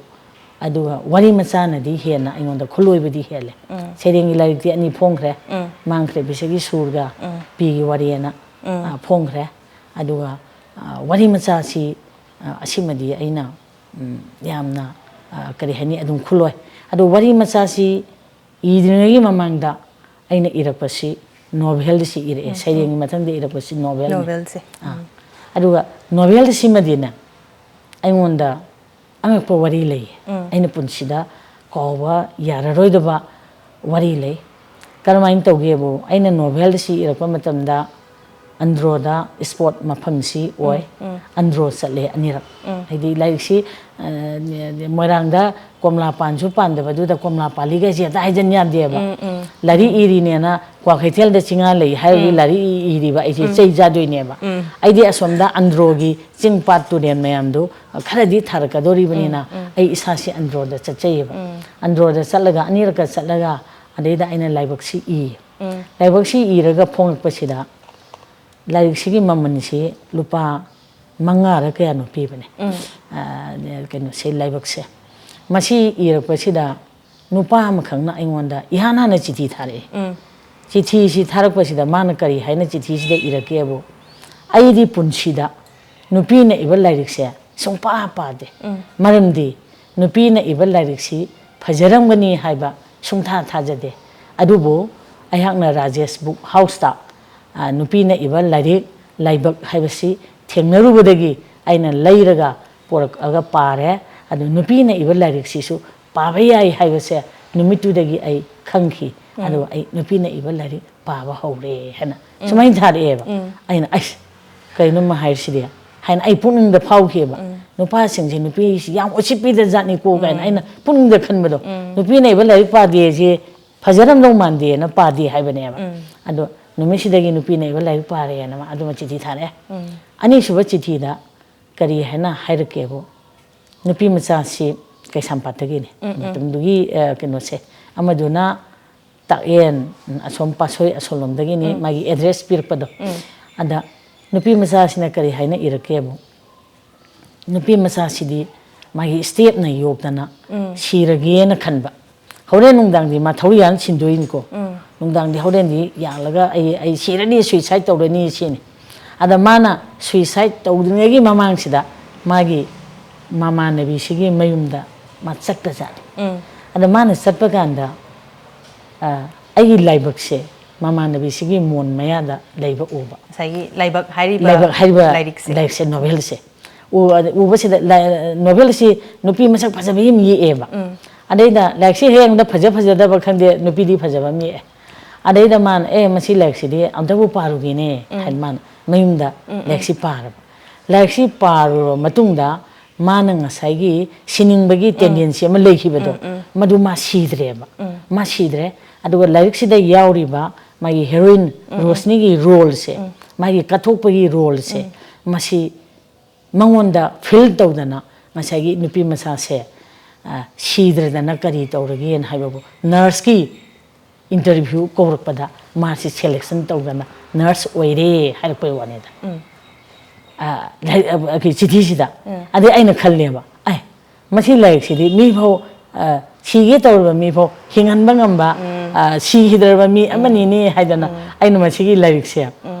ꯑꯗꯨꯒ ꯋꯥꯔꯤ ꯃꯆꯥꯅꯗꯤ ꯍꯦꯟꯅ ꯑꯩꯉꯣꯟꯗ ꯈꯨꯂꯣꯏꯕꯗꯤ ꯍꯦꯜꯂꯦ꯫ ꯁꯩꯔꯦꯡꯒꯤ ꯂꯥꯏꯔꯤꯛꯇꯤ ꯑꯅꯤ ꯐꯣꯡꯈ꯭ꯔꯦ, ꯃꯥꯡꯈ꯭ꯔꯦ ꯕꯤꯁꯦꯒꯤ ꯁꯨꯔꯒ ꯄꯤꯒꯤ ꯋꯥꯔꯤ ꯍꯥꯏꯅ, ꯑ, ꯐꯣꯡꯈ꯭ꯔꯦ꯫ ꯑꯗꯨꯒ, ꯑ, ꯋꯥꯔꯤ ꯃꯆꯥꯁꯤ, ꯑ, ꯑꯁꯤꯃꯗꯤ ꯑꯩꯅ, ꯎꯝ, ꯌꯥꯝꯅ, ꯑ, ꯀꯔꯤ ꯍꯥꯏꯅꯤ, ꯑꯗꯨꯝ ꯈꯨꯂꯣꯏ꯫ ꯑꯗꯣ ꯋꯥꯔꯤ ꯃꯆꯥꯁꯤ ꯏꯗ꯭ꯔꯤꯉꯩꯒꯤ ꯃꯃꯥꯡꯗ ꯑꯩꯅ ꯏꯔꯛꯄꯁꯤ ꯅꯣꯚꯦꯜꯁꯤ ꯏꯔꯛꯑꯦ꯫ ꯁꯩꯔꯦꯡꯒꯤ ꯃꯊꯪꯗ ꯏꯔꯛꯄꯁꯤ ꯅꯣꯚꯦꯜꯅꯤ꯫ ꯅꯣꯚꯦꯜꯁꯦ꯫ ꯑꯥ꯫ ꯑꯗꯨꯒ ꯅꯣꯚꯦꯜꯁꯤꯃꯗꯤꯅꯦ, ꯑꯩꯉꯣꯟꯗ ꯑꯉꯛꯄ ꯋꯥꯔꯤ ꯂꯩꯌꯦ꯫ ꯑꯩꯅ ꯄꯨꯟꯁꯤꯗ ꯀꯥꯎꯕ ꯌꯥꯔꯔꯣꯏꯗꯕ ꯋꯥꯔꯤ ꯂꯩ꯫ ꯀꯔꯝꯍꯥꯏꯅ ꯇꯧꯒꯦꯕꯨ, ꯑꯩꯅ ꯅꯣꯚꯦꯜꯁꯤ ꯏꯔꯛꯄ ꯃꯇꯝꯗ ꯑꯟꯗ꯭ꯔꯣꯗ ꯁ꯭ꯄꯣꯠ ꯃꯐꯝꯁꯤ ꯑꯣꯏ꯫ ꯑꯟꯗ꯭ꯔꯣ ꯆꯠꯂꯦ ꯑꯅꯤꯔꯛ꯫ ꯍꯥꯏꯗꯤ ꯂꯥꯏꯔꯤꯛꯁꯤ, ꯑ, ꯃꯣꯏꯔꯥꯡꯗ ꯀꯣꯝꯂꯥ ꯄꯥꯟꯁꯨ ꯄꯥꯟꯗꯕꯗꯨꯗ ꯀꯣꯝꯂꯥ ꯄꯥꯜꯂꯤꯒꯩꯁꯦ ꯍꯦꯛꯇ ꯍꯥꯏꯖꯟ ꯌꯥꯗꯦꯕ꯫ ꯂꯥꯏꯔꯤꯛ ꯏꯔꯤꯅꯦꯅ ꯀ꯭ꯋꯥꯀꯩꯊꯦꯜꯗ ꯆꯤꯡꯉꯥ ꯂꯩ ꯍꯥꯏꯕꯒꯤ ꯂꯥꯏꯔꯤꯛ ꯏ- ꯏꯔꯤꯕ ꯑꯩꯁꯦ ꯆꯩ ꯆꯥꯗꯣꯏꯅꯦꯕ꯫ ꯑꯩꯗꯤ ꯑꯁꯣꯝꯗ ꯑꯟꯗ꯭ꯔꯣꯒꯤ ꯆꯤꯡ ꯄꯥꯠ ꯇꯨꯔꯦꯜ ꯃꯌꯥꯝꯗꯨ ꯈꯔꯗꯤ ꯊꯥꯔꯛꯀꯗꯣꯔꯤꯕꯅꯤꯅ ꯑꯩ ꯏꯁꯥꯁꯤ ꯑꯟꯗ꯭ꯔꯣꯗ ꯆꯠꯆꯩꯌꯦꯕ꯫ ꯑꯟꯗ꯭ꯔꯣꯗ ꯆꯠꯂꯒ, ꯑꯅꯤꯔꯛꯀ ꯆꯠꯂꯒ, ꯑꯗꯩꯗ ꯑꯩꯅ ꯂꯥꯏꯕꯛꯁꯤ ꯏ꯫ ꯂꯥꯏꯕꯛꯁꯤ ꯏꯔꯒ ꯐꯣꯡꯉꯛꯄꯁꯤꯗ ꯂꯥꯏꯔꯤꯛꯁꯤꯒꯤ ꯃꯃꯜꯁꯤ ꯂꯨꯄꯥ ꯃꯉꯥꯔ ꯀꯌꯥꯅꯣ ꯄꯤꯕꯅꯦ꯫ ꯀꯩꯅꯣꯁꯦ, ꯂꯥꯏꯕꯛꯁꯦ꯫ ꯃꯁꯤ ꯏꯔꯛꯄꯁꯤꯗ ꯅꯨꯄꯥ ꯑꯃꯈꯛꯅ ꯑꯩꯉꯣꯟꯗ ꯏꯍꯥꯟ ꯍꯥꯟꯅ ꯆꯤꯊꯤ ꯊꯥꯔꯛꯑꯦ꯫ ꯆꯤꯊꯤꯁꯤ ꯊꯥꯔꯛꯄꯁꯤꯗ ꯃꯥꯅ ꯀꯔꯤ ꯍꯥꯏꯅ ꯆꯤꯊꯤꯁꯤꯗ ꯏꯔꯛꯀꯦꯕꯨ, "ꯑꯩꯗꯤ ꯄꯨꯟꯁꯤꯗ ꯅꯨꯄꯤꯅ ꯏꯕ ꯂꯥꯏꯔꯤꯛꯁꯦ ꯁꯨꯡꯄꯥ ꯄꯥꯗꯦ꯫ ꯃꯔꯝꯗꯤ ꯅꯨꯄꯤꯅ ꯏꯕ ꯂꯥꯏꯔꯤꯛꯁꯤ ꯐꯖꯔꯝꯒꯅꯤ ꯍꯥꯏꯕ ꯁꯨꯡꯊꯥ ꯊꯥꯖꯗꯦ꯫ ꯑꯗꯨꯕꯨ ꯑꯩꯍꯥꯛꯅ ꯔꯥꯖꯦꯁ ꯕꯨꯛ ꯍꯥꯎꯁꯇ, ꯑ, ꯅꯨꯄꯤꯅ ꯏꯕ ꯂꯥꯏꯔꯤꯛ ꯂꯥꯏꯕꯛ ꯍꯥꯏꯕꯁꯤ ꯊꯦꯡꯅꯔꯨꯕꯗꯒꯤ ꯑꯩꯅ ꯂꯩꯔꯒ ꯄꯣꯔꯛꯑꯒ ꯄꯥꯔꯦ꯫ ꯑꯗꯨ ꯅꯨꯄꯤꯅ ꯏꯕ ꯂꯥꯏꯔꯤꯛꯁꯤꯁꯨ ꯄꯥꯕ ꯌꯥꯏ ꯍꯥꯏꯕꯁꯦ ꯅꯨꯃꯤꯠꯇꯨꯗꯒꯤ ꯑꯩ ꯈꯪꯈꯤ꯫ ꯑꯗꯨꯒ ꯑꯩ ꯅꯨꯄꯤꯅ ꯏꯕ ꯂꯥꯏꯔꯤꯛ ꯄꯥꯕ ꯍꯧꯔꯦ" ꯍꯥꯏꯅ ꯁꯨꯃꯥꯏꯅ ꯊꯥꯔꯛꯑꯦꯕ꯫ ꯑꯩꯅ, "ꯑꯩꯁ, ꯀꯩꯅꯣ ꯃꯥ ꯍꯥꯏꯔꯤꯁꯤꯗꯤ?" ꯍꯥꯏꯅ ꯑꯩ ꯄꯨꯛꯅꯤꯡꯗ ꯐꯥꯎꯈꯤꯕ꯫ ꯅꯨꯄꯥꯁꯤꯡꯁꯦ ꯅꯨꯄꯤꯁꯤ ꯌꯥꯝ ꯎꯁꯤꯠꯄꯤꯗ ꯖꯥꯠꯅꯤꯀꯣ ꯀꯥꯏꯅ ꯑꯩꯅ ꯄꯨꯛꯅꯤꯡꯗ ꯈꯟꯕꯗꯣ꯫ ꯅꯨꯄꯤꯅ ꯏꯕ ꯂꯥꯏꯔꯤꯛ ꯄꯥꯗꯦꯁꯦ ꯐꯖꯔꯝꯗꯧ ꯃꯥꯟꯗꯦꯅ ꯄꯥꯗꯦ ꯍꯥꯏꯕꯅꯦꯕ꯫ ꯑꯗꯣ ꯅꯨꯃꯤꯠꯁꯤꯗꯒꯤ ꯅꯨꯄꯤꯅ ꯏꯕ ꯂꯥꯏꯔꯤꯛ ꯄꯥꯔꯦꯅ ꯃꯥ ꯑꯗꯨꯃ ꯆꯤꯊꯤ ꯊꯥꯔꯛꯑꯦ꯫ ꯑꯅꯤꯁꯨꯕ ꯆꯤꯊꯤꯗ ꯀꯔꯤ ꯍꯥꯏꯅ ꯍꯥꯏꯔꯛꯀꯦꯕꯨ, ꯅꯨꯄꯤ ꯃꯆꯥꯁꯤ ꯀꯩꯁꯥꯝꯄꯥꯠꯇꯒꯤꯅꯤ꯫ ꯃꯇꯝꯗꯨꯒꯤ, ꯑ, ꯀꯩꯅꯣꯁꯦ, ꯑꯃꯗꯨꯅ ꯇꯥꯛꯌꯦꯟ, ꯑꯁꯣꯝ ꯄꯥꯠꯁꯣꯏ ꯑꯁꯣꯝꯂꯣꯝꯗꯒꯤꯅꯤ, ꯃꯥꯒꯤ ꯑꯦꯗ꯭ꯔꯦꯁ ꯄꯤꯔꯛꯄꯗꯣ꯫ ꯑꯗ ꯅꯨꯄꯤ ꯃꯆꯥꯁꯤꯅ ꯀꯔꯤ ꯍꯥꯏꯅ ꯏꯔꯛꯀꯦꯕꯨ, ꯅꯨꯄꯤ ꯃꯆꯥꯁꯤꯗꯤ ꯃꯥꯒꯤ ꯏꯁꯇꯦꯞꯅ ꯌꯣꯛꯇꯅ ꯁꯤꯔꯒꯦꯅ ꯈꯟꯕ꯫ ꯍꯣꯔꯦꯟ ꯅꯨꯡꯗꯥꯡꯗꯤ ꯃꯥ ꯊꯧꯔꯤ ꯌꯥꯜ ꯁꯤꯟꯗꯣꯏꯅꯤꯀꯣ꯫ ꯅꯨꯡꯗꯥꯡꯗꯤ ꯍꯣꯔꯦꯟꯗꯤ ꯌꯥꯜꯂꯒ "ꯑꯩ, ꯑꯩ ꯁꯤꯔꯅꯤ, ꯁꯨꯏꯁꯥꯏꯠ ꯇꯧꯔꯅꯤ" ꯁꯤꯅꯤ꯫ ꯑꯗ ꯃꯥꯅ ꯁꯨꯏꯁꯥꯏꯠ ꯇꯧꯗ꯭ꯔꯤꯉꯩꯒꯤ ꯃꯃꯥꯡꯁꯤꯗ ꯃꯥꯒꯤ ꯃꯃꯥꯟꯅꯕꯤꯁꯤꯒꯤ ꯃꯌꯨꯝꯗ ꯃꯥ ꯆꯠꯄꯖꯥꯠꯅꯤ꯫ ꯑꯗ ꯃꯥꯅ ꯆꯠꯄ ꯀꯥꯟꯗ, ꯑ, ꯑꯩꯒꯤ ꯂꯥꯏꯕꯛꯁꯦ ꯃꯃꯥꯟꯅꯕꯤꯁꯤꯒꯤ ꯃꯣꯟ ꯃꯌꯥꯗ ꯂꯩꯕ ꯎꯕ꯫ ꯉꯁꯥꯏꯒꯤ ꯂꯥꯏꯕꯛ ꯍꯥꯏꯔꯤꯕ ꯂꯥꯏꯕꯛ ꯍꯥꯏꯔꯤꯕ ꯂꯥꯏꯔꯤꯛꯁꯦ꯫ ꯂꯥꯏꯔꯤꯛꯁꯦ, ꯅꯣꯚꯦꯜꯁꯦ꯫ ꯎ-, ꯎꯕꯁꯤꯗ ꯂꯥꯏ-, ꯅꯣꯚꯦꯜꯁꯤ ꯅꯨꯄꯤ ꯃꯁꯛ ꯐꯖꯕꯤ ꯑꯃ ꯌꯦꯛꯑꯦꯕ꯫ ꯑꯗꯩꯗ ꯂꯥꯏꯔꯤꯛꯁꯤ ꯍꯦꯛ ꯌꯦꯡꯕꯗ ꯐꯖ ꯐꯖꯗꯕ ꯈꯪꯗꯦ, ꯅꯨꯄꯤꯗꯤ ꯐꯖꯕ ꯑꯃ ꯌꯦꯛꯑꯦ꯫ ꯑꯗꯩꯗ ꯃꯥꯅ, "ꯑꯦ, ꯃꯁꯤ ꯂꯥꯏꯔꯤꯛꯁꯤꯗꯤ ꯑꯝꯇꯕꯨ ꯄꯥꯔꯨꯒꯦꯅꯦ" ꯍꯥꯏꯅ ꯃꯥꯅ ꯃꯌꯨꯝꯗ ꯂꯥꯏꯔꯤꯛꯁꯤ ꯄꯥꯔꯕ꯫ ꯂꯥꯏꯔꯤꯛꯁꯤ ꯄꯥꯔꯨꯔꯕ ꯃꯇꯨꯡꯗ ꯃꯥꯅ ꯉꯁꯥꯏꯒꯤ ꯁꯤꯅꯤꯡꯕꯒꯤ ꯇꯦꯟꯗꯦꯟꯁꯤ ꯑꯃ ꯂꯩꯈꯤꯕꯗꯣ, ꯃꯗꯨ ꯃꯥ ꯁꯤꯗ꯭ꯔꯦꯕ꯫ ꯃꯥ ꯁꯤꯗ꯭ꯔꯦ꯫ ꯑꯗꯨꯒ ꯂꯥꯏꯔꯤꯛꯁꯤꯗ ꯌꯥꯎꯔꯤꯕ ꯃꯥꯒꯤ ꯍꯦꯔꯣꯏꯟ ꯔꯣꯁꯅꯤꯒꯤ ꯔꯣꯜꯁꯦ, ꯃꯥꯒꯤ ꯀꯠꯊꯣꯛꯄꯒꯤ ꯔꯣꯜꯁꯦ, ꯃꯁꯤ ꯃꯉꯣꯟꯗ ꯐꯤꯜ ꯇꯧꯗꯅ ꯉꯁꯥꯏꯒꯤ ꯅꯨꯄꯤ ꯃꯆꯥꯁꯦ, ꯑ, ꯁꯤꯗ꯭ꯔꯗꯅ ꯀꯔꯤ ꯇꯧꯔꯒꯦꯅ ꯍꯥꯏꯕꯕꯨ, ꯅꯔꯁꯀꯤ ꯏꯟꯇꯔꯚ꯭ꯌꯨ ꯀꯧꯔꯛꯄꯗ ꯃꯥꯁꯤ ꯁꯦꯂꯦꯛꯁꯟ ꯇꯧꯗꯅ ꯅꯔꯁ ꯑꯣꯏꯔꯦ ꯍꯥꯏꯔꯛꯄꯩ ꯋꯥꯅꯤꯗ꯫ ꯑ, ꯂꯥꯏꯔꯤꯛ, ꯑ, ꯑꯩꯈꯣꯏ ꯆꯤꯊꯤꯁꯤꯗ꯫ ꯑꯗꯩ ꯑꯩꯅ ꯈꯜꯂꯦꯕ, ꯑꯦ, ꯃꯁꯤ ꯂꯥꯏꯔꯤꯛꯁꯤꯗꯤ ꯃꯤꯐꯥꯎ, ꯑ, ꯁꯤꯒꯦ ꯇꯧꯔꯕ ꯃꯤꯐꯥꯎ ꯍꯤꯡꯍꯟꯕ ꯉꯝꯕ, ꯑ, ꯁꯤꯈꯤꯗ꯭ꯔꯕ ꯃꯤ ꯑꯃꯅꯤꯅꯦ ꯍꯥꯏꯗꯅ ꯑꯩꯅ ꯃꯁꯤꯒꯤ ꯂꯥꯏꯔꯤꯛꯁꯦ,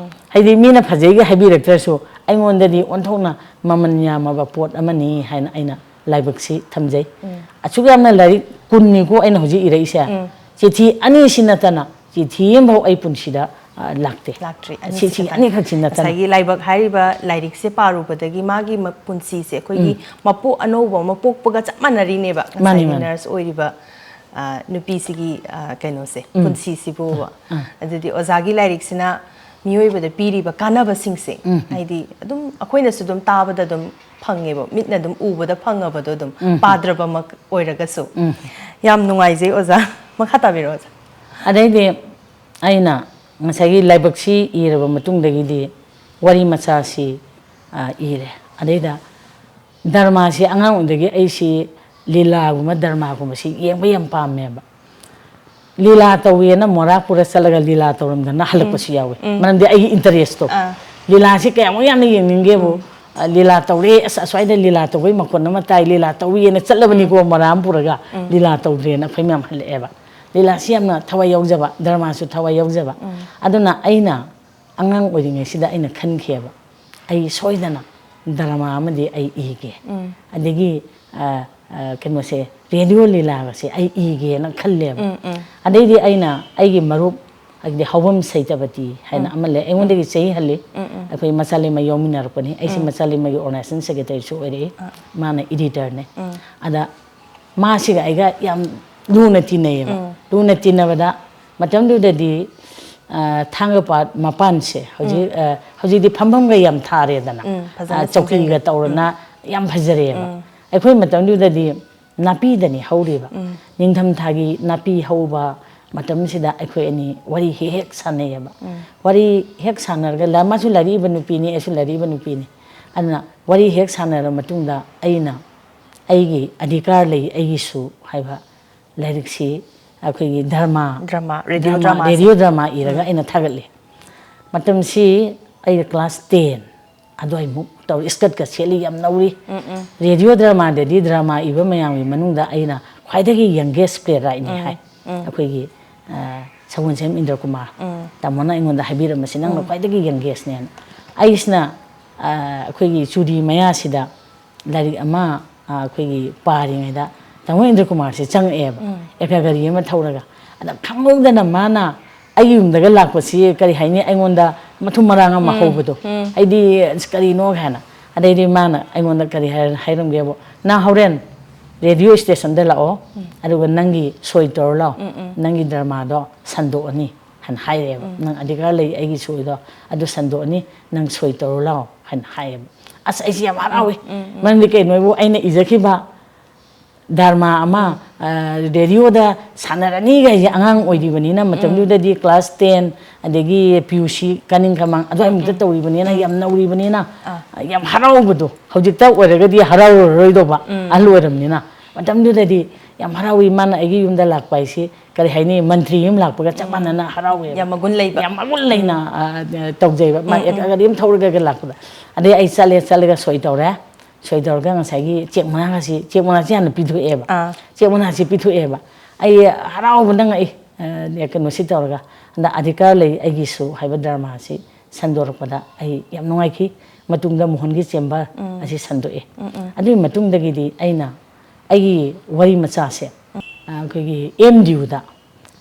ꯍꯥꯏꯗꯤ ꯃꯤꯅ ꯐꯖꯩꯒ ꯍꯥꯏꯕꯤꯔꯛꯇ꯭ꯔꯁꯨ, ꯑꯩꯉꯣꯟꯗꯗꯤ ꯑꯣꯟꯊꯣꯛꯅ ꯃꯃꯜ ꯌꯥꯝꯃꯕ ꯄꯣꯠ ꯑꯃꯅꯤ ꯍꯥꯏꯅ ꯑꯩꯅ ꯂꯥꯏꯕꯛꯁꯤ ꯊꯝꯖꯩ꯫ ꯑꯁꯨꯛ ꯌꯥꯝꯅ ꯂꯥꯏꯔꯤꯛ ꯀꯨꯟꯅꯤꯀꯣ ꯑꯩꯅ ꯍꯧꯖꯤꯛ ꯏꯔꯛꯏꯁꯦ꯫ ꯆꯤꯊꯤ ꯑꯅꯤꯁꯤ ꯅꯠꯇꯅ ꯆꯤꯊꯤ ꯑꯃꯐꯥꯎ ꯑꯩ ꯄꯨꯟꯁꯤꯗ, ꯑ, ꯂꯥꯛꯇꯦ꯫ ꯂꯥꯛꯇ꯭ꯔꯤ꯫ ꯁꯤ, ꯑꯅꯤꯁꯤ ꯁꯤ ꯈꯛꯇꯅꯤ꯫ ꯑꯅꯤꯈꯛꯁꯤ ꯅꯠꯇꯅ꯫ ꯉꯁꯥꯏꯒꯤ ꯂꯥꯏꯕꯛ ꯍꯥꯏꯔꯤꯕ ꯂꯥꯏꯔꯤꯛꯁꯦ ꯄꯥꯔꯨꯕꯗꯒꯤ ꯃꯥꯒꯤ ꯃ-, ꯄꯨꯟꯁꯤꯁꯦ ꯑꯩꯈꯣꯏꯒꯤ ꯃꯄꯣꯛ ꯑꯅꯧꯕ ꯑꯃ ꯄꯣꯛꯄꯒ ꯆꯞ ꯃꯥꯟꯅꯔꯤꯅꯦꯕ꯫ ꯃꯥꯅꯤ, ꯉꯁꯥꯏꯒꯤ ꯃꯥꯅꯤ꯫ ꯅꯔꯁ ꯑꯣꯏꯔꯤꯕ, ꯑ, ꯅꯨꯄꯤꯁꯤꯒꯤ, ꯑ, ꯀꯩꯅꯣꯁꯦ, ꯄꯨꯟꯁꯤꯁꯤꯕꯨꯕ꯫ ꯑꯗꯨꯗꯤ ꯑꯣꯖꯥꯒꯤ ꯂꯥꯏꯔꯤꯛꯁꯤꯅ ꯃꯤꯑꯣꯏꯕꯗ ꯄꯤꯔꯤꯕ ꯀꯥꯟꯅꯕꯁꯤꯡꯁꯦ, ꯍꯥꯏꯗꯤ ꯑꯗꯨꯝ ꯑꯩꯈꯣꯏꯅꯁꯨ ꯑꯗꯨꯝ ꯇꯥꯕꯗ ꯑꯗꯨꯝ ꯐꯪꯉꯦꯕ, ꯃꯤꯠꯅ ꯑꯗꯨꯝ ꯎꯕꯗ ꯐꯪꯉꯕꯗꯣ ꯑꯗꯨꯝ, ꯄꯥꯗ꯭ꯔꯕꯃꯛ ꯑꯣꯏꯔꯒꯁꯨ꯫ ꯌꯥꯝ ꯅꯨꯡꯉꯥꯏꯖꯩ ꯑꯣꯖꯥ꯫ ꯃꯈꯥ ꯇꯥꯕꯤꯔꯛꯑꯣ ꯑꯣꯖꯥ꯫ ꯑꯗꯩꯗꯤ ꯑꯩꯅ ꯉꯁꯥꯏꯒꯤ ꯂꯥꯏꯕꯛꯁꯤ ꯏꯔꯕ ꯃꯇꯨꯡꯗꯒꯤꯗꯤ ꯋꯥꯔꯤ ꯃꯆꯥꯁꯤ, ꯑ, ꯏꯔꯦ꯫ ꯑꯗꯩꯗ ꯗ꯭ꯔꯃꯥꯁꯤ ꯑꯉꯥꯡ ꯑꯣꯏꯔꯤꯉꯩꯗꯒꯤ ꯑꯩꯁꯤ ꯂꯤꯂꯥꯒꯨꯝꯕ ꯗ꯭ꯔꯃꯥꯒꯨꯝꯕꯁꯤ ꯌꯦꯡꯕ ꯌꯥꯝ ꯄꯥꯝꯃꯦꯕ꯫ ꯂꯤꯂꯥ ꯇꯧꯋꯦꯅ ꯃꯣꯔꯥ ꯄꯨꯔ ꯆꯠꯂꯒ ꯂꯤꯂꯥ ꯇꯧꯔꯝꯗꯅ ꯍꯜꯂꯛꯄꯁꯨ ꯌꯥꯎꯋꯦ꯫ ꯃꯔꯝꯗꯤ ꯑꯩꯒꯤ ꯏꯟꯇꯔꯦꯁꯇꯣ꯫ ꯑꯥ꯫ ꯂꯤꯂꯥꯁꯤ ꯀꯌꯥꯃꯨꯛ ꯌꯥꯝꯅ ꯌꯦꯡꯅꯤꯡꯒꯦꯕꯨ, ꯑ, ꯂꯤꯂꯥ ꯇꯧꯔꯦ, ꯑꯁ, ꯑꯁ꯭ꯋꯥꯏꯗ ꯂꯤꯂꯥ ꯇꯧꯕꯩ ꯃꯈꯣꯟ ꯑꯃ ꯇꯥꯏ, ꯂꯤꯂꯥ ꯇꯧꯋꯦꯅ ꯆꯠꯂꯕꯅꯤꯀꯣ ꯃꯣꯔꯥ ꯑꯃ ꯄꯨꯔꯒ, ꯂꯤꯂꯥ ꯇꯧꯗ꯭ꯔꯦꯅ ꯑꯩꯈꯣꯏ ꯃꯌꯥꯝ ꯍꯜꯂꯛꯑꯦꯕ꯫ ꯂꯤꯂꯥꯁꯤ ꯌꯥꯝꯅ ꯊꯋꯥꯏ ꯌꯥꯎꯖꯕ, ꯗ꯭ꯔꯃꯥꯁꯨ ꯊꯋꯥꯏ ꯌꯥꯎꯖꯕ꯫ ꯑꯗꯨꯅ ꯑꯩꯅ ꯑꯉꯥꯡ ꯑꯣꯏꯔꯤꯉꯩꯁꯤꯗ ꯑꯩꯅ ꯈꯟꯈꯤꯑꯕ, ꯑꯩ ꯁꯣꯏꯗꯅ ꯗ꯭ꯔꯃꯥ ꯑꯃꯗꯤ ꯑꯩ ꯏꯒꯦ꯫ ꯑꯗꯒꯤ, ꯑ, ꯑ, ꯀꯩꯅꯣꯁꯦ, ꯔꯦꯗꯤꯑꯣ ꯂꯤꯂꯥꯒꯁꯦ ꯑꯩ ꯏꯒꯦꯅ ꯈꯜꯂꯦꯕ꯫ ꯑꯗꯩꯗꯤ ꯑꯩꯅ ꯑꯩꯒꯤ ꯃꯔꯨꯞ, ꯍꯥꯏꯗꯤ ꯍꯥꯎꯕꯝ ꯁꯩꯇꯕꯇꯤ ꯍꯥꯏꯅ ꯑꯃ ꯂꯩ, ꯑꯩꯉꯣꯟꯗꯒꯤ ꯆꯍꯤ ꯍꯜꯂꯤ꯫ ꯑꯩꯈꯣꯏ ꯃꯆꯥꯂꯩꯃ ꯌꯥꯎꯃꯤꯟꯅꯔꯛꯄꯅꯤ꯫ ꯑꯩꯁꯦ ꯃꯆꯥꯂꯩꯃꯒꯤ organization secretary ꯁꯨ ꯑꯣꯏꯔꯛꯏ꯫ ꯃꯥꯅ editor ꯅꯦ꯫ ꯑꯗ ꯃꯥꯁꯤꯒ ꯑꯩꯒ ꯌꯥꯝ ꯂꯨꯅ ꯇꯤꯟꯅꯩꯌꯦꯕ꯫ ꯂꯨꯅ ꯇꯤꯟꯅꯕꯗ ꯃꯇꯝꯗꯨꯗꯗꯤ, ꯑ, ꯊꯥꯡꯒ ꯄꯥꯠ ꯃꯄꯥꯟꯁꯦ ꯍꯧꯖꯤꯛ, ꯑ, ꯍꯧꯖꯤꯛꯇꯤ ꯐꯝꯐꯝꯒ ꯌꯥꯝ ꯊꯥꯔꯦꯗꯅ꯫ ꯎꯝ, ꯐꯖꯅ ꯑ, ꯆꯧꯀꯤꯒ ꯁꯦꯝꯖꯤꯟꯈ꯭ꯔꯦ꯫ ꯇꯧꯔꯅ ꯌꯥꯝ ꯐꯖꯔꯦꯕ꯫ ꯑꯩꯈꯣꯏ ꯃꯇꯝꯗꯨꯗꯗꯤ ꯅꯥꯄꯤꯗꯅꯤ ꯍꯧꯔꯤꯕ꯫ ꯅꯤꯡꯊꯝꯊꯥꯒꯤ ꯅꯥꯄꯤ ꯍꯧꯕ, ꯃꯇꯝꯁꯤꯗ ꯑꯩꯈꯣꯏ ꯑꯅꯤ ꯋꯥꯔꯤ ꯍꯦꯛ ꯍꯦꯛ ꯁꯥꯟꯅꯩꯌꯦꯕ꯫ ꯋꯥꯔꯤ ꯍꯦꯛ ꯁꯥꯟꯅꯔꯒ, ꯂ-, ꯃꯥꯁꯨ ꯂꯥꯏꯔꯤꯛ ꯏꯕ ꯅꯨꯄꯤꯅꯤ, ꯑꯩꯁꯨ ꯂꯥꯏꯔꯤꯛ ꯏꯕ ꯅꯨꯄꯤꯅꯤ꯫ ꯑꯗꯨꯅ ꯋꯥꯔꯤ ꯍꯦꯛ ꯁꯥꯟꯅꯔꯕ ꯃꯇꯨꯡꯗ ꯑꯩꯅ ꯑꯩꯒꯤ ꯑꯙꯤꯀꯥꯔ ꯂꯩ, ꯑꯩꯒꯤꯁꯨ ꯍꯥꯏꯕ ꯂꯥꯏꯔꯤꯛꯁꯤ ꯑꯩꯈꯣꯏꯒꯤ ꯗ꯭ꯔꯃꯥ, ꯗ꯭ꯔꯃꯥ, ꯔꯦꯗꯤꯑꯣ ꯗ꯭ꯔꯃꯥ, ꯗ꯭ꯔꯃꯥꯁꯦ꯫ ꯔꯦꯗꯤꯑꯣ ꯗ꯭ꯔꯃꯥ ꯏꯔꯒ ꯑꯩꯅ ꯊꯥꯒꯠꯂꯤ꯫ ꯃꯇꯝꯁꯤ ꯑꯩ ꯀ꯭ꯂꯥꯁ ꯇꯦꯟ ꯑꯗꯨꯋꯥꯏꯃꯨꯛ ꯇꯧꯔꯤ, ꯏꯁꯀꯔꯠꯀ ꯁꯦꯠꯂꯤ, ꯌꯥꯝ ꯅꯧꯔꯤ꯫ ꯔꯦꯗꯤꯑꯣ ꯗ꯭ꯔꯃꯥꯗꯗꯤ ꯗ꯭ꯔꯃꯥ ꯏꯕ ꯃꯌꯥꯝꯒꯤ ꯃꯅꯨꯡꯗ ꯑꯩꯅ ꯈ꯭ꯋꯥꯏꯗꯒꯤ ꯌꯪꯒꯦꯁ ꯄ꯭ꯂꯦ ꯔꯥꯏꯠꯅꯤ ꯍꯥꯏ꯫ ꯑꯩꯈꯣꯏꯒꯤ, ꯑ, ꯁꯒꯣꯜꯁꯦꯝ ꯏꯟꯗ꯭ꯔꯀꯨꯃꯥꯔ ꯇꯥꯃꯣꯅ ꯑꯩꯉꯣꯟꯗ ꯍꯥꯏꯕꯤꯔꯝꯕꯁꯤ, "ꯅꯪꯅ ꯈ꯭ꯋꯥꯏꯗꯒꯤ ꯌꯪꯒꯦꯁꯅꯦꯅ"꯫ ꯑꯩꯁꯤꯅ, ꯑ, ꯑꯩꯈꯣꯏꯒꯤ ꯆꯨꯔꯤ ꯃꯌꯥꯁꯤꯗ ꯂꯥꯏꯔꯤꯛ ꯑꯃ, ꯑ, ꯑꯩꯈꯣꯏꯒꯤ ꯄꯥꯔꯤꯉꯩꯗ ꯇꯥꯃꯣ ꯏꯟꯗ꯭ꯔꯀꯨꯃꯥꯔꯁꯦ ꯆꯪꯉꯛꯑꯦꯕ, ꯑꯦꯀꯥꯒꯥꯔꯤ ꯑꯃ ꯊꯧꯔꯒ꯫ ꯑꯗ ꯈꯪꯍꯧꯗꯅ ꯃꯥꯅ ꯑꯩꯒꯤ ꯌꯨꯝꯗꯒ ꯂꯥꯛꯄꯁꯤ, ꯀꯔꯤ ꯍꯥꯏꯅꯤ, ꯑꯩꯉꯣꯟꯗ ꯃꯊꯨꯝ ꯃꯔꯥꯡ ꯑꯃ ꯍꯧꯕꯗꯣ꯫ ꯑꯩꯗꯤ, "ꯑꯁ, ꯀꯔꯤꯅꯣ?" ꯍꯥꯏꯅ꯫ ꯑꯗꯩꯗꯤ ꯃꯥꯅ ꯑꯩꯉꯣꯟꯗ ꯀꯔꯤ ꯍꯥꯏ-, ꯍꯥꯏꯔꯝꯒꯦꯕꯨ, "ꯅꯪ ꯍꯣꯔꯦꯟ ꯔꯦꯗꯤꯑꯣ ꯁ꯭ꯇꯦꯁꯟꯗ ꯂꯥꯛꯑꯣ, ꯑꯗꯨꯒ ꯅꯪꯒꯤ ꯁꯣꯏ ꯇꯧꯔ ꯂꯥꯛꯑꯣ, ꯅꯪꯒꯤ ꯗ꯭ꯔꯃꯥꯗꯣ ꯁꯟꯗꯣꯛꯑꯅꯤ" ꯍꯥꯏꯅ ꯍꯥꯏꯔꯛꯑꯦꯕ꯫ "ꯅꯪ ꯑꯙꯤꯀꯥꯔ ꯂꯩ, ꯑꯩꯒꯤ ꯁꯣꯏꯗꯣ ꯑꯗꯨ ꯁꯟꯗꯣꯛꯑꯅꯤ, ꯅꯪ ꯁꯣꯏ ꯇꯧꯔ ꯂꯥꯛꯑꯣ" ꯍꯥꯏꯅ ꯍꯥꯏꯌꯦꯕ꯫ ꯑꯁ, ꯑꯩꯁꯦ ꯌꯥꯝ ꯍꯔꯥꯎꯋꯤ꯫ ꯃꯔꯝꯗꯤ ꯀꯩꯅꯣ ꯍꯥꯏꯕꯨ, ꯑꯩꯅ ꯏꯖꯈꯤꯕ ꯗ꯭ꯔꯃꯥ ꯑꯃ, ꯑ, ꯔꯦꯗꯤꯑꯣꯗ ꯁꯥꯟꯅꯔꯅꯤꯒ ꯍꯥꯏꯁꯦ, ꯑꯉꯥꯡ ꯑꯣꯏꯔꯤꯕꯅꯤꯅ, ꯃꯇꯝꯗꯨꯗꯗꯤ ꯀ꯭ꯂꯥꯁ ꯇꯦꯟ, ꯑꯗꯒꯤ ꯄꯤ ꯌꯨ ꯁꯤ ꯀꯥꯅꯤꯡ ꯀꯃꯥꯡ ꯑꯗꯨꯋꯥꯏꯃꯨꯛꯇ ꯇꯧꯔꯤꯕꯅꯤꯅ, ꯌꯥꯝ ꯅꯧꯔꯤꯕꯅꯤꯅ, ꯌꯥꯝ ꯍꯔꯥꯎꯕꯗꯣ꯫ ꯍꯧꯖꯤꯛꯇ ꯑꯣꯏꯔꯒꯗꯤ ꯍꯔꯥꯎꯔꯔꯣꯏꯗꯧꯕ, ꯑꯍꯜ ꯑꯣꯏꯔꯕꯅꯤꯅ꯫ ꯃꯇꯝꯗꯨꯗꯗꯤ ꯌꯥꯝ ꯍꯔꯥꯎꯋꯤ, ꯃꯥꯅ ꯑꯩꯒꯤ ꯌꯨꯝꯗ ꯂꯥꯛꯄ ꯍꯥꯏꯁꯤ, ꯀꯔꯤ ꯍꯥꯏꯅꯤ, ꯃꯟꯇ꯭ꯔꯤ ꯑꯃ ꯂꯥꯛꯄꯒ ꯆꯞ ꯃꯥꯟꯅꯅ ꯍꯔꯥꯎꯋꯦꯕ꯫ ꯌꯥꯝ ꯃꯒꯨꯟ ꯂꯩꯕ꯫ ꯌꯥꯝ ꯃꯒꯨꯟ ꯂꯩꯅ, ꯑ, ꯑ, ꯇꯧꯖꯩꯕ꯫ ꯃꯥ ꯒꯥꯔꯤ ꯑꯃ ꯊꯧꯔꯒ ꯂꯥꯛꯄꯗ꯫ ꯑꯗꯩ ꯑꯩ ꯆꯠꯂꯦ, ꯆꯠꯂꯒ ꯁꯣꯏ ꯇꯧꯔꯦ꯫ ꯁꯣꯏ ꯇꯧꯔꯒ ꯉꯁꯥꯏꯒꯤ ꯆꯦꯛ ꯃꯅꯥꯒꯁꯤ, ꯆꯦꯛ ꯃꯅꯥꯁꯤ ꯍꯥꯟꯅ ꯄꯤꯊꯣꯛꯑꯦꯕ꯫ ꯑꯥ꯫ ꯆꯦꯛ ꯃꯅꯥꯁꯤ ꯄꯤꯊꯣꯛꯑꯦꯕ꯫ ꯑꯩ ꯍꯔꯥꯎꯕꯗ ꯉꯛꯏ꯫ ꯑ, ꯀꯩꯅꯣꯁꯤ ꯇꯧꯔꯒ, ꯍꯟꯗꯛ ꯑꯙꯤꯀꯥꯔ ꯂꯩ ꯑꯩꯒꯤꯁꯨ ꯍꯥꯏꯕ ꯗ꯭ꯔꯃꯥꯁꯤ ꯁꯟꯗꯣꯔꯛꯄꯗ ꯑꯩ ꯌꯥꯝ ꯅꯨꯡꯉꯥꯏꯈꯤ꯫ ꯃꯇꯨꯡꯗ ꯃꯣꯍꯟꯒꯤ ꯆꯦꯝꯕꯔ ꯑꯁꯤ ꯁꯟꯗꯣꯛꯑꯦ꯫ ꯑꯗꯨꯒꯤ ꯃꯇꯨꯡꯗꯒꯤꯗꯤ ꯑꯩꯅ ꯑꯩꯒꯤ ꯋꯥꯔꯤ ꯃꯆꯥꯁꯦ, ꯑ, ꯑꯩꯈꯣꯏꯒꯤ ꯑꯦꯝ ꯗꯤ ꯌꯨꯗ,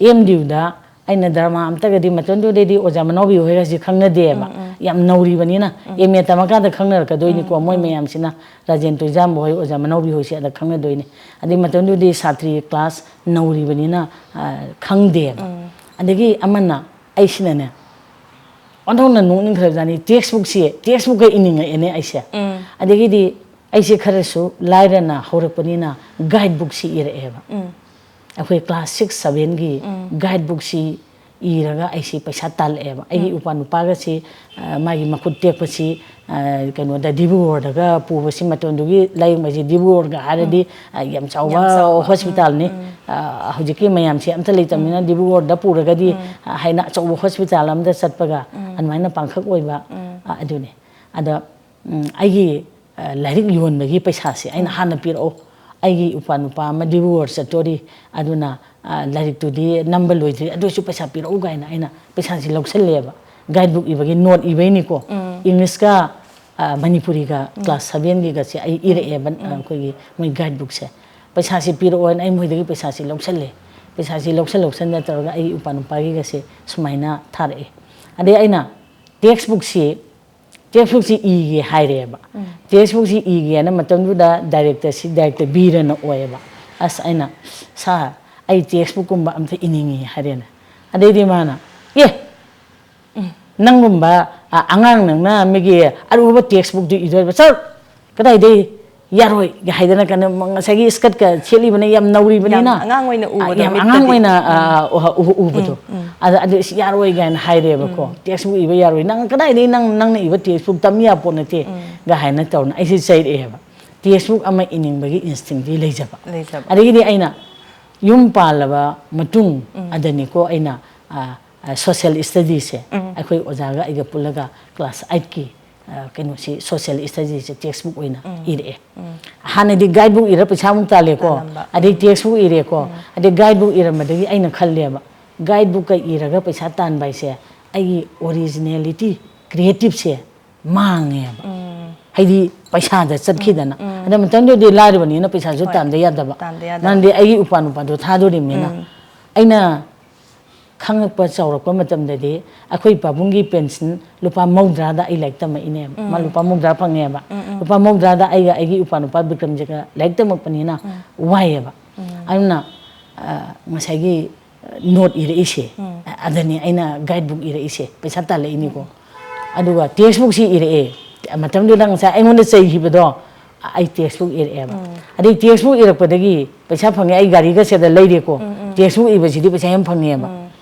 ꯑꯦꯝ ꯗꯤ ꯌꯨꯗ ꯑꯩꯅ ꯗ꯭ꯔꯃꯥ ꯑꯝꯇꯒꯗꯤ, ꯃꯇꯝꯗꯨꯗꯩꯗꯤ ꯑꯣꯖꯥ ꯃꯅꯥꯎꯕꯤ ꯍꯣꯏꯒꯁꯤ ꯈꯪꯅꯗꯦꯕ꯫ ꯌꯥꯝ ꯅꯧꯔꯤꯕꯅꯤꯅ꯫ M A ꯇꯝꯃꯀꯥꯟꯗ ꯈꯪꯅꯔꯛꯀꯗꯣꯏꯅꯤꯀꯣ꯫ ꯃꯣꯏ ꯃꯌꯥꯝꯁꯤꯅ, ꯔꯥꯖꯦꯟ ꯇꯣꯏꯖꯥꯝꯕ ꯍꯣꯏ, ꯑꯣꯖꯥ ꯃꯅꯥꯎꯕꯤ ꯍꯣꯏꯁꯦ ꯑꯗ ꯈꯪꯅꯗꯣꯏꯅꯤ꯫ ꯑꯗꯩ ꯃꯇꯝꯗꯨꯗꯤ ꯁꯥꯇ꯭ꯔꯤ ꯀ꯭ꯂꯥꯁ ꯅꯧꯔꯤꯕꯅꯤꯅ, ꯑ, ꯈꯪꯗꯦꯕ꯫ ꯑꯗꯒꯤ ꯑꯃꯅ ꯑꯩꯁꯤꯅꯅꯦ, ꯑꯣꯟꯊꯣꯛꯅ ꯅꯣꯛꯅꯤꯡꯈ꯭ꯔꯖꯥꯠꯅꯤ꯫ ꯇꯦꯛꯁꯕꯨꯛꯁꯤ, ꯇꯦꯛꯁꯕꯨꯛꯀ ꯏꯅꯤꯡꯉꯛꯑꯦꯅꯦ ꯑꯩꯁꯦ꯫ ꯑꯗꯒꯤꯗꯤ ꯑꯩꯁꯦ ꯈꯔꯁꯨ ꯂꯥꯏꯔꯅ ꯍꯧꯔꯛꯄꯅꯤꯅ ꯒꯥꯏꯗꯕꯨꯛꯁꯤ ꯏꯔꯛꯑꯦꯕ꯫ ꯑꯩꯈꯣꯏ ꯀ꯭ꯂꯥꯁ ꯁꯤꯛꯁ ꯁꯚꯦꯟꯒꯤ ꯒꯥꯏꯗ ꯕꯨꯛꯁꯤ ꯏꯔꯒ ꯑꯩꯁꯤ ꯄꯩꯁꯥ ꯇꯥꯜꯂꯛꯑꯦꯕ꯫ ꯑꯩꯒꯤ ꯎꯄꯥ ꯅꯨꯄꯥꯒꯁꯤ, ꯑ, ꯃꯥꯒꯤ ꯃꯈꯨꯠ ꯇꯦꯛꯄꯁꯤ, ꯑ, ꯀꯩꯅꯣꯗ, ꯗꯤꯕ꯭ꯔꯨꯒꯔꯗꯒ ꯄꯨꯕꯁꯤ, ꯃꯇꯝꯗꯨꯒꯤ ꯂꯥꯏꯌꯦꯡꯕꯁꯤ ꯗꯤꯕ꯭ꯔꯨꯒꯔꯒ ꯍꯥꯏꯔꯗꯤ, ꯑ, ꯌꯥꯝ ꯆꯥꯎꯕ ꯌꯥꯝ ꯆꯥꯎꯕ, ꯎꯝ, ꯍꯣꯁꯄꯤꯇꯥꯜꯅꯤ꯫ ꯎꯝ꯫ ꯑ, ꯍꯧꯖꯤꯛꯀꯤ ꯃꯌꯥꯝꯁꯤ ꯑꯝꯇ ꯂꯩꯇꯕꯅꯤꯅ ꯗꯤꯕ꯭ꯔꯨꯒꯔꯗ ꯄꯨꯔꯒꯗꯤ, ꯑ, ꯍꯥꯏꯅ ꯑꯆꯧꯕ ꯍꯣꯁꯄꯤꯇꯥꯜ ꯑꯝꯗ ꯆꯠꯄꯒ ꯑꯗꯨꯃꯥꯏꯅ ꯄꯥꯡꯈꯛ ꯑꯣꯏꯕ, ꯑ, ꯑꯗꯨꯅꯤ꯫ ꯑꯗ, ꯎꯝ, ꯑꯩꯒꯤ, ꯑ, ꯂꯥꯏꯔꯤꯛ ꯌꯣꯟꯕꯒꯤ ꯄꯩꯁꯥꯁꯦ ꯑꯩꯅ ꯍꯥꯟꯅ ꯄꯤꯔꯛꯑꯣ, ꯑꯩꯒꯤ ꯏꯄ꯭ꯋꯥ ꯅꯨꯄꯥ ꯑꯃ ꯗꯤꯕ꯭ꯔꯨꯒꯔ ꯆꯠꯇꯣꯔꯤ, ꯑꯗꯨꯅ, ꯑ, ꯂꯥꯏꯔꯤꯛꯇꯨꯗꯤ ꯅꯝꯕ ꯂꯣꯏꯗ꯭ꯔꯤ, ꯑꯗꯨ ꯑꯣꯏꯔꯁꯨ ꯄꯩꯁꯥ ꯄꯤꯔꯛꯎ ꯀꯥꯏꯅ ꯑꯩꯅ ꯄꯩꯁꯥꯁꯤ ꯂꯧꯁꯜꯂꯦꯕ꯫ ꯒꯥꯏꯗ ꯕꯨꯛ ꯏꯕꯒꯤ ꯅꯣꯠ ꯏꯕꯩꯅꯤꯀꯣ꯫ ꯏꯪꯂꯤꯁꯀ, ꯑ, ꯃꯅꯤꯄꯨꯔꯤꯒ ꯀ꯭ꯂꯥꯁ ꯁꯚꯦꯟꯒꯤꯒꯁꯦ ꯑꯩ ꯏꯔꯛꯑꯦꯕ, ꯑ, ꯑꯩꯈꯣꯏꯒꯤ ꯃꯣꯏ ꯒꯥꯏꯗ ꯕꯨꯛꯁꯦ꯫ ꯄꯩꯁꯥꯁꯤ ꯄꯤꯔꯛꯑꯣꯅ ꯑꯩ ꯃꯣꯏꯗꯒꯤ ꯄꯩꯁꯥꯁꯤ ꯂꯧꯁꯜꯂꯦ꯫ ꯄꯩꯁꯥꯁꯤ ꯂꯧꯁꯜ ꯂꯧꯁꯟꯅ ꯇꯧꯔꯒ ꯑꯩ ꯏꯄ꯭ꯋꯥ ꯅꯨꯄꯥꯒꯤꯒꯁꯦ ꯁꯨꯃꯥꯏꯅ ꯊꯥꯔꯛꯑꯦ꯫ ꯑꯗꯩ ꯑꯩꯅ ꯇꯦꯛꯁ ꯕꯨꯛꯁꯤ, ꯇꯦꯛꯁ ꯕꯨꯛꯁꯤ ꯏꯒꯦ ꯍꯥꯏꯔꯦꯕ꯫ ꯇꯦꯛꯁ ꯕꯨꯛꯁꯤ ꯏꯒꯦꯅ ꯃꯇꯝꯗꯨꯗ ꯗꯥꯏꯔꯦꯛꯇꯔꯁꯤ, ꯗꯥꯏꯔꯦꯛꯇꯔ ꯕꯤꯔꯅ ꯑꯣꯏꯌꯦꯕ꯫ ꯑꯁ, ꯑꯩꯅ, "ꯁꯥꯔ, ꯑꯩ ꯇꯦꯛꯁ ꯕꯨꯛꯀꯨꯝꯕ ꯑꯝꯇ ꯏꯅꯤꯡꯉꯤ" ꯍꯥꯏꯔꯦꯅ꯫ ꯑꯗꯩꯗꯤ ꯃꯥꯅ, "ꯑꯦ, ꯅꯪꯒꯨꯝꯕ, ꯑ, ꯑꯉꯥꯡ ꯅꯪꯅ ꯃꯤꯒꯤ ꯑꯔꯨꯕ ꯇꯦꯛꯁ ꯕꯨꯛꯇꯨ ꯏꯗꯣꯔꯤꯕ? ꯆꯠ! ꯀꯗꯥꯏꯗꯩ? ꯌꯥꯔꯣꯏ!" ꯍꯥꯏꯗꯅ ꯀꯩꯅꯣ, ꯉꯁꯥꯏꯒꯤ ꯁ꯭ꯀꯔꯠꯀ ꯁꯦꯠꯂꯤꯕꯅ ꯌꯥꯝ ꯅꯧꯔꯤꯕꯅꯤꯅ, ꯌꯥꯝ ꯑꯉꯥꯡ ꯑꯣꯏꯅ ꯑ, ꯎꯕꯗꯣ ꯌꯥꯝ ꯃꯤꯠꯇꯗꯤ꯫ ꯑꯉꯥꯡ ꯑꯣꯏꯅ, ꯑ, ꯎ-, ꯎ-, ꯎꯕꯗꯣ꯫ ꯑꯗ, "ꯑꯗꯨ ꯏꯁ ꯌꯥꯔꯣꯏ" ꯀꯥꯏꯅ ꯍꯥꯏꯔꯦꯕꯀꯣ꯫ ꯇꯦꯛꯁ ꯕꯨꯛ ꯏꯕ ꯌꯥꯔꯣꯏ꯫ "ꯅꯪ ꯀꯗꯥꯏꯗꯒꯤ ꯅꯪ, ꯅꯪꯅ ꯏꯕ ꯇꯦꯛꯁ ꯕꯨꯛ ꯇꯝ ꯌꯥꯄꯣꯠ ꯅꯠꯇꯦ" ꯒ ꯍꯥꯏꯅ ꯇꯧꯔꯅ ꯑꯩꯁꯦ ꯆꯩꯔꯛꯑꯦꯕ꯫ ꯇꯦꯛꯁ ꯕꯨꯛ ꯑꯃ ꯏꯅꯤꯡꯕꯒꯤ ꯏꯟꯁꯇꯤꯡꯗꯤ ꯂꯩꯖꯕ꯫ ꯂꯩꯖꯕ꯫ ꯑꯗꯒꯤꯗꯤ ꯑꯩꯅ ꯌꯨꯝ ꯄꯥꯜꯂꯕ ꯃꯇꯨꯡ ꯑꯗꯅꯤꯀꯣ ꯑꯩꯅ, ꯑ, ꯑ, ꯁꯣꯁꯤꯌꯦꯜ ꯁ꯭ꯇꯗꯤꯁꯁꯦ ꯑꯩꯈꯣꯏ ꯑꯣꯖꯥꯒ ꯑꯩꯒ ꯄꯨꯜꯂꯒ ꯀ꯭ꯂꯥꯁ ꯑꯩꯠꯀꯤ, ꯑ, ꯀꯩꯅꯣꯁꯤ, ꯁꯣꯁꯤꯌꯦꯜ ꯁ꯭ꯇꯗꯤꯁꯁꯦ ꯇꯦꯛꯁ ꯕꯨꯛ ꯑꯣꯏꯅ ꯏꯔꯛꯑꯦ꯫ ꯍꯥꯟꯅꯗꯤ ꯒꯥꯏꯗ ꯕꯨꯛ ꯏꯔ ꯄꯩꯁꯥ ꯑꯃꯨꯛ ꯇꯥꯜꯂꯦꯀꯣ, ꯇꯥꯜꯂꯝꯕ꯫ ꯑꯗꯩ ꯇꯦꯛꯁ ꯕꯨꯛ ꯏꯔꯦꯀꯣ, ꯑꯗꯩ ꯒꯥꯏꯗ ꯕꯨꯛ ꯏꯔꯝꯕꯗꯒꯤ ꯑꯩꯅ ꯈꯜꯂꯦꯕ, ꯒꯥꯏꯗ ꯕꯨꯛꯀ ꯏꯔꯒ ꯄꯩꯁꯥ ꯇꯥꯟꯕ ꯍꯥꯏꯁꯦ ꯑꯩꯒꯤ ꯑꯣꯔꯤꯖꯤꯅꯦꯂꯤꯇꯤ, ꯀ꯭ꯔꯤꯌꯦꯇꯤꯞꯁꯦ ꯃꯥꯡꯉꯦꯕ꯫ ꯍꯥꯏꯗꯤ ꯄꯩꯁꯥꯗ ꯆꯠꯈꯤꯗꯅ꯫ ꯑꯗ ꯃꯇꯝꯗꯨꯗꯤ ꯂꯥꯏꯔꯕꯅꯤꯅ ꯄꯩꯁꯥꯁꯨ ꯍꯣꯏ꯫ ꯇꯥꯟꯗ ꯌꯥꯗꯕ꯫ ꯇꯥꯟꯗ ꯌꯥꯗꯕ꯫ ꯅꯪꯗꯤ ꯑꯩꯒꯤ ꯎꯄꯥ ꯅꯨꯄꯥꯗꯣ ꯊꯥꯗꯣꯔꯤꯕꯅꯤꯅ꯫ ꯑꯩꯅ ꯈꯪꯉꯛꯄ ꯆꯥꯎꯔꯛꯄ ꯃꯇꯝꯗꯗꯤ ꯑꯩꯈꯣꯏ ꯄꯥꯕꯨꯡꯒꯤ ꯄꯦꯟꯁꯤꯟ ꯂꯨꯄꯥ ꯃꯧꯗ꯭ꯔꯥꯗ ꯑꯩ ꯂꯥꯏꯔꯤꯛ ꯇꯝꯃꯛꯏꯅꯦꯕ꯫ ꯃꯥ ꯂꯨꯄꯥ ꯃꯧꯗ꯭ꯔꯥ ꯐꯪꯉꯦꯕ꯫ ꯂꯨꯄꯥ ꯃꯧꯗ꯭ꯔꯥꯗ ꯑꯩꯒ ꯑꯩꯒꯤ ꯏꯄ꯭ꯋꯥ ꯅꯨꯄꯥ ꯕꯤꯀ꯭ꯔꯝꯖꯤꯠꯀ ꯂꯥꯏꯔꯤꯛ ꯇꯝꯃꯛꯄꯅꯤꯅ ꯋꯥꯏꯌꯦꯕ꯫ ꯑꯗꯨꯅ, ꯑ, ꯉꯁꯥꯏꯒꯤ, ꯑ, ꯅꯣꯠ ꯏꯔꯛꯏꯁꯦ, ꯑꯗꯅꯤ ꯑꯩꯅ ꯒꯥꯏꯗ ꯕꯨꯛ ꯏꯔꯛꯏꯁꯦ, ꯄꯩꯁꯥ ꯇꯥꯜꯂꯛꯏꯅꯤꯀꯣ꯫ ꯑꯗꯨꯒ ꯇꯦꯛꯁ ꯕꯨꯛꯁꯤ ꯏꯔꯛꯑꯦ꯫ ꯃꯇꯝꯗꯨꯗ ꯉꯁꯥꯏ ꯑꯩꯉꯣꯟꯗ ꯆꯩꯈꯤꯕꯗꯣ, ꯑꯩ ꯇꯦꯛꯁꯕꯨꯛ ꯏꯔꯛꯑꯦꯕ꯫ ꯑꯗꯩ ꯇꯦꯛꯁꯕꯨꯛ ꯏꯔꯛꯄꯗꯒꯤ ꯄꯩꯁꯥ ꯐꯪꯉꯦ, ꯑꯩ ꯒꯥꯔꯤꯒꯁꯦꯗ ꯂꯩꯔꯦꯀꯣ꯫ ꯇꯦꯛꯁꯕꯨꯛ ꯏꯕꯁꯤꯗꯤ ꯄꯩꯁꯥ ꯌꯥꯝ ꯐꯪꯉꯦꯕ꯫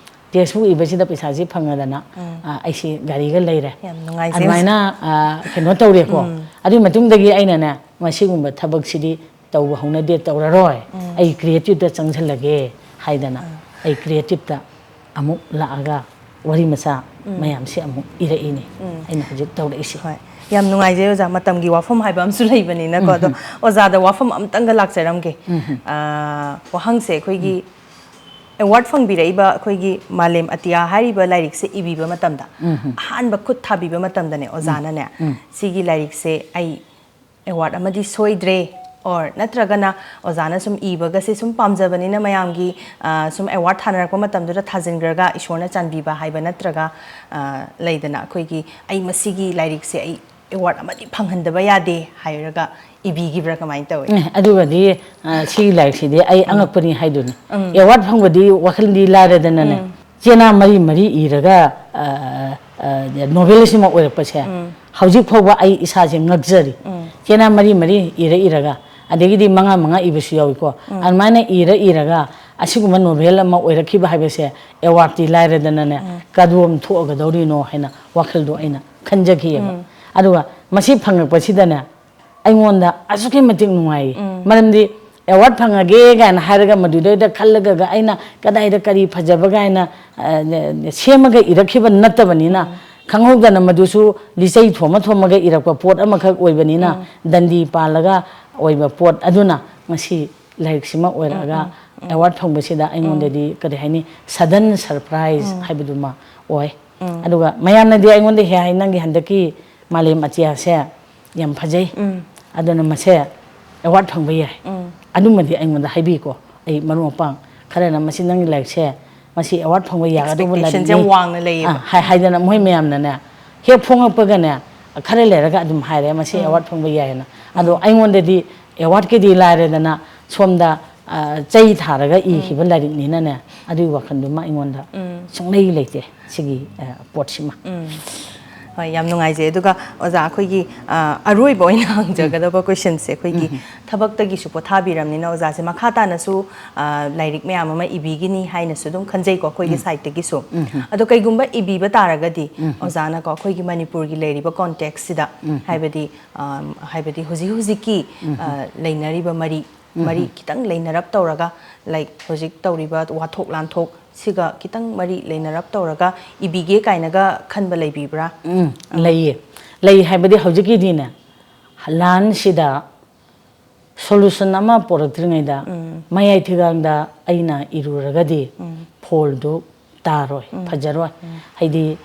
ꯇꯦꯛꯁꯕꯨꯛ ꯏꯕꯁꯤꯗ ꯄꯩꯁꯥꯁꯤ ꯐꯪꯉꯗꯅ, ꯑ, ꯑꯩꯁꯤ ꯒꯥꯔꯤꯒ ꯂꯩꯔꯦ꯫ ꯌꯥꯝ ꯅꯨꯡꯉꯥꯏꯖꯩ ꯑꯗꯨꯃꯥꯏꯅ, ꯑ, ꯀꯩꯅꯣ ꯇꯧꯔꯦꯀꯣ꯫ ꯑꯗꯨꯒꯤ ꯃꯇꯨꯡꯗꯒꯤ ꯑꯩꯅꯅꯦ, ꯃꯁꯤꯒꯨꯝꯕ ꯊꯕꯛꯁꯤꯗꯤ ꯇꯧꯕ ꯍꯧꯅꯗꯦ, ꯇꯧꯔꯔꯣꯏ꯫ ꯑꯩ ꯀ꯭ꯔꯤꯌꯦꯇꯤꯞꯇ ꯆꯪꯁꯤꯜꯂꯒꯦ ꯍꯥꯏꯗꯅ ꯑꯩ ꯀ꯭ꯔꯤꯌꯦꯇꯤꯞꯇ ꯑꯃꯨꯛ ꯂꯥꯛꯑꯒ ꯋꯥꯔꯤ ꯃꯆꯥ ꯃꯌꯥꯝꯁꯦ ꯑꯃꯨꯛ ꯏꯔꯛꯏꯅꯤ꯫ ꯑꯩꯅ ꯍꯧꯖꯤꯛ ꯇꯧꯔꯛꯏꯁꯦ꯫ ꯍꯣꯏ꯫ ꯌꯥꯝ ꯅꯨꯡꯉꯥꯏꯖꯩ ꯑꯣꯖꯥ, ꯃꯇꯝꯒꯤ ꯋꯥꯐꯝ ꯍꯥꯏꯕ ꯑꯃꯁꯨ ꯂꯩꯕꯅꯤꯅꯀꯣ꯫ ꯑꯗꯣ ꯑꯣꯖꯥꯗ ꯋꯥꯐꯝ ꯑꯝꯇꯪꯒ ꯂꯥꯛꯆꯔꯝꯒꯦ꯫ ꯑꯥ, ꯋꯥꯍꯪꯁꯦ ꯑꯩꯈꯣꯏꯒꯤ ꯑꯦꯋꯥꯔꯗ ꯐꯪꯕꯤꯔꯛꯏꯕ ꯑꯩꯈꯣꯏꯒꯤ ꯃꯥꯂꯦꯝ ꯑꯇꯤꯌꯥ ꯍꯥꯏꯔꯤꯕ ꯂꯥꯏꯔꯤꯛꯁꯦ ꯏꯕꯤꯕ ꯃꯇꯝꯗ ꯑꯍꯥꯟꯕ ꯈꯨꯠ ꯊꯥꯕꯤꯕ ꯃꯇꯝꯗꯅꯦ ꯑꯣꯖꯥꯅꯅꯦ, ꯁꯤꯒꯤ ꯂꯥꯏꯔꯤꯛꯁꯦ ꯑꯩ ꯑꯦꯋꯥꯔꯗ ꯑꯃꯗꯤ ꯁꯣꯏꯗ꯭ꯔꯦ, or ꯅꯠꯇ꯭ꯔꯒꯅ ꯑꯣꯖꯥꯅ ꯁꯨꯝ ꯏꯕꯒꯁꯦ ꯁꯨꯝ ꯄꯥꯝꯖꯕꯅꯤꯅ ꯃꯌꯥꯝꯒꯤ, ꯑ, ꯁꯨꯝ ꯑꯦꯋꯥꯔꯗ ꯊꯥꯅꯔꯛꯄ ꯃꯇꯝꯗꯨꯗ ꯊꯥꯖꯤꯟꯈ꯭ꯔꯒ ꯏꯁꯣꯔꯅ ꯆꯥꯟꯕꯤꯕ ꯍꯥꯏꯕ ꯅꯠꯇ꯭ꯔꯒ, ꯑ, ꯂꯩꯗꯅ ꯑꯩꯈꯣꯏꯒꯤ "ꯑꯩ ꯃꯁꯤꯒꯤ ꯂꯥꯏꯔꯤꯛꯁꯦ ꯑꯩ ꯑꯦꯋꯥꯔꯗ ꯑꯃꯗꯤ ꯐꯪꯍꯟꯗꯕ ꯌꯥꯗꯦ" ꯍꯥꯏꯔꯒ ꯏꯕꯤꯈꯤꯕ꯭ꯔꯥ, ꯀꯃꯥꯏꯅ ꯇꯧꯏ? ꯑꯦ, ꯑꯗꯨꯒꯗꯤ, ꯑ, ꯁꯤꯒꯤ ꯂꯥꯏꯔꯤꯛꯁꯤꯗꯤ ꯑꯩ ꯑꯉꯛꯄꯅꯤ ꯍꯥꯏꯗꯣꯏꯅꯤ꯫ ꯑꯦꯋꯥꯔꯗ ꯐꯪꯕꯗꯤ ꯋꯥꯈꯜꯗꯤ ꯂꯥꯏꯔꯗꯅꯅꯦ꯫ ꯆꯦꯅꯥ ꯃꯔꯤ ꯃꯔꯤ ꯏꯔꯒ, ꯑ, ꯑ, ꯅꯣꯚꯦꯜ ꯑꯁꯤꯃ ꯑꯣꯏꯔꯛꯄꯁꯦ ꯍꯧꯖꯤꯛ ꯐꯥꯎꯕ ꯑꯩ ꯏꯁꯥꯁꯦ ꯉꯛꯆꯔꯤ꯫ ꯆꯦꯅꯥ ꯃꯔꯤ ꯃꯔꯤ ꯏꯔ ꯏꯔꯒ, ꯑꯗꯒꯤꯗꯤ ꯃꯉꯥ ꯃꯉꯥ ꯏꯕꯁꯨ ꯌꯥꯎꯏꯀꯣ꯫ ꯑꯗꯨꯃꯥꯏꯅ ꯏꯔ ꯏꯔꯒ ꯑꯁꯤꯒꯨꯝꯕ ꯅꯣꯚꯦꯜ ꯑꯃ ꯑꯣꯏꯔꯛꯈꯤꯕ ꯍꯥꯏꯕꯁꯦ ꯑꯦꯋꯥꯔꯗꯇꯤ ꯂꯥꯏꯔꯗꯅꯅꯦ, ꯀꯗꯣꯝ ꯊꯣꯛꯑꯒꯗꯧꯔꯤꯅꯣ ꯍꯥꯏꯅ ꯋꯥꯈꯜꯗꯣ ꯑꯩꯅ ꯈꯟꯖꯈꯤꯑꯕ꯫ ꯑꯗꯨꯒ ꯃꯁꯤ ꯐꯪꯉꯛꯄꯁꯤꯗꯅꯦ, ꯑꯩꯉꯣꯟꯗ ꯑꯁꯨꯛꯀꯤ ꯃꯇꯤꯛ ꯅꯨꯡꯉꯥꯏꯌꯦ꯫ ꯃꯔꯝꯗꯤ ꯑꯦꯋꯥꯔꯗ ꯐꯪꯉꯒꯦ ꯀꯥꯏꯅ ꯍꯥꯏꯔꯒ ꯃꯗꯨꯗꯩꯗ ꯈꯜꯂꯒ ꯑꯩꯅ ꯀꯗꯥꯏꯗ ꯀꯔꯤ ꯐꯖꯕ ꯀꯥꯏꯅ, ꯑ, ꯁꯦꯝꯃꯒ ꯏꯔꯛꯈꯤꯕ ꯅꯠꯇꯕꯅꯤꯅ, ꯈꯪꯍꯧꯗꯅ ꯃꯗꯨꯁꯨ ꯂꯤꯆꯩ ꯊꯣꯝꯃ ꯊꯣꯝꯃꯒ ꯏꯔꯛꯄ ꯄꯣꯠ ꯑꯃꯈꯛ ꯑꯣꯏꯕꯅꯤꯅ, ꯗꯟꯗꯤ ꯄꯥꯜꯂꯒ ꯑꯣꯏꯕ ꯄꯣꯠ ꯑꯗꯨꯅ ꯉꯁꯤ ꯂꯥꯏꯔꯤꯛꯁꯤꯃ ꯑꯣꯏꯔꯛꯑꯒ ꯑꯦꯋꯥꯔꯗ ꯐꯪꯕꯁꯤꯗ ꯑꯩꯉꯣꯟꯗꯗꯤ, ꯀꯔꯤ ꯍꯥꯏꯅꯤ, ꯁꯗꯟ ꯁꯔꯄ꯭ꯔꯥꯏꯖ ꯍꯥꯏꯕꯗꯨꯃ ꯑꯣꯏ꯫ ꯑꯗꯨꯒ ꯃꯌꯥꯝꯅꯗꯤ ꯑꯩꯉꯣꯟꯗ ꯍꯦꯛ ꯍꯥꯏ, "ꯅꯪꯒꯤ ꯍꯟꯗꯛꯀꯤ ꯃꯥꯂꯦꯝ ꯑꯇꯤꯌꯥꯁꯦ ꯌꯥꯝ ꯐꯖꯩ, ꯑꯗꯨꯅ ꯃꯁꯦ ꯑꯦꯋꯥꯔꯗ ꯐꯪꯕ ꯌꯥꯏ"꯫ ꯑꯗꯨꯃꯗꯤ ꯑꯩꯉꯣꯟꯗ ꯍꯥꯏꯕꯤꯀꯣ꯫ ꯑꯩ ꯃꯔꯨꯞ ꯃꯄꯥꯡ ꯈꯔꯅ "ꯃꯁꯤ ꯅꯪꯒꯤ ꯂꯥꯏꯔꯤꯛꯁꯦ, ꯃꯁꯤ ꯑꯦꯋꯥꯔꯗ ꯐꯪꯕ ꯌꯥꯒꯗꯧꯕ expectationꯁꯦ ꯂꯥꯏꯔꯤꯛꯅꯤ", ꯌꯥꯝ ꯋꯥꯡꯅ ꯂꯩꯌꯦꯕ꯫ ꯑꯥ, ꯍꯥꯏ-, ꯍꯥꯏꯗꯅ ꯃꯣꯏ ꯃꯌꯥꯝꯅꯅꯦ ꯍꯦꯛ ꯐꯣꯡꯉꯛꯄꯒꯅꯦ, ꯈꯔ ꯂꯩꯔꯒ ꯑꯗꯨꯝ ꯍꯥꯏꯔꯦ, "ꯃꯁꯤ ꯑꯦꯋꯥꯔꯗ ꯐꯪꯕ ꯌꯥꯏ" ꯍꯥꯏꯅ꯫ ꯑꯗꯣ ꯑꯩꯉꯣꯟꯗꯗꯤ ꯑꯦꯋꯥꯔꯗꯀꯤꯗꯤ ꯂꯥꯏꯔꯦꯗꯅ, ꯁꯣꯝꯗ, ꯑ, ꯆꯩ ꯊꯥꯔꯒ ꯏꯈꯤꯕ ꯂꯥꯏꯔꯤꯛꯅꯤꯅꯅꯦ, ꯑꯗꯨꯒꯤ ꯋꯥꯈꯜꯗꯨꯃ ꯑꯩꯉꯣꯟꯗ ꯁꯨꯡꯂꯩ ꯂꯩꯇꯦ ꯁꯤꯒꯤ, ꯑ, ꯄꯣꯠꯁꯤꯃ꯫ ꯍꯣꯏ, ꯌꯥꯝ ꯅꯨꯡꯉꯥꯏꯖꯩ꯫ ꯑꯗꯨꯒ ꯑꯣꯖꯥ, ꯑꯩꯈꯣꯏꯒꯤ ꯑ, ꯑꯔꯣꯏꯕ ꯑꯣꯏꯅ ꯍꯪꯖꯒꯗꯕ ꯀꯣꯏꯁꯟꯁꯦ, ꯑꯩꯈꯣꯏꯒꯤ ꯊꯕꯛꯇꯒꯤꯁꯨ ꯄꯣꯊꯥꯕꯤꯔꯝꯅꯤꯅ ꯑꯣꯖꯥꯁꯦ ꯃꯈꯥ ꯇꯥꯅꯁꯨ ꯑ, ꯂꯥꯏꯔꯤꯛ ꯃꯌꯥꯝ ꯑꯃ ꯏꯕꯤꯒꯤꯅꯤ ꯍꯥꯏꯅꯁꯨ ꯑꯗꯨꯝ ꯈꯟꯖꯩꯀꯣ, ꯑꯩꯈꯣꯏꯒꯤ ꯁꯥꯏꯠꯇꯒꯤꯁꯨ꯫ ꯑꯗꯣ ꯀꯩꯒꯨꯝꯕ ꯏꯕꯤꯕ ꯇꯥꯔꯒꯗꯤ ꯑꯣꯖꯥꯅꯀꯣ, ꯑꯩꯈꯣꯏꯒꯤ ꯃꯅꯤꯄꯨꯔꯒꯤ ꯂꯩꯔꯤꯕ ꯀꯣꯟꯇꯦꯛꯁꯁꯤꯗ, ꯍꯥꯏꯕꯗꯤ ꯑ, ꯍꯥꯏꯕꯗꯤ ꯍꯧꯖꯤꯛ ꯍꯧꯖꯤꯛꯀꯤ ꯑ, ꯂꯩꯅꯔꯤꯕ ꯃꯔꯤ ꯃꯔꯤ ꯈꯤꯇꯪ ꯂꯩꯅꯔꯞ ꯇꯧꯔꯒ, ꯂꯥꯏꯛ ꯍꯧꯖꯤꯛ ꯇꯧꯔꯤꯕ ꯋꯥꯊꯣꯛ ꯂꯥꯟꯊꯣꯛ ꯁꯤꯒ ꯈꯤꯇꯪ ꯃꯔꯤ ꯂꯩꯅꯔꯞ ꯇꯧꯔꯒ ꯏꯕꯤꯒꯦ ꯀꯥꯏꯅꯒ ꯈꯟꯕ ꯂꯩꯕꯤꯕ꯭ꯔꯥ? ꯎꯝ, ꯂꯩꯌꯦ꯫ ꯂꯩ ꯍꯥꯏꯕꯗꯤ ꯍꯧꯖꯤꯛꯀꯤꯗꯤꯅꯦ, ꯂꯥꯟꯁꯤꯗ ꯁꯣꯂꯨꯁꯟ ꯑꯃ ꯄꯨꯔꯛꯇ꯭ꯔꯤꯉꯩꯗ ꯃꯌꯥꯏ ꯊꯤꯒꯥꯡꯗ ꯑꯩꯅ ꯏꯔꯨꯔꯒꯗꯤ ꯐꯣꯜꯗꯨ ꯇꯥꯔꯣꯏ, ꯐꯖꯔꯣꯏ꯫ ꯍꯥꯏꯗꯤ,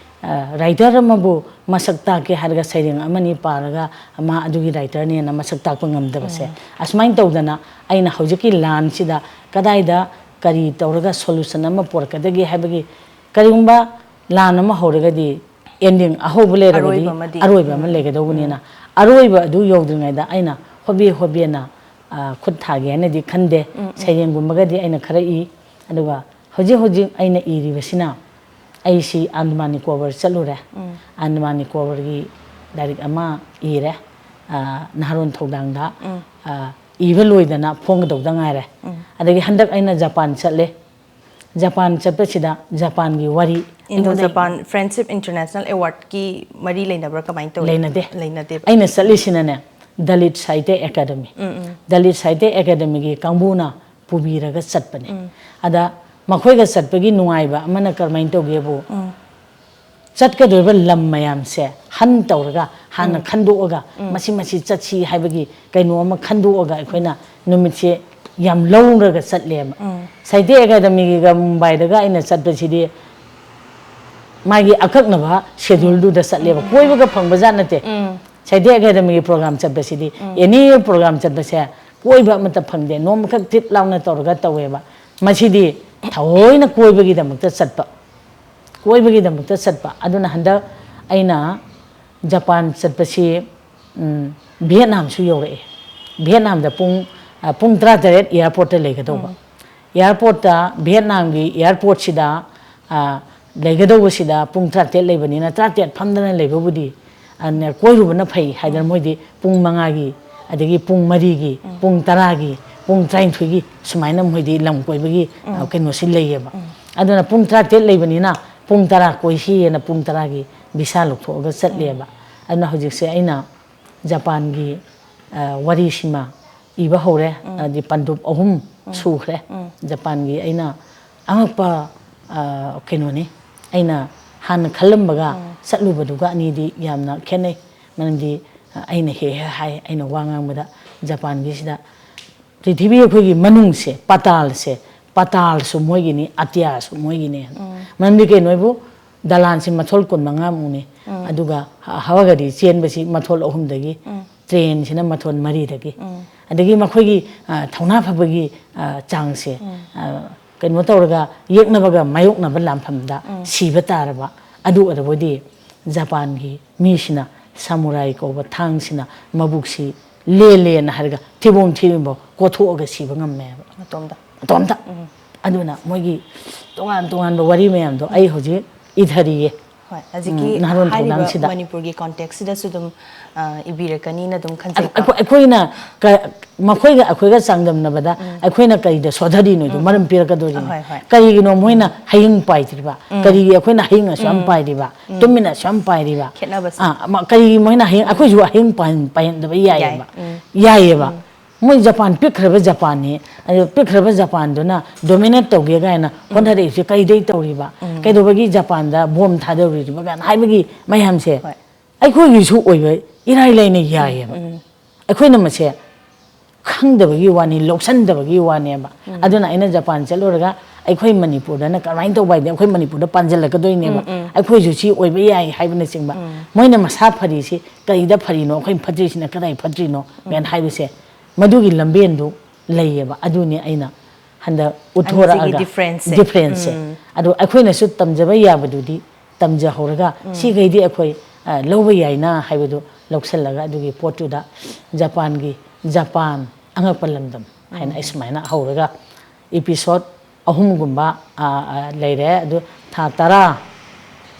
ꯔꯥꯏꯇꯔ ꯑꯃꯕꯨ ꯃꯁꯛ ꯇꯥꯛꯀꯦ ꯍꯥꯏꯔꯒ ꯁꯩꯔꯦꯡ ꯑꯃꯅꯤ ꯄꯥꯔꯒ ꯃꯥ ꯑꯗꯨꯒꯤ ꯔꯥꯏꯇꯔꯅꯦꯅ ꯃꯁꯛ ꯇꯥꯛꯄ ꯉꯝꯗꯕꯁꯦ, ꯑꯁꯨꯃꯥꯏꯅ ꯇꯧꯗꯅ ꯑꯩꯅ ꯍꯧꯖꯤꯛꯀꯤ ꯂꯥꯟꯁꯤꯗ ꯀꯗꯥꯏꯗ ꯀꯔꯤ ꯇꯧꯔꯒ ꯁꯣꯂꯨꯁꯟ ꯑꯃ ꯄꯨꯔꯛꯀꯗꯒꯦ ꯍꯥꯏꯕꯒꯤ, ꯀꯔꯤꯒꯨꯝꯕ ꯂꯥꯟ ꯑꯃ ꯍꯧꯔꯒꯗꯤ ꯑꯦꯟꯗꯤꯡ, ꯑꯍꯧꯕ ꯂꯩꯔꯒꯗꯤ ꯑꯔꯣꯏꯕ ꯑꯃꯗꯤ꯫ ꯑꯔꯣꯏꯕ ꯑꯃ ꯂꯩꯒꯗꯧꯕꯅꯤꯅ, ꯑꯔꯣꯏꯕ ꯑꯗꯨ ꯌꯧꯗ꯭ꯔꯤꯉꯩꯗ ꯑꯩꯅ ꯍꯣꯕꯦ ꯍꯣꯕꯦꯅ, ꯑ, ꯈꯨꯠ ꯊꯥꯒꯦ ꯍꯥꯏꯅꯗꯤ ꯈꯟꯗꯦ꯫ ꯁꯩꯔꯦꯡꯒꯨꯝꯕꯒꯗꯤ ꯑꯩꯅ ꯈꯔ ꯏ, ꯑꯗꯨꯒ ꯍꯧꯖꯤꯛ ꯍꯧꯖꯤꯛ ꯑꯩꯅ ꯏꯔꯤꯕꯁꯤꯅ, ꯑꯩꯁꯤ ꯑꯟꯗꯃꯥꯟ ꯅꯤꯀꯣꯕꯔ ꯆꯠꯂꯨꯔꯦ꯫ ꯑꯟꯗꯃꯥꯟ ꯅꯤꯀꯣꯕꯔꯒꯤ ꯂꯥꯏꯔꯤꯛ ꯑꯃ ꯏꯔꯦ, ꯑ, ꯅꯍꯥꯔꯣꯟ ꯊꯧꯗꯥꯡꯗ, ꯑ, ꯏꯕ ꯂꯣꯏꯗꯅ ꯐꯣꯡꯒꯗꯧꯗ ꯉꯥꯏꯔꯦ꯫ ꯑꯗꯒꯤ ꯍꯟꯗꯛ ꯑꯩꯅ ꯖꯄꯥꯟ ꯆꯠꯂꯦ꯫ ꯖꯄꯥꯟ ꯆꯠꯄꯁꯤꯗ ꯖꯄꯥꯟꯒꯤ ꯋꯥꯔꯤ ꯏꯟꯗꯣ ꯑꯩꯉꯣꯟꯗ ꯖꯄꯥꯟ ꯐ꯭ꯔꯦꯟꯁꯤꯞ ꯏꯟꯇꯔꯅꯦꯁꯅꯦꯜ ꯑꯦꯋꯥꯔꯗꯀꯤ ꯃꯔꯤ ꯂꯩꯅꯕ꯭ꯔꯥ? ꯀꯃꯥꯏꯅ ꯇꯧꯏ? ꯂꯩꯅꯗꯦ꯫ ꯂꯩꯅꯗꯦꯕ꯫ ꯑꯩꯅ ꯆꯠꯂꯤꯁꯤꯅꯅꯦ, ꯗꯂꯤꯠ ꯁꯥꯍꯤꯇ꯭ꯌ ꯑꯦꯀꯥꯗꯃꯤ꯫ ꯗꯂꯤꯠ ꯁꯥꯍꯤꯇ꯭ꯌ ꯑꯦꯀꯥꯗꯃꯤꯒꯤ ꯀꯥꯡꯕꯨꯅ ꯄꯨꯕꯤꯔꯒ ꯆꯠꯄꯅꯦ꯫ ꯑꯗ ꯃꯈꯣꯏꯒ ꯆꯠꯄꯒꯤ ꯅꯨꯡꯉꯥꯏꯕ ꯑꯃꯅ ꯀꯔꯝꯍꯥꯏꯅ ꯇꯧꯒꯦꯕꯨ, ꯆꯠꯀꯗꯧꯔꯤꯕ ꯂꯝ ꯃꯌꯥꯝꯁꯦ ꯍꯟ ꯇꯧꯔꯒ, ꯍꯥꯟꯅ ꯈꯟꯗꯣꯛꯑꯒ, ꯃꯁꯤ ꯃꯁꯤ ꯆꯠꯁꯤ ꯍꯥꯏꯕꯒꯤ ꯀꯩꯅꯣ ꯑꯃ ꯈꯟꯗꯣꯛꯑꯒ ꯑꯩꯈꯣꯏꯅ ꯅꯨꯃꯤꯠꯁꯦ ꯌꯥꯝ ꯂꯧꯔꯒ ꯆꯠꯂꯦꯕ꯫ ꯁꯥꯍꯤꯇ꯭ꯌ ꯑꯦꯀꯥꯗꯃꯤꯒꯤꯒ ꯃꯨꯝꯕꯥꯏꯗꯒ ꯑꯩꯅ ꯆꯠꯄꯁꯤꯗꯤ ꯃꯥꯒꯤ ꯑꯀꯛꯅꯕ ꯁꯦꯗꯨꯜꯗꯨꯗ ꯆꯠꯂꯦꯕ, ꯀꯣꯏꯕꯒ ꯐꯪꯕꯖꯥꯠ ꯅꯠꯇꯦ꯫ ꯁꯥꯍꯤꯇ꯭ꯌ ꯑꯦꯀꯥꯗꯃꯤꯒꯤ ꯄ꯭ꯔꯣꯒ꯭ꯔꯥꯝ ꯆꯠꯄꯁꯤꯗꯤ, ꯑꯦꯅꯤ ꯄ꯭ꯔꯣꯒ꯭ꯔꯥꯝ ꯆꯠꯄꯁꯦ ꯀꯣꯏꯕ ꯑꯃꯠꯇ ꯐꯪꯗꯦ, ꯅꯣꯡꯃꯈꯛ ꯇꯤꯠ ꯂꯥꯎꯅ ꯇꯧꯔꯒ ꯇꯧꯋꯦꯕ꯫ ꯃꯁꯤꯗꯤ ꯊꯑꯣꯏꯅ ꯀꯣꯏꯕꯒꯤꯗꯃꯛꯇ ꯆꯠꯄ, ꯀꯣꯏꯕꯒꯤꯗꯃꯛꯇ ꯆꯠꯄ꯫ ꯑꯗꯨꯅ ꯍꯟꯗꯛ ꯑꯩꯅ ꯖꯄꯥꯟ ꯆꯠꯄꯁꯤ, ꯎꯝ, ꯚꯤꯌꯦꯠꯅꯥꯝꯁꯨ ꯌꯧꯔꯛꯑꯦ꯫ ꯚꯤꯌꯦꯠꯅꯥꯝꯗ ꯄꯨꯡ, ꯑ, ꯄꯨꯡ ꯇꯔꯥꯇꯔꯦꯠ ꯑꯦꯌꯥꯔꯄꯣꯔꯠꯇ ꯂꯩꯒꯗꯧꯕ꯫ ꯑꯦꯌꯥꯔꯄꯣꯔꯠꯇ, ꯚꯤꯌꯦꯠꯅꯥꯝꯒꯤ ꯑꯦꯌꯥꯔꯄꯣꯔꯠꯁꯤꯗ, ꯑ, ꯂꯩꯒꯗꯧꯕꯁꯤꯗ ꯄꯨꯡ ꯇꯔꯥꯇꯔꯦꯠ ꯂꯩꯕꯅꯤꯅ, ꯇꯔꯥꯇꯔꯦꯠ ꯐꯝꯗꯅ ꯂꯩꯕꯕꯨꯗꯤ, ꯑꯗꯨꯅ ꯀꯣꯏꯔꯨꯕꯅ ꯐꯩ ꯍꯥꯏꯗꯅ ꯃꯣꯏꯗꯤ ꯄꯨꯡ ꯃꯉꯥꯒꯤ, ꯑꯗꯒꯤ ꯄꯨꯡ ꯃꯔꯤꯒꯤ, ꯄꯨꯡ ꯇꯔꯥꯒꯤ, ꯄꯨꯡ ꯇꯔꯥꯅꯤꯊꯣꯏꯒꯤ, ꯁꯨꯃꯥꯏꯅ ꯃꯣꯏꯗꯤ ꯂꯝ ꯀꯣꯏꯕꯒꯤ, ꯑ, ꯀꯩꯅꯣꯁꯤ ꯂꯩꯌꯦꯕ꯫ ꯑꯗꯨꯅ ꯄꯨꯡ ꯇꯔꯥꯇꯔꯦꯠ ꯂꯩꯕꯅꯤꯅ ꯄꯨꯡ ꯇꯔꯥ ꯀꯣꯏꯁꯤꯑꯅ ꯄꯨꯡ ꯇꯔꯥꯒꯤ ꯚꯤꯁꯥ ꯂꯧꯊꯣꯛꯑꯒ ꯆꯠꯂꯦꯕ꯫ ꯑꯗꯨꯅ ꯍꯧꯖꯤꯛꯁꯦ ꯑꯩꯅ ꯖꯄꯥꯟꯒꯤ, ꯑ, ꯋꯥꯔꯤꯁꯤꯃ ꯏꯕ ꯍꯧꯔꯦ꯫ ꯍꯥꯏꯗꯤ ꯄꯟꯗꯨꯞ ꯑꯍꯨꯝ ꯁꯨꯈ꯭ꯔꯦ꯫ ꯖꯄꯥꯟꯒꯤ ꯑꯩꯅ ꯑꯉꯛꯄ, ꯑ, ꯀꯩꯅꯣꯅꯤ꯫ ꯑꯩꯅ ꯍꯥꯟꯅ ꯈꯜꯂꯝꯕꯒ ꯆꯠꯂꯨꯕꯗꯨꯒ ꯑꯅꯤꯗꯤ ꯌꯥꯝꯅ ꯈꯦꯠꯅꯩ꯫ ꯃꯔꯝꯗꯤ, ꯑ, ꯑꯩꯅ ꯍꯦꯛ ꯍꯦꯛ ꯍꯥꯏ, ꯑꯩꯅ ꯋꯥ ꯉꯥꯡꯕꯗ ꯖꯄꯥꯟꯒꯤꯁꯤꯗ ꯄ꯭ꯔꯤꯊꯤꯕꯤ ꯑꯩꯈꯣꯏꯒꯤ ꯃꯅꯨꯡꯁꯦ, ꯄꯇꯥꯜꯁꯦ, ꯄꯇꯥꯜꯁꯨ ꯃꯣꯏꯒꯤꯅꯤ, ꯑꯇꯤꯌꯥꯁꯨ ꯃꯣꯏꯒꯤꯅꯤ꯫ ꯃꯔꯝꯗꯤ ꯀꯩꯅꯣ ꯍꯥꯏꯕꯨ, ꯗꯂꯥꯟꯁꯤ ꯃꯊꯣꯜ ꯀꯨꯟꯃꯉꯥꯃꯨꯛꯅꯤ꯫ ꯑꯗꯨꯒ ꯍ-, ꯍꯋꯥꯒꯗꯤ ꯆꯦꯟꯕꯁꯤ ꯃꯊꯣꯜ ꯑꯍꯨꯝꯗꯒꯤ, ꯇ꯭ꯔꯦꯟꯁꯤꯅ ꯃꯊꯣꯜ ꯃꯔꯤꯗꯒꯤ꯫ ꯑꯗꯒꯤ ꯃꯈꯣꯏꯒꯤ, ꯑ, ꯊꯧꯅꯥ ꯐꯕꯒꯤ, ꯑ, ꯆꯥꯡꯁꯦ, ꯑ, ꯀꯩꯅꯣ ꯇꯧꯔꯒ ꯌꯦꯛꯅꯕꯒ ꯃꯥꯌꯣꯛꯅꯕ ꯂꯥꯟꯐꯝꯗ ꯁꯤꯕ ꯇꯥꯔꯕ, ꯑꯗꯨ ꯑꯣꯏꯔꯕꯗꯤ ꯖꯄꯥꯟꯒꯤ ꯃꯤꯁꯤꯅ ꯁꯥꯃꯨꯔꯥꯏ ꯀꯧꯕ ꯊꯥꯡꯁꯤꯅ ꯃꯕꯨꯛꯁꯤ ꯂꯦꯜꯂꯦꯅ ꯍꯥꯏꯔꯒ ꯊꯤꯕꯣꯡ ꯊꯤꯔꯤꯕ ꯀꯣꯊꯣꯛꯑꯒ ꯁꯤꯕ ꯉꯝꯃꯦꯕ꯫ ꯃꯇꯣꯝꯇ꯫ ꯃꯇꯣꯝꯇ꯫ ꯑꯗꯨꯅ ꯃꯣꯏꯒꯤ ꯇꯣꯉꯥꯟ ꯇꯣꯉꯥꯟꯕ ꯋꯥꯔꯤ ꯃꯌꯥꯝꯗꯣ ꯑꯩ ꯍꯧꯖꯤꯛ ꯏꯊꯔꯤꯌꯦ꯫ ꯍꯣꯏ, ꯍꯧꯖꯤꯛꯀꯤ ꯎꯝ, ꯅꯍꯥꯔꯣꯟ ꯍꯥꯏꯔꯤꯕ ꯊꯧꯔꯥꯡꯁꯤꯗ꯫ ꯃꯅꯤꯄꯨꯔꯒꯤ context ꯁꯤꯗꯁꯨ ꯑꯗꯨꯝ, ꯑ, ꯏꯕꯤꯔꯛꯀꯅꯤꯅ ꯑꯗꯨꯝ ꯈꯟꯖꯩꯀꯣ꯫ ꯑꯩꯈꯣꯏ-, ꯑꯩꯈꯣꯏꯅ ꯀ-, ꯃꯈꯣꯏꯒ ꯑꯩꯈꯣꯏꯒ ꯆꯥꯡꯗꯝꯅꯕꯗ ꯑꯩꯈꯣꯏꯅ ꯀꯔꯤꯗ ꯁꯣꯊꯔꯤꯅꯣꯗꯣ ꯃꯔꯝ ꯄꯤꯔꯛꯀꯗꯣꯔꯤꯅꯤ꯫ ꯍꯣꯏ, ꯍꯣꯏ꯫ ꯀꯔꯤꯒꯤꯅꯣ ꯃꯣꯏꯅ ꯍꯌꯤꯡ ꯄꯥꯏꯗ꯭ꯔꯤꯕ? ꯀꯔꯤꯒꯤ ꯑꯩꯈꯣꯏꯅ ꯍꯌꯤꯡ ꯑꯁꯨꯛ ꯌꯥꯝ ꯄꯥꯏꯔꯤꯕ? ꯇꯨꯃꯤꯟ ꯑꯁꯨꯛ ꯌꯥꯝ ꯄꯥꯏꯔꯤꯕ? ꯈꯦꯠꯅꯕꯁꯦ꯫ ꯑꯥ, ꯃ-, ꯀꯔꯤꯒꯤ ꯃꯣꯏꯅ ꯍꯌꯤꯡ, ꯑꯩꯈꯣꯏꯁꯨ ꯍꯌꯤꯡ ꯄꯥꯏꯍꯟ-, ꯄꯥꯏꯍꯟꯗꯕ ꯌꯥꯏ, ꯌꯥꯏꯌꯦꯕ꯫ ꯌꯥꯏꯌꯦꯕ꯫ ꯃꯣꯏ ꯖꯄꯥꯟ ꯄꯤꯛꯈ꯭ꯔꯕ ꯖꯄꯥꯟꯅꯤ꯫ ꯑꯗꯣ ꯄꯤꯛꯈ꯭ꯔꯕ ꯖꯄꯥꯟꯗꯨꯅ dominate ꯇꯧꯒꯦ ꯀꯥꯏꯅ ꯍꯣꯠꯅꯔꯛꯏꯁꯦ ꯀꯩꯗꯩ ꯇꯧꯔꯤꯕ? ꯀꯩꯗꯧꯕꯒꯤ ꯖꯄꯥꯟꯗ ꯕꯣꯝ ꯊꯥꯗꯧꯔꯤꯕ ꯀꯥꯏꯅ ꯍꯥꯏꯕꯒꯤ ꯃꯌꯥꯝꯁꯦ ꯍꯣꯏ꯫ ꯑꯩꯈꯣꯏꯒꯤꯁꯨ ꯑꯣꯏꯕ ꯏꯔꯥꯏ ꯂꯥꯏꯅ ꯌꯥꯏꯌꯦꯕ꯫ ꯑꯩꯈꯣꯏꯅ ꯃꯁꯦ ꯈꯪꯗꯕꯒꯤ ꯋꯥꯅꯤ, ꯂꯧꯁꯟꯗꯕꯒꯤ ꯋꯥꯅꯦꯕ꯫ ꯑꯗꯨꯅ ꯑꯩꯅ ꯖꯄꯥꯟ ꯆꯠꯂꯨꯔꯒ ꯑꯩꯈꯣꯏ ꯃꯅꯤꯄꯨꯔꯗꯅ ꯀꯃꯥꯏꯅ ꯇꯧꯕ ꯍꯥꯏꯗꯤ ꯑꯩꯈꯣꯏ ꯃꯅꯤꯄꯨꯔꯗ ꯄꯥꯟꯁꯤꯜꯂꯛꯀꯗꯣꯏꯅꯦꯕ꯫ ꯑꯩꯈꯣꯏꯁꯨ ꯁꯤ ꯑꯣꯏꯕ ꯌꯥꯏ ꯍꯥꯏꯕꯅꯆꯤꯡꯕ꯫ ꯃꯣꯏꯅ ꯃꯁꯥ ꯐꯔꯤꯁꯤ ꯀꯔꯤꯗ ꯐꯔꯤꯅꯣ, ꯑꯩꯈꯣꯏ ꯐꯠꯇ꯭ꯔꯤꯁꯤꯅ ꯀꯗꯥꯏ ꯐꯠꯇ꯭ꯔꯤꯅꯣ ꯀꯥꯏꯅ ꯍꯥꯏꯕꯁꯦ, ꯃꯗꯨꯒꯤ ꯂꯝꯕꯦꯟꯗꯨ ꯂꯩꯌꯦꯕ꯫ ꯑꯗꯨꯅꯤ ꯑꯩꯅ ꯍꯟꯗꯛ ꯑꯅꯤꯁꯤꯒꯤ ꯎꯠꯊꯣꯔꯛꯑꯒ difference ꯁꯦ꯫ Difference ꯁꯦ꯫ ꯑꯗꯣ ꯑꯩꯈꯣꯏꯅꯁꯨ ꯇꯝꯖꯕ ꯌꯥꯕꯗꯨꯗꯤ ꯇꯝꯖꯍꯧꯔꯒ ꯁꯤꯈꯩꯗꯤ ꯑꯩꯈꯣꯏ, ꯑ, ꯂꯧꯕ ꯌꯥꯏꯅ ꯍꯥꯏꯕꯗꯨ ꯂꯧꯁꯤꯜꯂꯒ ꯑꯗꯨꯒꯤ ꯄꯣꯠꯇꯨꯗ ꯖꯄꯥꯟꯒꯤ, ꯖꯄꯥꯟ ꯑꯉꯛꯄ ꯂꯝꯗꯝ ꯍꯥꯏꯅ ꯑꯩ ꯁꯨꯃꯥꯏꯅ ꯍꯧꯔꯒ episode ꯑꯍꯨꯝꯒꯨꯝꯕ, ꯑ, ꯑ, ꯂꯩꯔꯦ꯫ ꯑꯗꯨ ꯊꯥ ꯇꯔꯥ,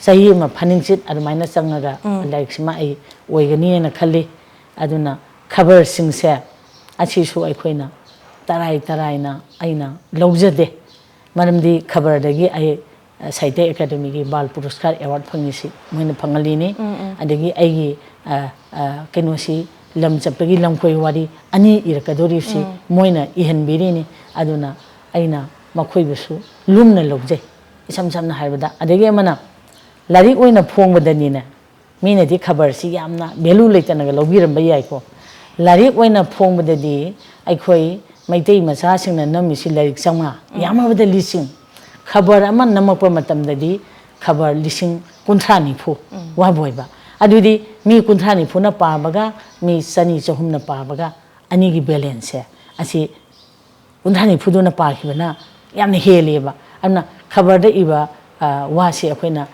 ꯆꯍꯤ ꯑꯃ ꯐꯥꯅꯤꯡꯆꯤꯠ ꯑꯗꯨꯃꯥꯏꯅ ꯆꯪꯉꯒ ꯂꯥꯏꯔꯤꯛꯁꯤꯃ ꯑꯩ ꯑꯣꯏꯒꯅꯤꯅ ꯈꯜꯂꯤ꯫ ꯑꯗꯨꯅ ꯈꯕꯔꯁꯤꯡꯁꯦ ꯑꯁꯤꯁꯨ ꯑꯩꯈꯣꯏꯅ ꯇꯔꯥꯏ ꯇꯔꯥꯏꯅ ꯑꯩꯅ ꯂꯧꯖꯗꯦ꯫ ꯃꯔꯝꯗꯤ ꯈꯕꯔꯗꯒꯤ ꯑꯩ, ꯑ, ꯁꯥꯍꯤꯇ꯭ꯌ ꯑꯦꯀꯥꯗꯦꯃꯤꯒꯤ ꯕꯥꯜ ꯄꯨꯔꯁꯀꯥꯔ ꯑꯦꯋꯥꯔꯗ ꯐꯪꯉꯤꯁꯤ ꯃꯣꯏꯅ ꯐꯪꯍꯜꯂꯤꯅꯤ꯫ ꯑꯗꯒꯤ ꯑꯩꯒꯤ, ꯑ, ꯑ, ꯀꯩꯅꯣꯁꯤ, ꯂꯝ ꯆꯠꯄꯒꯤ ꯂꯝꯀꯣꯏ ꯋꯥꯔꯤ ꯑꯅꯤ ꯏꯔꯛꯀꯗꯧꯔꯤꯕꯁꯤ ꯃꯣꯏꯅ ꯏꯍꯟꯕꯤꯔꯤꯅꯤ꯫ ꯑꯗꯨꯅ ꯑꯩꯅ ꯃꯈꯣꯏꯕꯨꯁꯨ ꯂꯨꯝꯅ ꯂꯧꯖꯩ꯫ ꯏꯁꯝ ꯁꯝꯅ ꯍꯥꯏꯔꯕꯗ, ꯑꯗꯒꯤ ꯑꯃꯅ ꯂꯥꯏꯔꯤꯛ ꯑꯣꯏꯅ ꯐꯣꯡꯕꯗꯅꯤꯅꯦ, ꯃꯤꯅꯗꯤ ꯈꯕꯔꯁꯤ ꯌꯥꯝꯅ value ꯂꯩꯇꯅꯒ ꯂꯧꯕꯤꯔꯝꯕ ꯌꯥꯏꯀꯣ꯫ ꯂꯥꯏꯔꯤꯛ ꯑꯣꯏꯅ ꯐꯣꯡꯕꯗꯗꯤ ꯑꯩꯈꯣꯏ ꯃꯩꯇꯩ ꯃꯆꯥꯁꯤꯡꯅ ꯅꯝꯃꯤꯁꯤ ꯂꯥꯏꯔꯤꯛ ꯆꯥꯝꯃꯉꯥ, ꯌꯥꯝꯃꯕꯗ ꯂꯤꯁꯤꯡ꯫ ꯈꯕꯔ ꯑꯃ ꯅꯝꯃꯛꯄ ꯃꯇꯝꯗꯗꯤ ꯈꯕꯔ ꯂꯤꯁꯤꯡ ꯀꯨꯟꯊ꯭ꯔꯥ ꯅꯤꯐꯨ ꯋꯥꯕ ꯑꯣꯏꯕ꯫ ꯑꯗꯨꯗꯤ ꯃꯤ ꯀꯨꯟꯊ꯭ꯔꯥ ꯅꯤꯐꯨꯅ ꯄꯥꯕꯒ ꯃꯤ ꯆꯅꯤ ꯆꯍꯨꯝꯅ ꯄꯥꯕꯒ ꯑꯅꯤꯒꯤ balance ꯁꯦ ꯑꯁꯤ ꯀꯨꯟꯊ꯭ꯔꯥ ꯅꯤꯐꯨꯗꯨꯅ ꯄꯥꯈꯤꯕꯅ ꯌꯥꯝꯅ ꯍꯦꯜꯂꯦꯕ꯫ ꯑꯗꯨꯅ ꯈꯕꯔꯗ ꯏꯕ, ꯑ, ꯋꯥꯁꯤ ꯑꯩꯈꯣꯏꯅ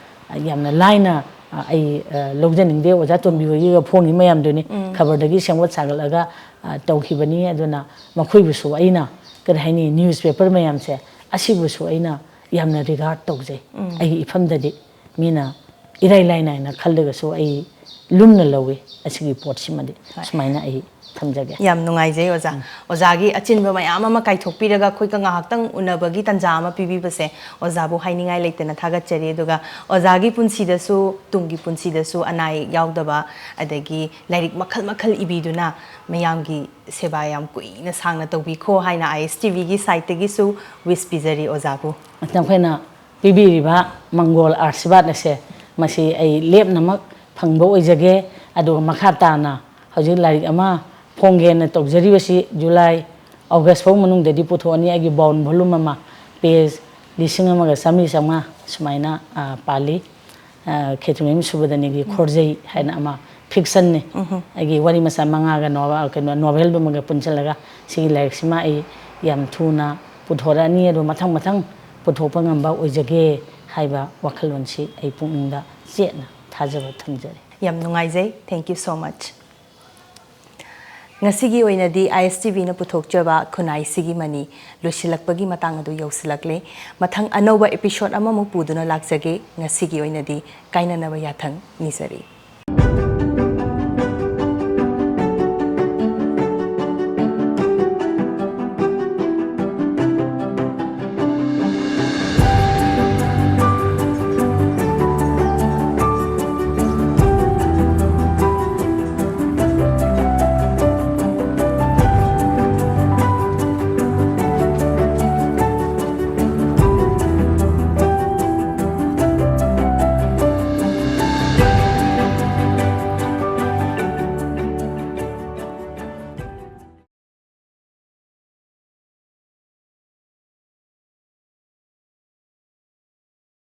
ꯌꯥꯝꯅ ꯂꯥꯏꯅ, ꯑ, ꯑꯩ, ꯑ, ꯂꯧꯖꯅꯤꯡꯗꯦ꯫ ꯑꯣꯖꯥ ꯇꯣꯝꯕꯤ ꯍꯣꯏꯒꯤꯒ ꯐꯣꯡꯉꯤ ꯃꯌꯥꯝꯗꯨꯅꯤ ꯈꯕꯔꯗꯒꯤ ꯁꯦꯝꯒꯠ ꯁꯥꯒꯠꯂꯒ, ꯑ, ꯇꯧꯈꯤꯕꯅꯤ꯫ ꯑꯗꯨꯅ ꯃꯈꯣꯏꯕꯨꯁꯨ ꯑꯩꯅ, ꯀꯔꯤ ꯍꯥꯏꯅꯤ, newspaper ꯃꯌꯥꯝꯁꯦ ꯑꯁꯤꯕꯨꯁꯨ ꯑꯩꯅ ꯌꯥꯝꯅ regard ꯇꯧꯖꯩ꯫ ꯑꯩꯒꯤ ꯏꯐꯝꯗꯗꯤ ꯃꯤꯅ ꯏꯔꯥꯏ ꯂꯥꯏꯅ ꯍꯥꯏꯅ ꯈꯜꯂꯒꯁꯨ ꯑꯩ ꯂꯨꯝꯅ ꯂꯧꯏ ꯑꯁꯤꯒꯤ ꯄꯣꯠꯁꯤꯃꯗꯤ꯫ ꯍꯣꯏ꯫ ꯁꯨꯃꯥꯏꯅ ꯑꯩ ꯊꯝꯖꯒꯦ꯫ ꯌꯥꯝ ꯅꯨꯡꯉꯥꯏꯖꯩ ꯑꯣꯖꯥ꯫ ꯎꯝ꯫ ꯑꯣꯖꯥꯒꯤ ꯑꯆꯤꯟꯕ ꯃꯌꯥꯝ ꯑꯃ ꯀꯥꯏꯊꯣꯛꯄꯤꯔꯒ ꯑꯩꯈꯣꯏꯒ ꯉꯥꯏꯍꯥꯛꯇꯪ ꯎꯅꯕꯒꯤ ꯇꯥꯟꯖꯥ ꯑꯃ ꯄꯤꯕꯤꯕꯁꯦ ꯑꯣꯖꯥꯕꯨ ꯍꯥꯏꯅꯤꯡꯉꯥꯏ ꯂꯩꯇꯅ ꯊꯥꯒꯠꯆꯔꯤ꯫ ꯑꯗꯨꯒ ꯑꯣꯖꯥꯒꯤ ꯄꯨꯟꯁꯤꯗꯁꯨ, ꯇꯨꯡꯒꯤ ꯄꯨꯟꯁꯤꯗꯁꯨ ꯑꯅꯥ ꯑꯌꯦꯛ ꯌꯥꯎꯗꯕ, ꯑꯗꯒꯤ ꯂꯥꯏꯔꯤꯛ ꯃꯈꯜ ꯃꯈꯜ ꯏꯕꯤꯗꯨꯅ ꯃꯌꯥꯝꯒꯤ ꯁꯦꯕꯥ ꯌꯥꯝ ꯀꯨꯏꯅ ꯁꯥꯡꯅ ꯇꯧꯕꯤꯈꯣ ꯍꯥꯏꯅ ꯑꯥꯏ ꯑꯦꯁ ꯇꯤ ꯚꯤꯒꯤ side ꯇꯒꯤꯁꯨ wish ꯄꯤꯖꯔꯤ ꯑꯣꯖꯥꯕꯨ꯫ ꯅꯈꯣꯏꯅ ꯄꯤꯕꯤꯔꯤꯕ ꯃꯪꯒꯣꯜ ꯑꯥꯔꯁꯤꯕꯥꯗ ꯑꯁꯦ, ꯃꯁꯤ ꯑꯩ ꯂꯦꯞꯅꯃꯛ ꯐꯪꯕ ꯑꯣꯏꯖꯒꯦ꯫ ꯑꯗꯨꯒ ꯃꯈꯥ ꯇꯥꯅ ꯍꯧꯖꯤꯛ ꯂꯥꯏꯔꯤꯛ ꯑꯃ ꯐꯣꯡꯒꯦꯅ ꯇꯧꯖꯔꯤꯕꯁꯤ ꯖꯨꯂꯥꯏ, ꯑꯣꯒꯁ ꯐꯥꯎ ꯃꯅꯨꯡꯗꯗꯤ ꯄꯨꯊꯣꯛꯑꯅꯤ꯫ ꯑꯩꯒꯤ bound volume ꯑꯃ, page ꯂꯤꯁꯤꯡ ꯑꯃꯒ ꯆꯥꯃꯔꯤ ꯆꯥꯝꯃꯉꯥ ꯁꯨꯃꯥꯏꯅ, ꯑ, ꯄꯥꯜꯂꯤ꯫ ꯑ, ꯈꯦꯇ꯭ꯔꯤꯃꯌꯨꯝ ꯁꯨꯕꯗꯅꯤꯒꯤ ꯈꯣꯔꯖꯩ ꯍꯥꯏꯅ ꯑꯃ fiction ꯅꯤ꯫ ꯑꯩꯒꯤ ꯋꯥꯔꯤ ꯃꯆꯥ ꯃꯉꯥꯒ ꯅꯣ-, ꯀꯩꯅꯣ, novel ꯗꯨꯃꯒ ꯄꯨꯟꯁꯤꯜꯂꯒ ꯁꯤꯒꯤ ꯂꯥꯏꯔꯤꯛꯁꯤꯃ ꯑꯩ ꯌꯥꯝ ꯊꯨꯅ ꯄꯨꯊꯣꯔꯛꯑꯅꯤ꯫ ꯑꯗꯣ ꯃꯊꯪ ꯃꯊꯪ ꯄꯨꯊꯣꯛꯄ ꯉꯝꯕ ꯑꯣꯏꯖꯒꯦ ꯍꯥꯏꯕ ꯋꯥꯈꯜꯂꯣꯟꯁꯤ ꯑꯩ ꯄꯨꯛꯅꯤꯡꯗ ꯆꯦꯠꯅ ꯊꯥꯖꯕ ꯊꯝꯖꯔꯤ꯫ ꯌꯥꯝ ꯅꯨꯡꯉꯥꯏꯖꯩ꯫ Thank you so much꯫ ꯉꯁꯤꯒꯤ ꯑꯣꯏꯅꯗꯤ ꯑꯥꯏ ꯑꯦꯁ ꯇꯤ ꯚꯤꯅ ꯄꯨꯊꯣꯛꯆꯕ ꯈꯨꯟꯅꯥꯏꯁꯤꯒꯤ ꯃꯅꯤ ꯂꯣꯏꯁꯤꯜꯂꯛꯄꯒꯤ ꯃꯇꯥꯡ ꯑꯗꯨ ꯌꯧꯁꯤꯜꯂꯛꯂꯦ꯫ ꯃꯊꯪ ꯑꯅꯧꯕ episode ꯑꯃꯃꯨꯛ ꯄꯨꯗꯨꯅ ꯂꯥꯛꯆꯒꯦ꯫ ꯉꯁꯤꯒꯤ ꯑꯣꯏꯅꯗꯤ ꯀꯥꯏꯅꯅꯕ ꯌꯥꯊꯪ ꯅꯤꯖꯔꯤ꯫